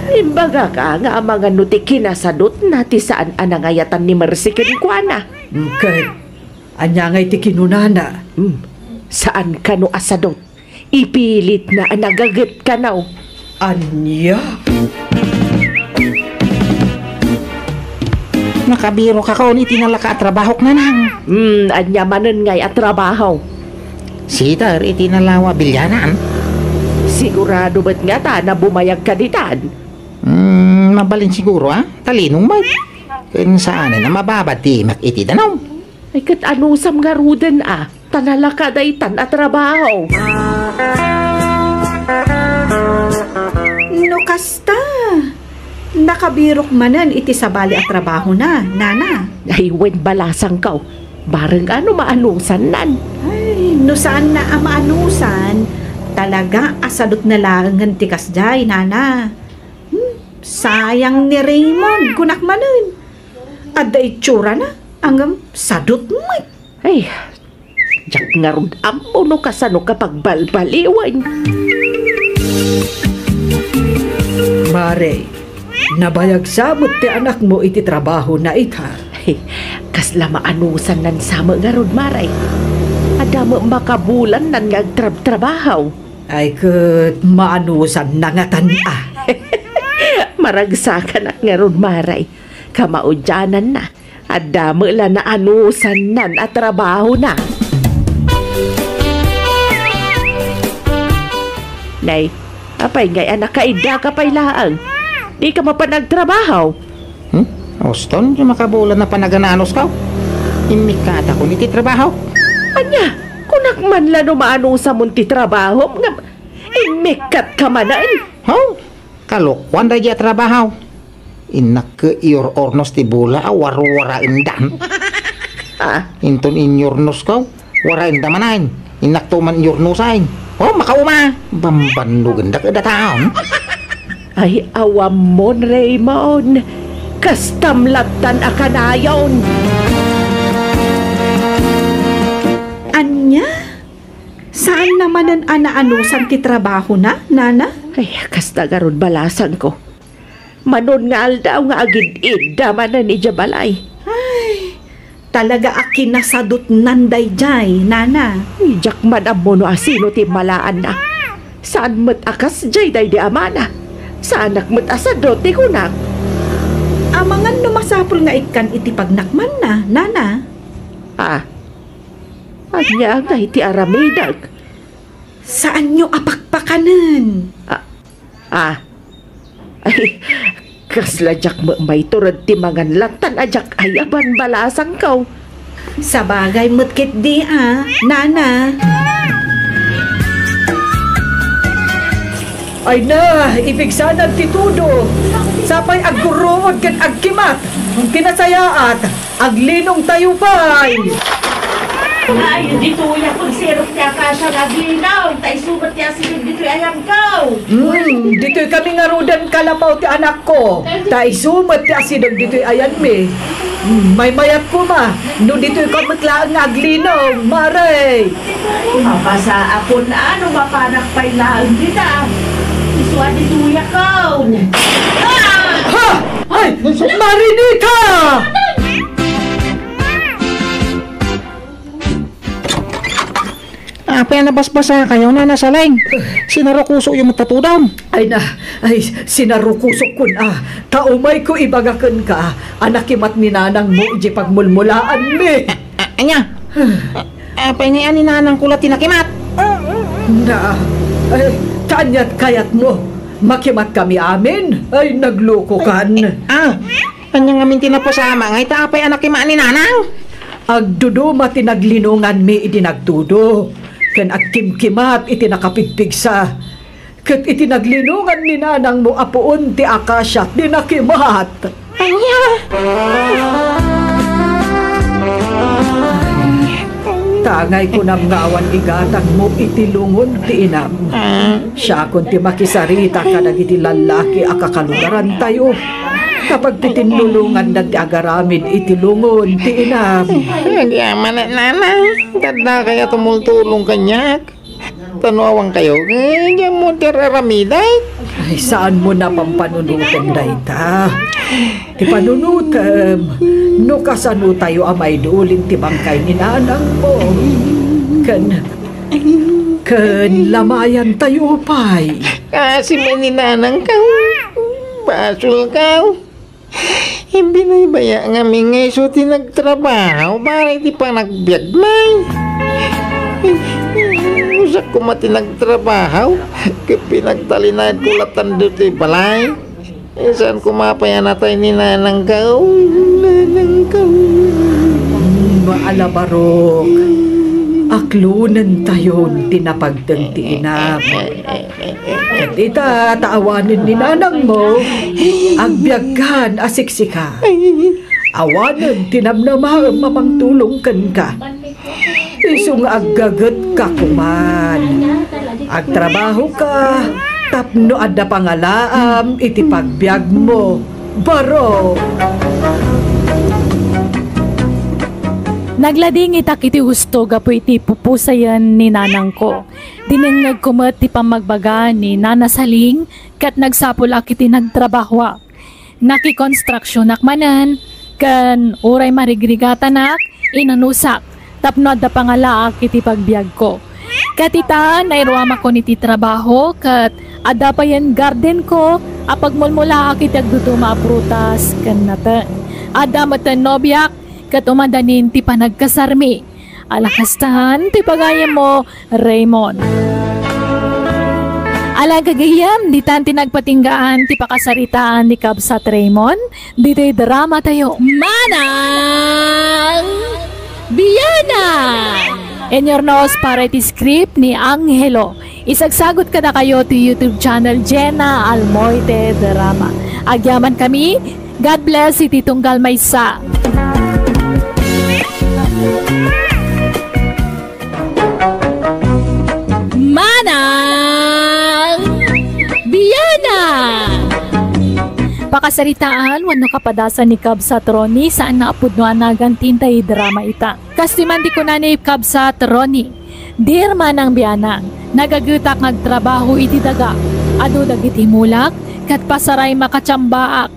Imbagak a nga amangan no ti kinasadutna ti saan a nangayatan ni Mercy kenkuana. Ket ania ngay ti kinunana? Hmm, saan kano a sadut. Ipilitna a nagaget kano. Ania? Nakabirokakon iti nalaka a trabahok, nanang. Hmm, ania manen ngay a trabaho? Sider iti nalawa a bilianan. Sigurado met ngata a bumayagka ditan? Hmm, mabalin siguro, a? Talinong met. Ken saanen a mababad ti imak iti danum. Ay, ket anusam ngaruden a, ta nalaka daytan a trabaho. No kasta, nakabirok manen iti sabali a trabahona, nana. Ay, wen, balasangko. Bareng a no maanusannan. Ay, no saanna a maanusan, talaga a sadutna laengen ti kasdiay, nana. Hmm, sayang ni Raymond, kunak manen. Adda itsurana, ngem sadut met. Ay, diak ngarud ammo no kasano ka pagbalbaliwen. Mare, nabayag sa met ti anakmo iti trabahona ita. Ay, kasla maanusannan sa met ngarud, Mare. Adda met makabulannan nga agtrabtrabaho. Ay, ket maanusanna ngatan a. Maragsakanak ngarud, Mare. Kamaudiananna, adda met la naanusannan a trabahona. Nay, apay ngay a nakaiddaka pay laeng? Dika mapan agtrabaho? Hmm? Uston, di makabulan a panagananus ka. Immikkatakon iti trabaho. Ania? Kunak man la no maanusamon ti trabahom nga immikkatka manen? Haw? Kalokuan daydi a trabaho. Innak ket iyor-ornos ti bola a warwaraendan. Ah. Inton inyornosko, waraenda manen. Innakto man iyornosen. O, makauma! Bambannogendak a dataon. Ay, awammon, Raymond. Kastam lattan a kanayon. Ania? Saanna manen a naanusan ti trabahona, nana? Ay, kasta garud balasangko. Manon nga aldaw nga agid-idda manen idiay balay. Ay, talaga a kinasadutnan daydiay, nana. Diak man ammo no asino ti immalaanna. Saan met a kasdiay daydi amana. Saanak met a sadut ti kunak. Amangan no masapul nga ikkan iti pagnakmanna, nana. Ah, ania ngay ti aramidek? Saanyo a pakpakanen. Ah, ah. Ay, kasla diak met maitured ti mangan lattan a diak ayaban balasangko. Sabagay met ketdi a, nana. Ay na, ipigsanan ti tudo. Sapay aggurruod ken agkimat. Kinasayaat. Aglinongtayo pay! Ay, ditoy a pagsirok ti akasia nga aglinong, ta isu met ti asideg ditoy ayanko. Hmm, ditoy kami ngaruden kalapaw ti anakko, ta isu met ti asideg ditoy ayanmi. Hmm, maymayat koma, no ditoy ka met laeng nga aglinong, Mare. Mapasaakon a no mapanak pay laeng dita. Pwede tuyakaw. Ah! Ha! Ay! Marinita! Apay a nabasbasakayo, Nana Saling? Sinarukusokyo met ta tudom. Ay na, ay, sinarukusokkon a. Ta umayko ibaga kenka a nakimat ni nanangmo idiay pagmulmulaanmi. A-, a-, ania? A-, apay ngay a ni nanangko la ti nakimat? Na, ay, ta aniat kayatmo? Makimatkami amin? Ay, naglokokan. Ah, ania ngamin ti napasamak ngay ta apay a nakimat ni nanang? Agduduma ti naglinonganmi idi nagtudo, ken agkimkimat iti nakapigpigsa. Ket iti naglinongan ni nanangmo a puon ti akasia ti nakimat. Ania? Ta angay kunam nga awan igatangmo iti lungon ti inam. Siakon ti makisarita kadagiti lallaki a kakalugarantayo. Kapag ti tinnulongandan ti agaramid iti lungon ti inam. Agyaman, Nana. Tadda kayo tumultulong kaniak. Ta no awan kayo, eh, diyan mo ti raramidak. Ay, saan mo napampanunoten dayta? Ti panunotem, no kasano tayo a maidulin ti bangkay ni nanangmo. Ken, ken lamayan tayo pay. Kasi may ni nanang ka, basol ka. Imbinaybaya ngamin nga isu ti nagtrabaho para iti panagbiag, Nay. Usak koma ti nagtrabaho, ket pinagtalinaedko latan ditoy balay. Saan koma pay a natay ni nanangko, nanangko. Maalabarok, aklonentayon ti napagteng ti inam. Ket ita, ta awanen ni nanangmo, agbiagkan a siksika. Awanen ti namnamaem a mangtulong kenka. Isu nga aggagetka koman. Agtrabahoka tapno adda pangalaam iti pagbiagmo. Baro! Nagladingitak iti husto gapu iti pupusayen ni nanangko. Dinengngegko met ti pammagbaga ni Nana Saling ket nagsapulak iti nagtrabahoak. Nakikonstruksionak manen ken uray marigrigatanak, inanusak tapno adda pangalaak iti pagbiagko. Ket ita, nairuamakon iti trabaho ket adda payen gardenko a pagmulmulaak iti agduduma a prutas ken nateng. Adda metten nobiak ket umadanin ti panagkasarmi. Ala kastan ti pagayammo, Raymond. Ala gagayyem, ditan ti nagpatinggaan ti pakasaritaan ni Kabsat Raymond, ditoy drama tayo. Manang Biana! Inyornos para iti script ni Angelo. Isagsagot kadakayo ti YouTube channel Jenna Almoite Drama. Agyaman kami, God bless iti tunggal maysa. Manang Biana! Pakasaritaan wenno kapadasan ni Kabsat Ronnie saan nga a pudno a naganti dayta drama ita. Kastoy man ti kuna ni Kabsat Ronnie, "Dear Manang Biana, nagagetak nga agtrabaho iti daga. Adu dagiti mulak, ket pasaray makachambaak.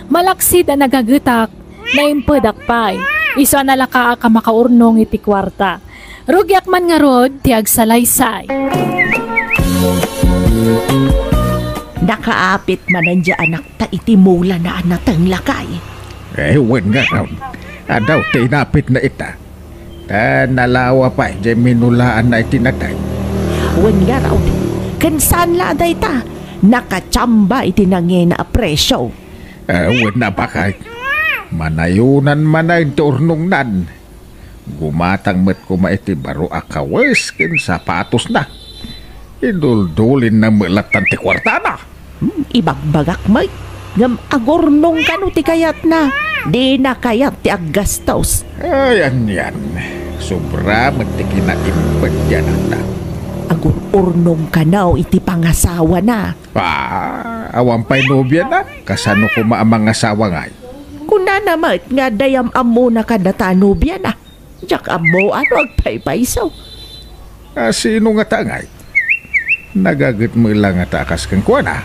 Malaksid a nagagetak, naimpedak pay. Isu a nalakaak a makaurnong iti kuarta. Rugiak man ngarud ti agsalaysay." Nakaapit manen diay anakta iti mulana a nateng, lakay? Eh, wen ngarud. Adu ti inapitna ita. Ta nalawa pay diay minulaanna iti nateng. Wen ngarud. Ken saan la a dayta. Nakachamba iti nangina a presio. Eh, wen a, baket. Manayonan manen ti urnongnan. Gumatang met koma iti baro a kawes ken sapatosna. Iduldulinna met lattan ti kuartana. Hmm, ibagbagak met. Ngem agurnong kano ti kayatna. Dina kayat ti aggastos. Ay, anian. Sobra met ti kinaimpet ti anakta. Agur-urnong kano iti pangasawana. Ah, awan pay nobiana? Kasano koma a mangasawa ngay? Kunana met nga adda yam-ammona kadata a nobiana. Diak ammo no agpaypayso. Ah, sino ngata ngay? Nagaget met la ngata a kas kenkuana.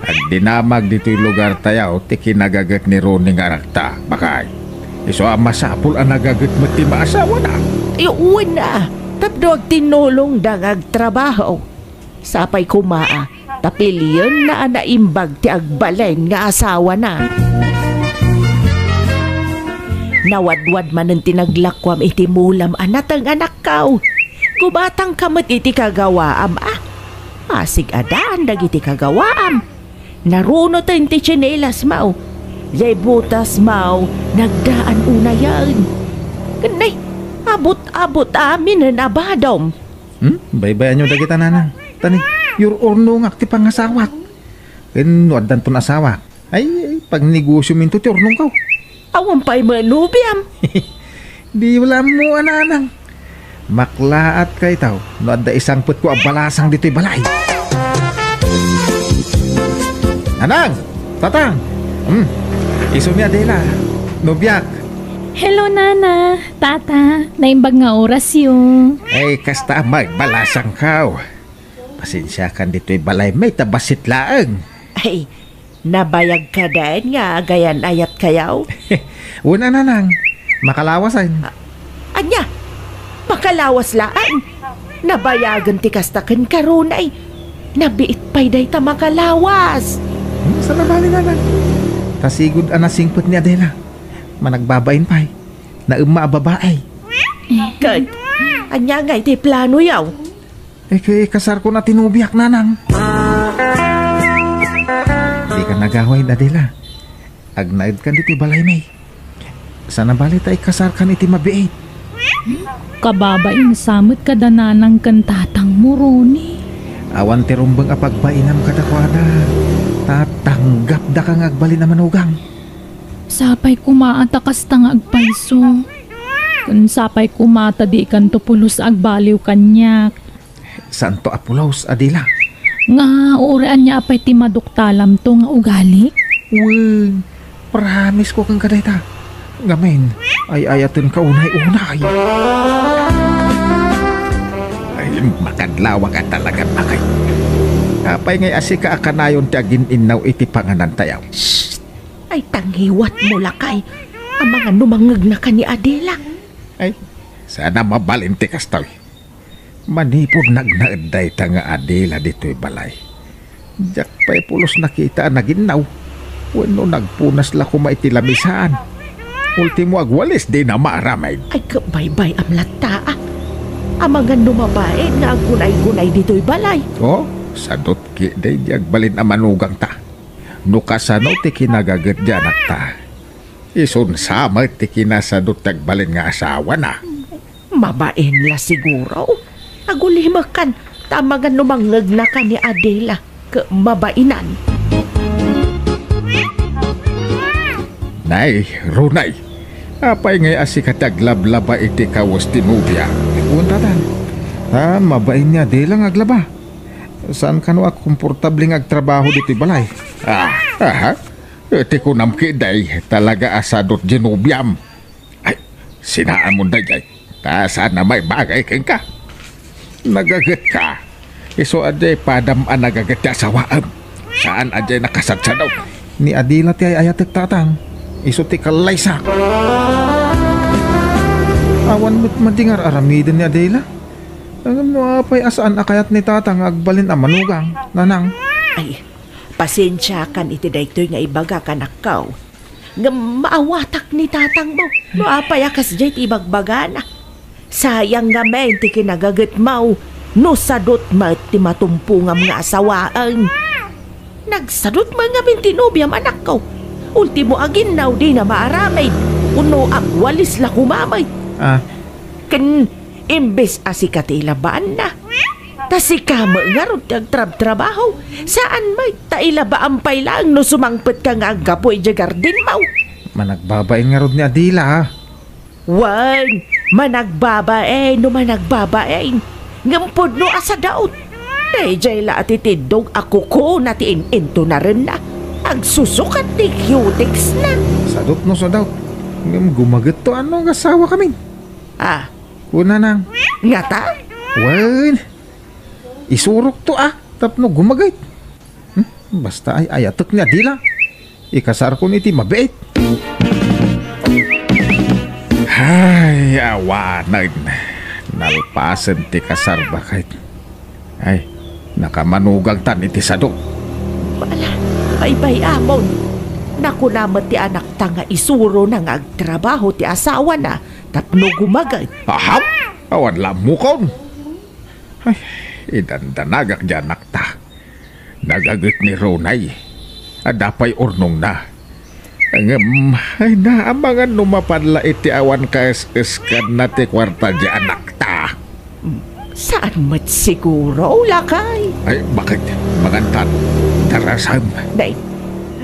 Agdinamag ditoy lugartayo ti kinagaget ni Ronnie nga anakta, bakay. Isu a masapul a nagaget met ti maasawana. Ay, wen a, tapno agtinnulongda nga agtrabaho. Sapay koma a, ta pilienna a naimbag ti agbalin nga asawana. Nawadwad manen ti naglakuam iti mulam a nateng, anakko. Gumatangka met iti kagawaam a. Asig-adaan dagiti kagawaam. Narunoten ti tsinelasmo. Jay butasmo, nagdaan unayen. Ken nay, abut-abut aminen a badom. Hmm? Baybay-anyo dagita, nanang. Ta ni, yur-urnongak ti pangasawak. Ken no addanton asawak, ay, ay, pagnegosiominto ti urnongko. Awan pay met nobiam. Di wala mo, a nanang. Maklaatkayto no adda isangpetko a balasang ditoy balay. Nanang! Tatang! Hmm. Isu ni Adela. Nobiak. Hello, Nana. Tata, naimbag nga orasyo. Ay, kasta a magbalasangko. Pasensiakan ditoy balaymi ta bassit laeng. Ay, nabayag kadi nga agayan-ayatkayo? Wen a, nanang, makalawasen. A-, ania? Makalawas laeng? Nabayagen ti kasta kenka, Ronnie. Nabiit pay dayta makalawas. Hmm, saan a bale, nanang? Ta sigud a nasingpet ni Adela. Managbabain pay. Naemma a babai. Ket, ania ngay ti planoyo? Ikasarko na ti nobiak, nanang. Dika nagaway, Adela. Agnaedkan ditoy balaymi. Saan a bale ta ikasarkan iti mabiit. Kababain sa met kada nanang ken tatangmo, Ronnie. Awan ti rumbeng a pagbainam kadakuada. Ta tanggapdaka nga agbalin a manugang. Sapay koma a ta kasta nga agpayso. Ken sapay koma ta dikanto pulos agbaliw kaniak. Saanto a pulos, Adela? Nga, uray ania pay ti maduktalamto nga ugali? Wen, promise ko kenka dayta. Ngamin, ay-ayatenka unay-unay. Ay, makadlawak a talaga, bakay. Apay ngay a sika a kanayon ti agin-innaw iti panganantayo? Shh! Ay, tangiwatmo, lakay. Amangan no mangngegnaka ni Adela. Ay, saan a mabalin ti kastoy. Manipud nagnaed dayta nga Adela ditoy balay, diak pay pulos nakita a naginnaw. Wenno nagpunas la koma iti lamisaan. Ultimo, agwalis dina maaramid. Ay, kabaybay-am latta, a. Amangan no mabain nga agunay-gunay ditoy balay. O, sadot ketdi ti agbalin a manugangta. No kasano ti kinagaget ti anakta, isun sa met ti kinasadot ti agbalin nga asawana. Mabain la siguro. Agulimekan, ta amangan no mangngegnaka ni Adela ket mabainan. Nay, Ronnie, apay ngay a sika ti aglablaba iti kawes ti nobia? Wen, tatang. Ta mabain ni Adela nga aglaba. Saan kano a komportable nga agtrabaho ditoy balay? Ah, aha. Ti kunam ketdi, talaga a sadot ti nobiam. Ay, sinaamon daydiay. Ta saan a maibagay kenka. Nagagetka. Isu a diay padam a nagaget ti asawaem. Saan a diay nakasadsadot. Ni Adela ti ay-ayatek, tatang. Isu ti kallaysak. Awan met madi nga ar-aramiden ni Adela. Ngem no apay a saan a kayat ni tatang nga agbalin a manugang, nanang? Ay, pasensiakan iti daytoy nga ibagak, anakko. Ngem maawatak ni tatangmo no apay a kasdiay ti ibagbagana. Sayang ngamin ti kinagagetmo no sadot met ti matumpongam nga asawaen. Nagsadot met ngamin ti nobiam, anakko. Ultimo, aginnaw dina maaramid, wenno agwalis la koma met. Ah. Ken imbes a sika ti ilabaanna, ta sika met ngarud ti agtrabtrabaho. Saan met ta ilabaam pay laeng no sumangpetka nga aggapu idiay gardinmo. Managbabain ngarud ni Adela, a. Wen, managbabain no managbabain, ngem pudno a sadot. Daydiay la a titiddog a kukuna ti in-intunarenna. Agsusukat ti cutex-na. Sadot no sadot, ngem gumagetto a no agasawakamin. Ah. Kuna nang. Ngata? Wen. Isurokto a tapno gumagayt. Hmm? Basta ay-ayatek ni Adela. Ikasarkon iti mabiit. Ay, awanen. Nalpasen ti kasar, baket. Ay, nakamanugangtan iti sadot. Ala, baybay-amon. Nakuna met ti anakta nga isurona nga agtrabaho ti asawana tapno gumagayt. Aham? Awan la ammokon. Ay, idandanagak diay anakta. Nagaget ni Ronay. Adda pay urnongna. Ngem, ay, naamangan no mapan la iti awan kaes-eskanna ti kuarta diay anakta. Saan met siguro, lakay? Ay, baket? Mangantan, darasem. Nay,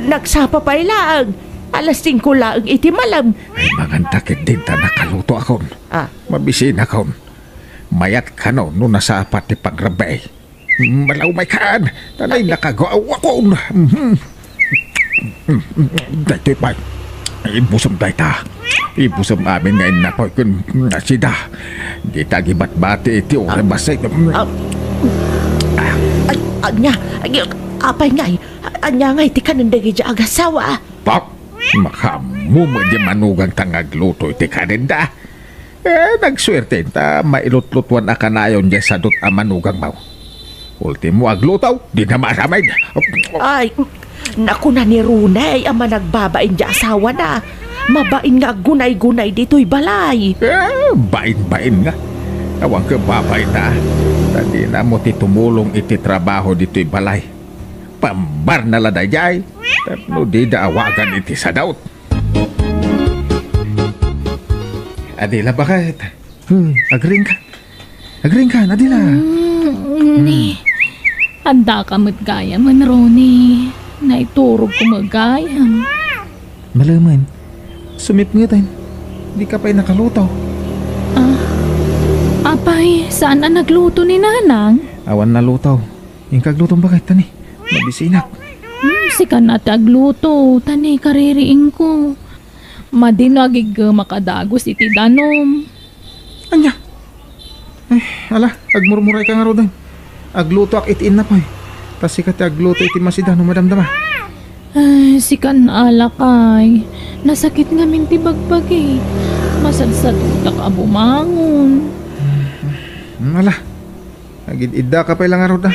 nagsapa pay laeng. Alas singko laeng iti malem. Ay, manganta ketdin ta nakalutoakon. Ah. Mabisinakon. Mayat kano no nasapa ti pangrabbi. Malaw may kaan, ta nay nakagawakon. Mhm. Daytoy pay. Ibusem dayta. Ibusem amin nga innapoy ken nasida. Dita agibatbati iti oras bassit. Ah. Ay, ania, ay, apay ngay, ania ngay ti kanen dagiti agassawa? Pak, makaammo met diay manugangta nga agluto iti kanenda. Eh, nagsuerte ta mailutlutuan a kanayon diay sadot a manugangmo. Ultimo agluto, dina maaramid. Ay, nakuna ni Ronay a managbabain diay asawana. Mabain nga aggunay-gunay ditoy balay. Eh, bain-bain nga. Awan ket babainna. Ta dina ammo ti tumulong iti trabaho ditoy balay. Pambarna la daydiay. Tapno dida awagan iti sadot. Adela, baket? Hmm, agriingka. Agriingka, Adela. Mm, ni. Addaka met gayamen, Ronnie. Naiturogko met gayam. Malemen. Sumipngeten. Dika pay nakaluto. Ah, apay, saan a nagluto ni Nanang? Awan naluto. Inka aglutom, baket, ta ni mabisinak. Hmm, sika na ti agluto, ta ni kaririingko. Madi no agiggemak a dagus iti danum. Ania? Eh, ala, agmurmurayka ngaruden. Aglutoak iti innapoy. Ta sika ti agluto iti masida no madamdama. Ay, sikan alakay. Nasakit ngamin ti bagbagi. Masadsadutak a bumangon. Hmm, ala. Agid-iddaka pay la ngarud, a.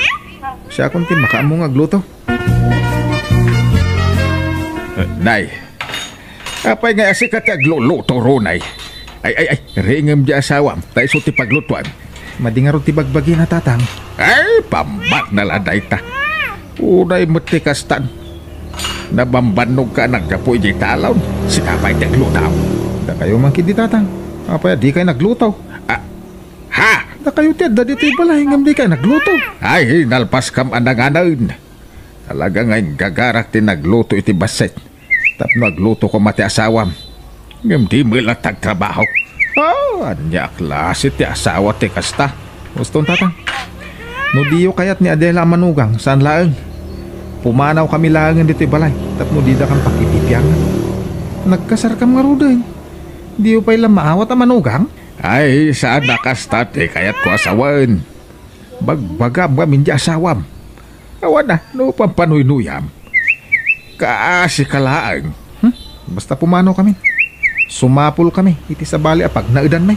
Siakon ti makaammo nga agluto. Eh, nay, apay nga sika ti agluluto, Ronay? Ay, ay, ay, riingem diay asawam, ta isu ti paglutoan. Madi ngarud ti bagbagina, Tatang. Ay, pambarna la dayta. Unay met ti kastan. Nabambannogka a naggapu idiay talaw. Sika pay ti agluto. Dakayo man ketdi, Tatang. Apay a dikay nagluto? Ah, Ha? Dakayo ti adda ditoy balay ngem dikay nagluto. Ay, nalpaskam a nanganen. Talaga nga inggagarak ti nagluto iti bassit. Tapno agluto koma ti asawam. Ngem di met latta agtrabaho. Oh, ania a klase ti asawa ti kasta? Uston, Tatang. No diyo kayat ni Adela a manugang, saan laeng. Pumanawkami laengen ditoy balay tapno didakam pakipipiangan. Nagkasarkam ngaruden. Diyo pay la maawat a manugang? Ay, saan a kasta ti kayatko a sawen. Bagbagam ngamin ti asawam. Awan a, no pampanuynuyam. Kaasi ka laeng. Hmm? Basta pumanawkami. Sumapulkami iti sabali a pagnaedanmi.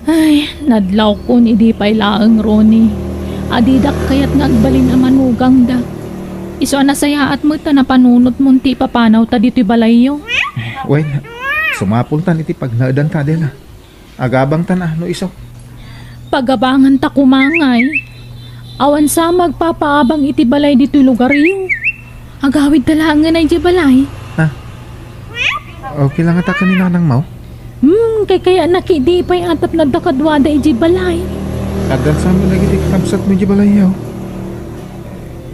Ay, nadlawkon idi pay laeng, Ronnie. A didak kayat nga agbalin a manugangda. Isu a nasayaat met ta napanunotmon ti ipapanawta ditoy balayyo. Wen, sumapultan iti pagnaedanta, Adela. Agabangtan a no isu. Pagabanganta koma ngay. Awan sa nga agpapaabang iti balay ditoy lugaryo. Agawidta laengen idiay balay. Ha? Okay la ngata ken ni nanangmo? Hmm, kaykayatna ketdi pay a tapno adda kaduada idiay balay. Addan sa met dagiti kakabsatmo idiay balayyo.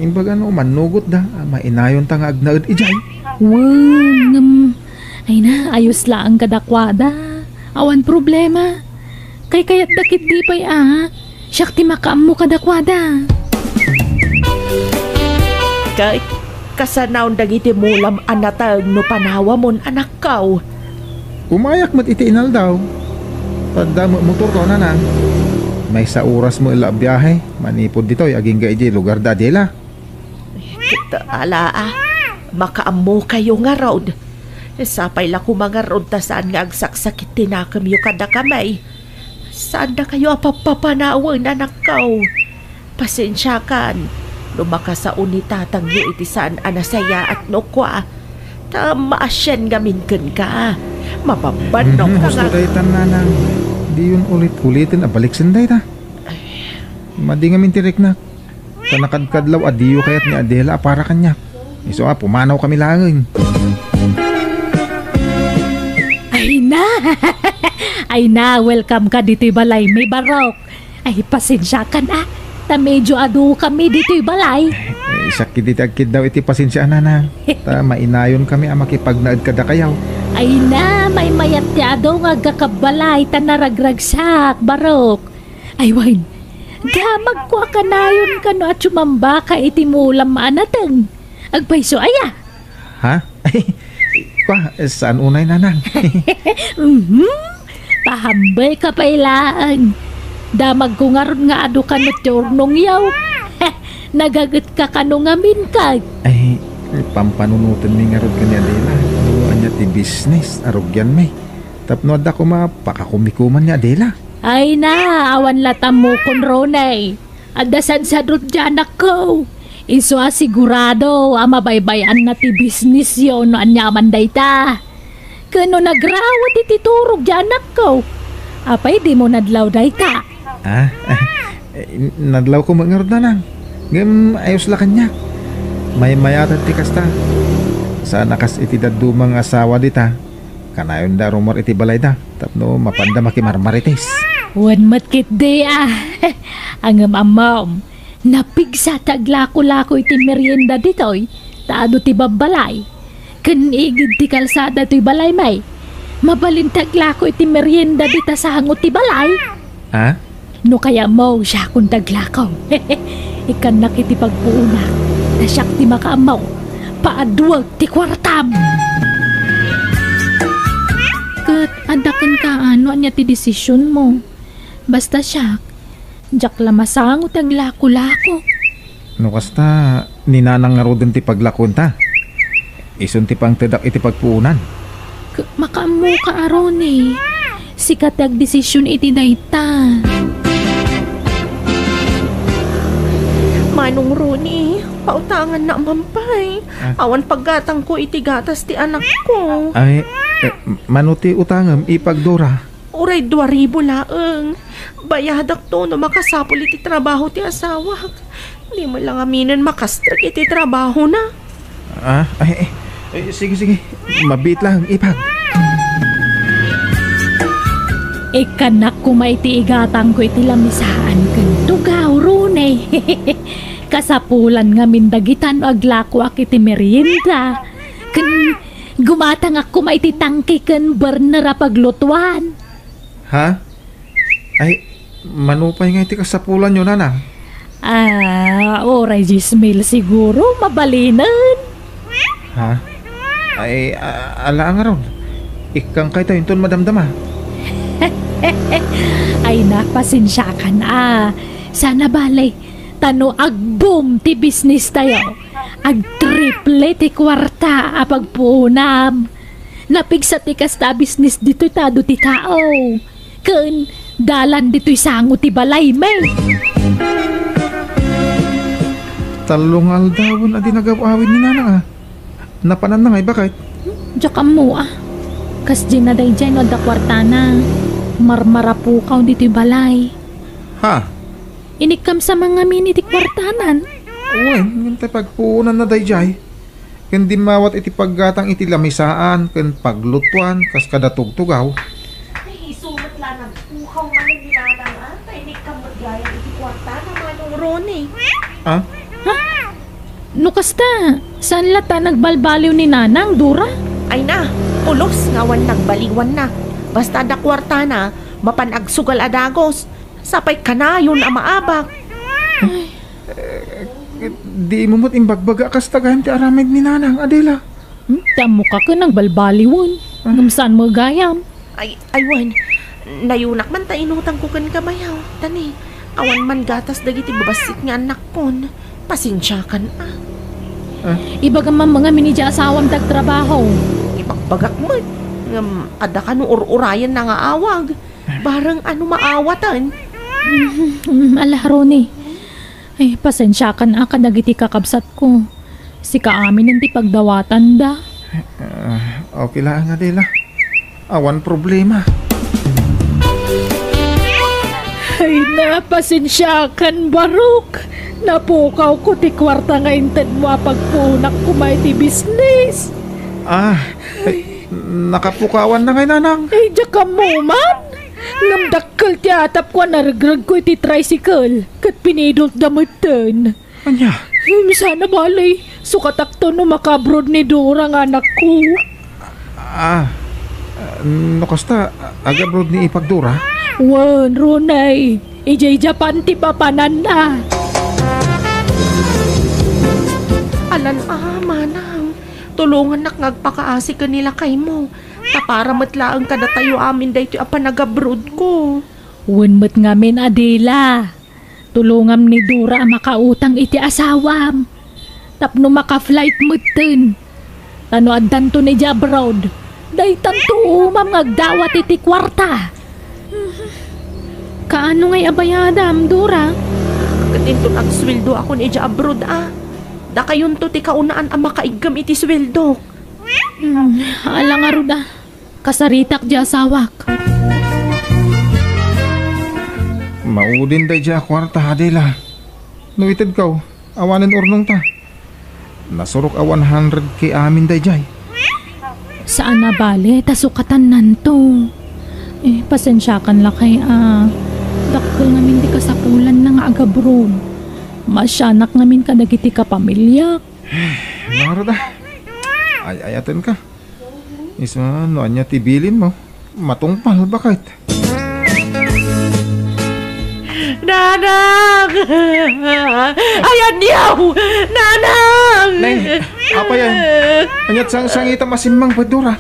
Imbag a no mannugotda, a mainayonta nga agnaed idiay. Wen, ngem, ay na, ayos laeng kadakuada. Awan problema. Kaykayatda ketdi pay a. Siak ti makaammo kadakuada. Ket kasanaon dagiti mulam a nateng no panawamon, anakko? Umayak met iti inaldaw. Adda met motorko, nanang. Maysa oras met la a biahe manipud ditoy agingga idiay lugar da Adela. Ket ala, a, makaammokayo ngarud. Sapay la koma ngarud ta saan nga agsaksakit ti nakemyo kadakami. Saandakayo a pappapanawen, anakko. Pasensiakan no makasao ni tatangyo iti saan a nasayaat no kua, ta maasian ngamin kenka. Mababannok Mhm, ka husto nga daytan, nanang. Diyon ulit-uliten a baliksen dayta. Madi ngamin ti riknak. Ta nakadkadlaw a diyo kayat ni Adela a para kaniak. Isu a, pumanawkami laengen. Ay na! Ay na, welcome ka ditoy balaymi, Barok. Ay, pasensiakan, a. Ta medyo adukami ditoy balay. Eh, sakit iti agkiddaw iti pasensiaan, nanang. Ta mainayonkami a makipagnaed kadakayo. Ay na, maymayat ti adu nga agkakabbalay ta naragragsak, Barok. Ay wen, damagko a kanayon kano a sumambaka iti mulam a nateng. Agpayso aya? Ha? Kua, saan unay, nanang? Mhm. Pahambelka pay laeng. Damagko ngarud nga adu kano ti urnongyo. Nagagetka kano ngamin, ket? Ay, pampanunotenmi ngarud ken ni Adela no ania ti business a rugianmi. Tapno adda koma pakakumikuman ni Adela. Ay na, awan la tammokon, Ronnie. Adda sadsadot diay anakko. Isu a sigurado a mabaybay-anna ti businessyo no aniaman dayta. Ken no nagrawet iti turog diay anakko, apay dimo nadlaw dayta? Ah, eh, nadlawko met ngarud, nanang. Ngem ayos la kaniak. Maymayatan ti kasta. Saan a kas iti dadduma nga asawa dita. Kanayonda rummuar iti balayda tapno mapanda makimarmarites. Wen met ketdi a. Ngem ammom, napigsa ti aglako-lako iti merienda ditoy ta adu ti babbalay. Ken igid ti kalsada toy balaymi. Mabalin ti aglako iti merienda dita sango ti balay. Ha? No kayatmo, siakon ti aglako. Ikkannak iti pagpuonak, ta siak ti makaammo. Paaduek ti kuartam. Ket adda kenka no ania ti desisionmo. Basta siak, diak la masango ti aglako-lako. No kasta, ni nanang ngaruden ti paglakuenta. Isun ti pangtedak iti pagpuonan. K-, makaammoka a, Ronnie. Sika ti agdesision iti dayta. Manong Ronnie, pautangannak man pay. Ah. Awan paggatangko iti gatas ti anakko. Ay, eh, mano ti utangem, Ipag Dora? Uray dua ribu laeng. Bayadakto no makasapul iti trabaho ti asawak. Di met la ngaminen makastrek iti trabahona. Ah, ay, ay, ay, sige, sige. Mabiit lang, Ipag. Ikkannak koma iti igatangko iti lamisaan ken tugaw, Ronnie. Kasapulan ngamin dagita no aglakoak iti merienda. Ken gumatangak koma iti tangke ken burner a paglutuan. Ha? Ay, mano pay nga iti kasapulanyo, nanang? Ah, uray dies mil siguro, mabalinen. Ha? Ay, a-, ala ngarud. Ikkan kayta inton madamdama. Ay, na, pasensiakan a. Saan a bale, ta no agboom ti business tayo, agtriple ti kuarta a pagpuonam. Napigsa ti kasta a business ditoy ta adu ti tao. Ken dalan ditoy sango ti balaymi. Tallo nga aldawen a di nagaw-awid ni nanang a. Napananna ngay baket? Diak ammo a. Kasdiay na daydiay no adda kuartana. Marmarapukaw ditoy balay. Ha? Inikkam sa mangamin iti kuartanan. Wen, ngem tay pagpuonanna daydiay. Ken dimmawat iti paggatang iti lamisaan ken paglutuan kas kada tugtugaw. Ay, isu met la nagpukaw manen ni nanang, a? Ta inikkam met gayam iti kuartana, Manong Ronnie. Ah? Ha? No kasta, saan la ta nagbalbaliw ni nanang, Dora? Ay na, pulos nga awan nagbaliwanna. Basta adda kuartana, mapan agsugal a dagus. Sapay kanayon a maabak. Eh, di mo met imbagbaga a kasta gayam ti aramid ni nanang, Adela. Hmm? Ti ammoka ken nagbalbaliwen. Ah. Ngem saan met gayam? Ay, ay, wen. Nayunak man ta inutangko kenka, bayaw. Tani, awan man gatas dagiti babassit nga annakkon. Pasensiakan, a. Ah? Ibagam man ngamin idiay asawam ti agtrabaho. Ibagbagak met. Ngem, adda kano ur-urayenna nga awag. Bareng ano maawaten. Mm, ala, Roni. Ay, pasensiakan a kadagiti kakabsatko. Sika aminen ti pagdawatanda. Ah, okay laeng, Adela. Awan problema. Ay, na, pasensiakan, Barok. Napukawko ti kuarta nga intedmo a pagpuonak koma iti bisnis. Ah, ay, nakapukawan na ngay, Nanang. Ay, diak ammo man. Ngem dakkel ti atapko a naregregko iti tricycle, ket pinidutda metten. Ania? Ngem sana bale, sukatakto no maka-abroad ni Dora nga anakko. Ah, no kasta, ag-abroad ni ipag Dora? Wen, Ronay. Idiay Japan ti papananna. Alan a, manang. Tulongannak nga agpakaasi ken ni lakaymo. Ta para met laeng kadatayo amin daytoy a panagabroadko. Wen met ngamin, Adela. Tulongam ni Dora a makautang iti asawam. Tapno maka-flight metten. Ta no addanton idiay abroad, daytanto umam nga agdawat iti kuarta. Kaano ngay a bayadam, Dora? Ket inton agsueldoakon idiay abroad, a. Dakayonto ti kaunaan a makaiggem iti sueldok. Hmm, ala ngarud, a. Kasaritak diay asawak. Maudin daydiay a kuarta, Adela. No itedkaw, awanen urnongta. Nasurok a one hundred K amin daydiay. Saan a bale, ta sukatannanto. Eh, pasensiakan lakay a. Dakkel ngamin ti kasapulanna nga agabroad. Maasianak ngamin kadagiti kapamiliak. Ngarud a. Ay-ayatenka. Isu, no ania ti bilinmo? Matungpal, baket. Nanang! Ay, aniaw! Nanang! Nay, apay yan? Aniat sangsangitam a simmang, Dora?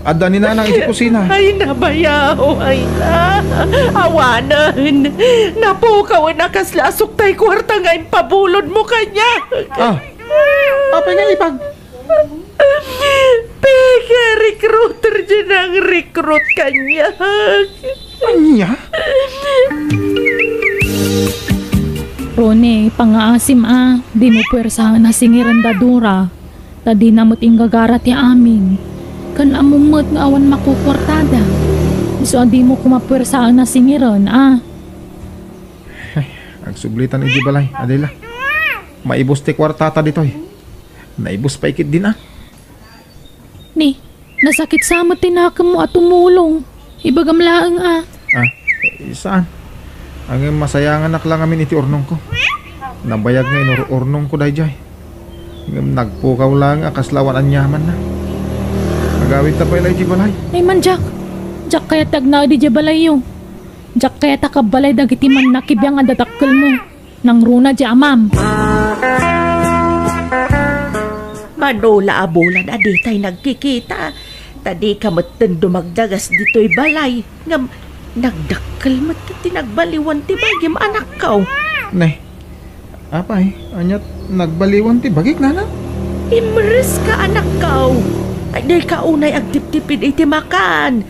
Adda ni Nanang iti kusina. Ay, nabayaw, ay na. Awanen. Napukawen a kasla asuk tay kuarta nga impabulodmo kaniak. Ah, apay nga ipag? Peke, recruiter diay nang-recruit kaniak. Ania? Rone, pangngaasim a, dimo puersaen a singiren da Dora. Ta dina met inggagara ti amin. Ken ammom met nga awan makukuartada. Isu a dimo koma puersaen a singiren, a. Ay, agsublitan iti balay, Adela. Maibus ti kuartata ditoy. Naibus pay ketdin a. Ni, nasakit sa met ti nakemmo a tumulong. Ibagam laeng a. Ah, eh, saan? Ngem masayanganak la ngamin iti urnongko. Nabayag nga inur-urnongko daydiay. Ngem nagpukaw laeng a kasla awan aniamanna. Agawidta pay la iti balay. Ay man, Jack. Diak kayat ti agnaed idiay balayyo. Diak kayat a kabbalay dagiti mannakibiang a dadakkelmo. Nangruna diay amam. Mano la a bulan a ditay nagkikita, ta dika metten dumagdagas ditoy balay, ngem nagdakkel met ket ti nagbaliwan ti bagim, anakko. Ne, apay, aniat nagbaliwan ti bagik, nana? Imreska, anakko. Ay, dayka unay agtiptipid iti makan.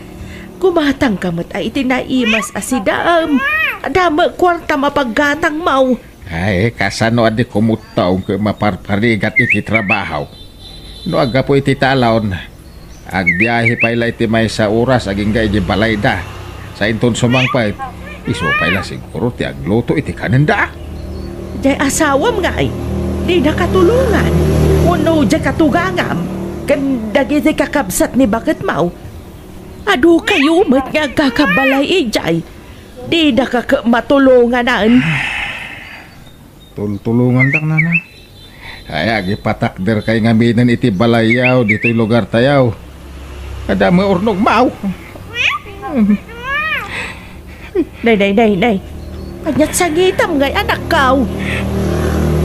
Gumatangka met a iti naimas a sidaem. Adda met kuartam a paggatangmo. Ay, kasano a di kumutta ket maparparigat iti trabaho? No aggapu iti talon, agbiahe pay la iti maysa oras agingga iti balayda. Sa inton sumangpet, isu pay la siguro ti agluto iti kanenda. Diay asawam ngay, dina katulongan. Wenno diay katugangam, ken dagiti kakabsat ni baketmo. Adu kayo met nga agkakabalay idiay. Didaka ket matulonganan. Tultulongandak, nana. Ay, agipatakderkay ngaminen iti balayyo ditoy lugartayo. Adda met urnongmo. Nay, nay, nay, nay. Aniat sangitam ngay, anakko?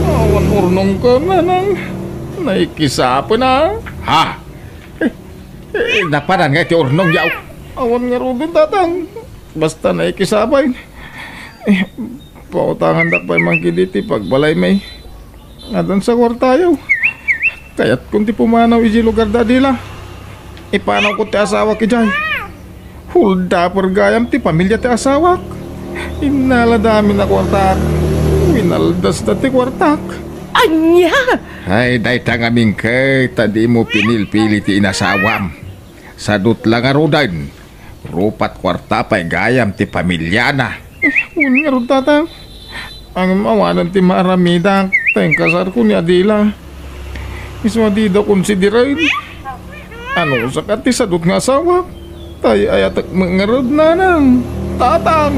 Awan urnongko, nanang. Naikisapen a. Ha? Eh, napanan nga iti urnongyo. Awan ngaruden, tatang. Basta naikisabay. Eh, pautangandak pay man ketdi ti pagbalaymi. Addan sa kuartayo. Kayatkon ti pumanaw idiay lugar da Adela. Ipanawko ti asawak idiay. Hold-upper gayam ti pamilia ti asawak. Innalada amin a kuartak. Winaldasda ti kuartak. Ania? Ay, dayta ngamin ket ta dimo pinilpili ti inasawam. Sadut la ngaruden, rupat kuarta pay gayam ti pamiliana. Wen ngarud, tata. Ngem awanen ti maaramidak, ta inkasarko ni Adela. Isu a dida konsideren. Anusaka ti sadut nga asawak? Tay-ayatek met ngarud, nanang, tatang.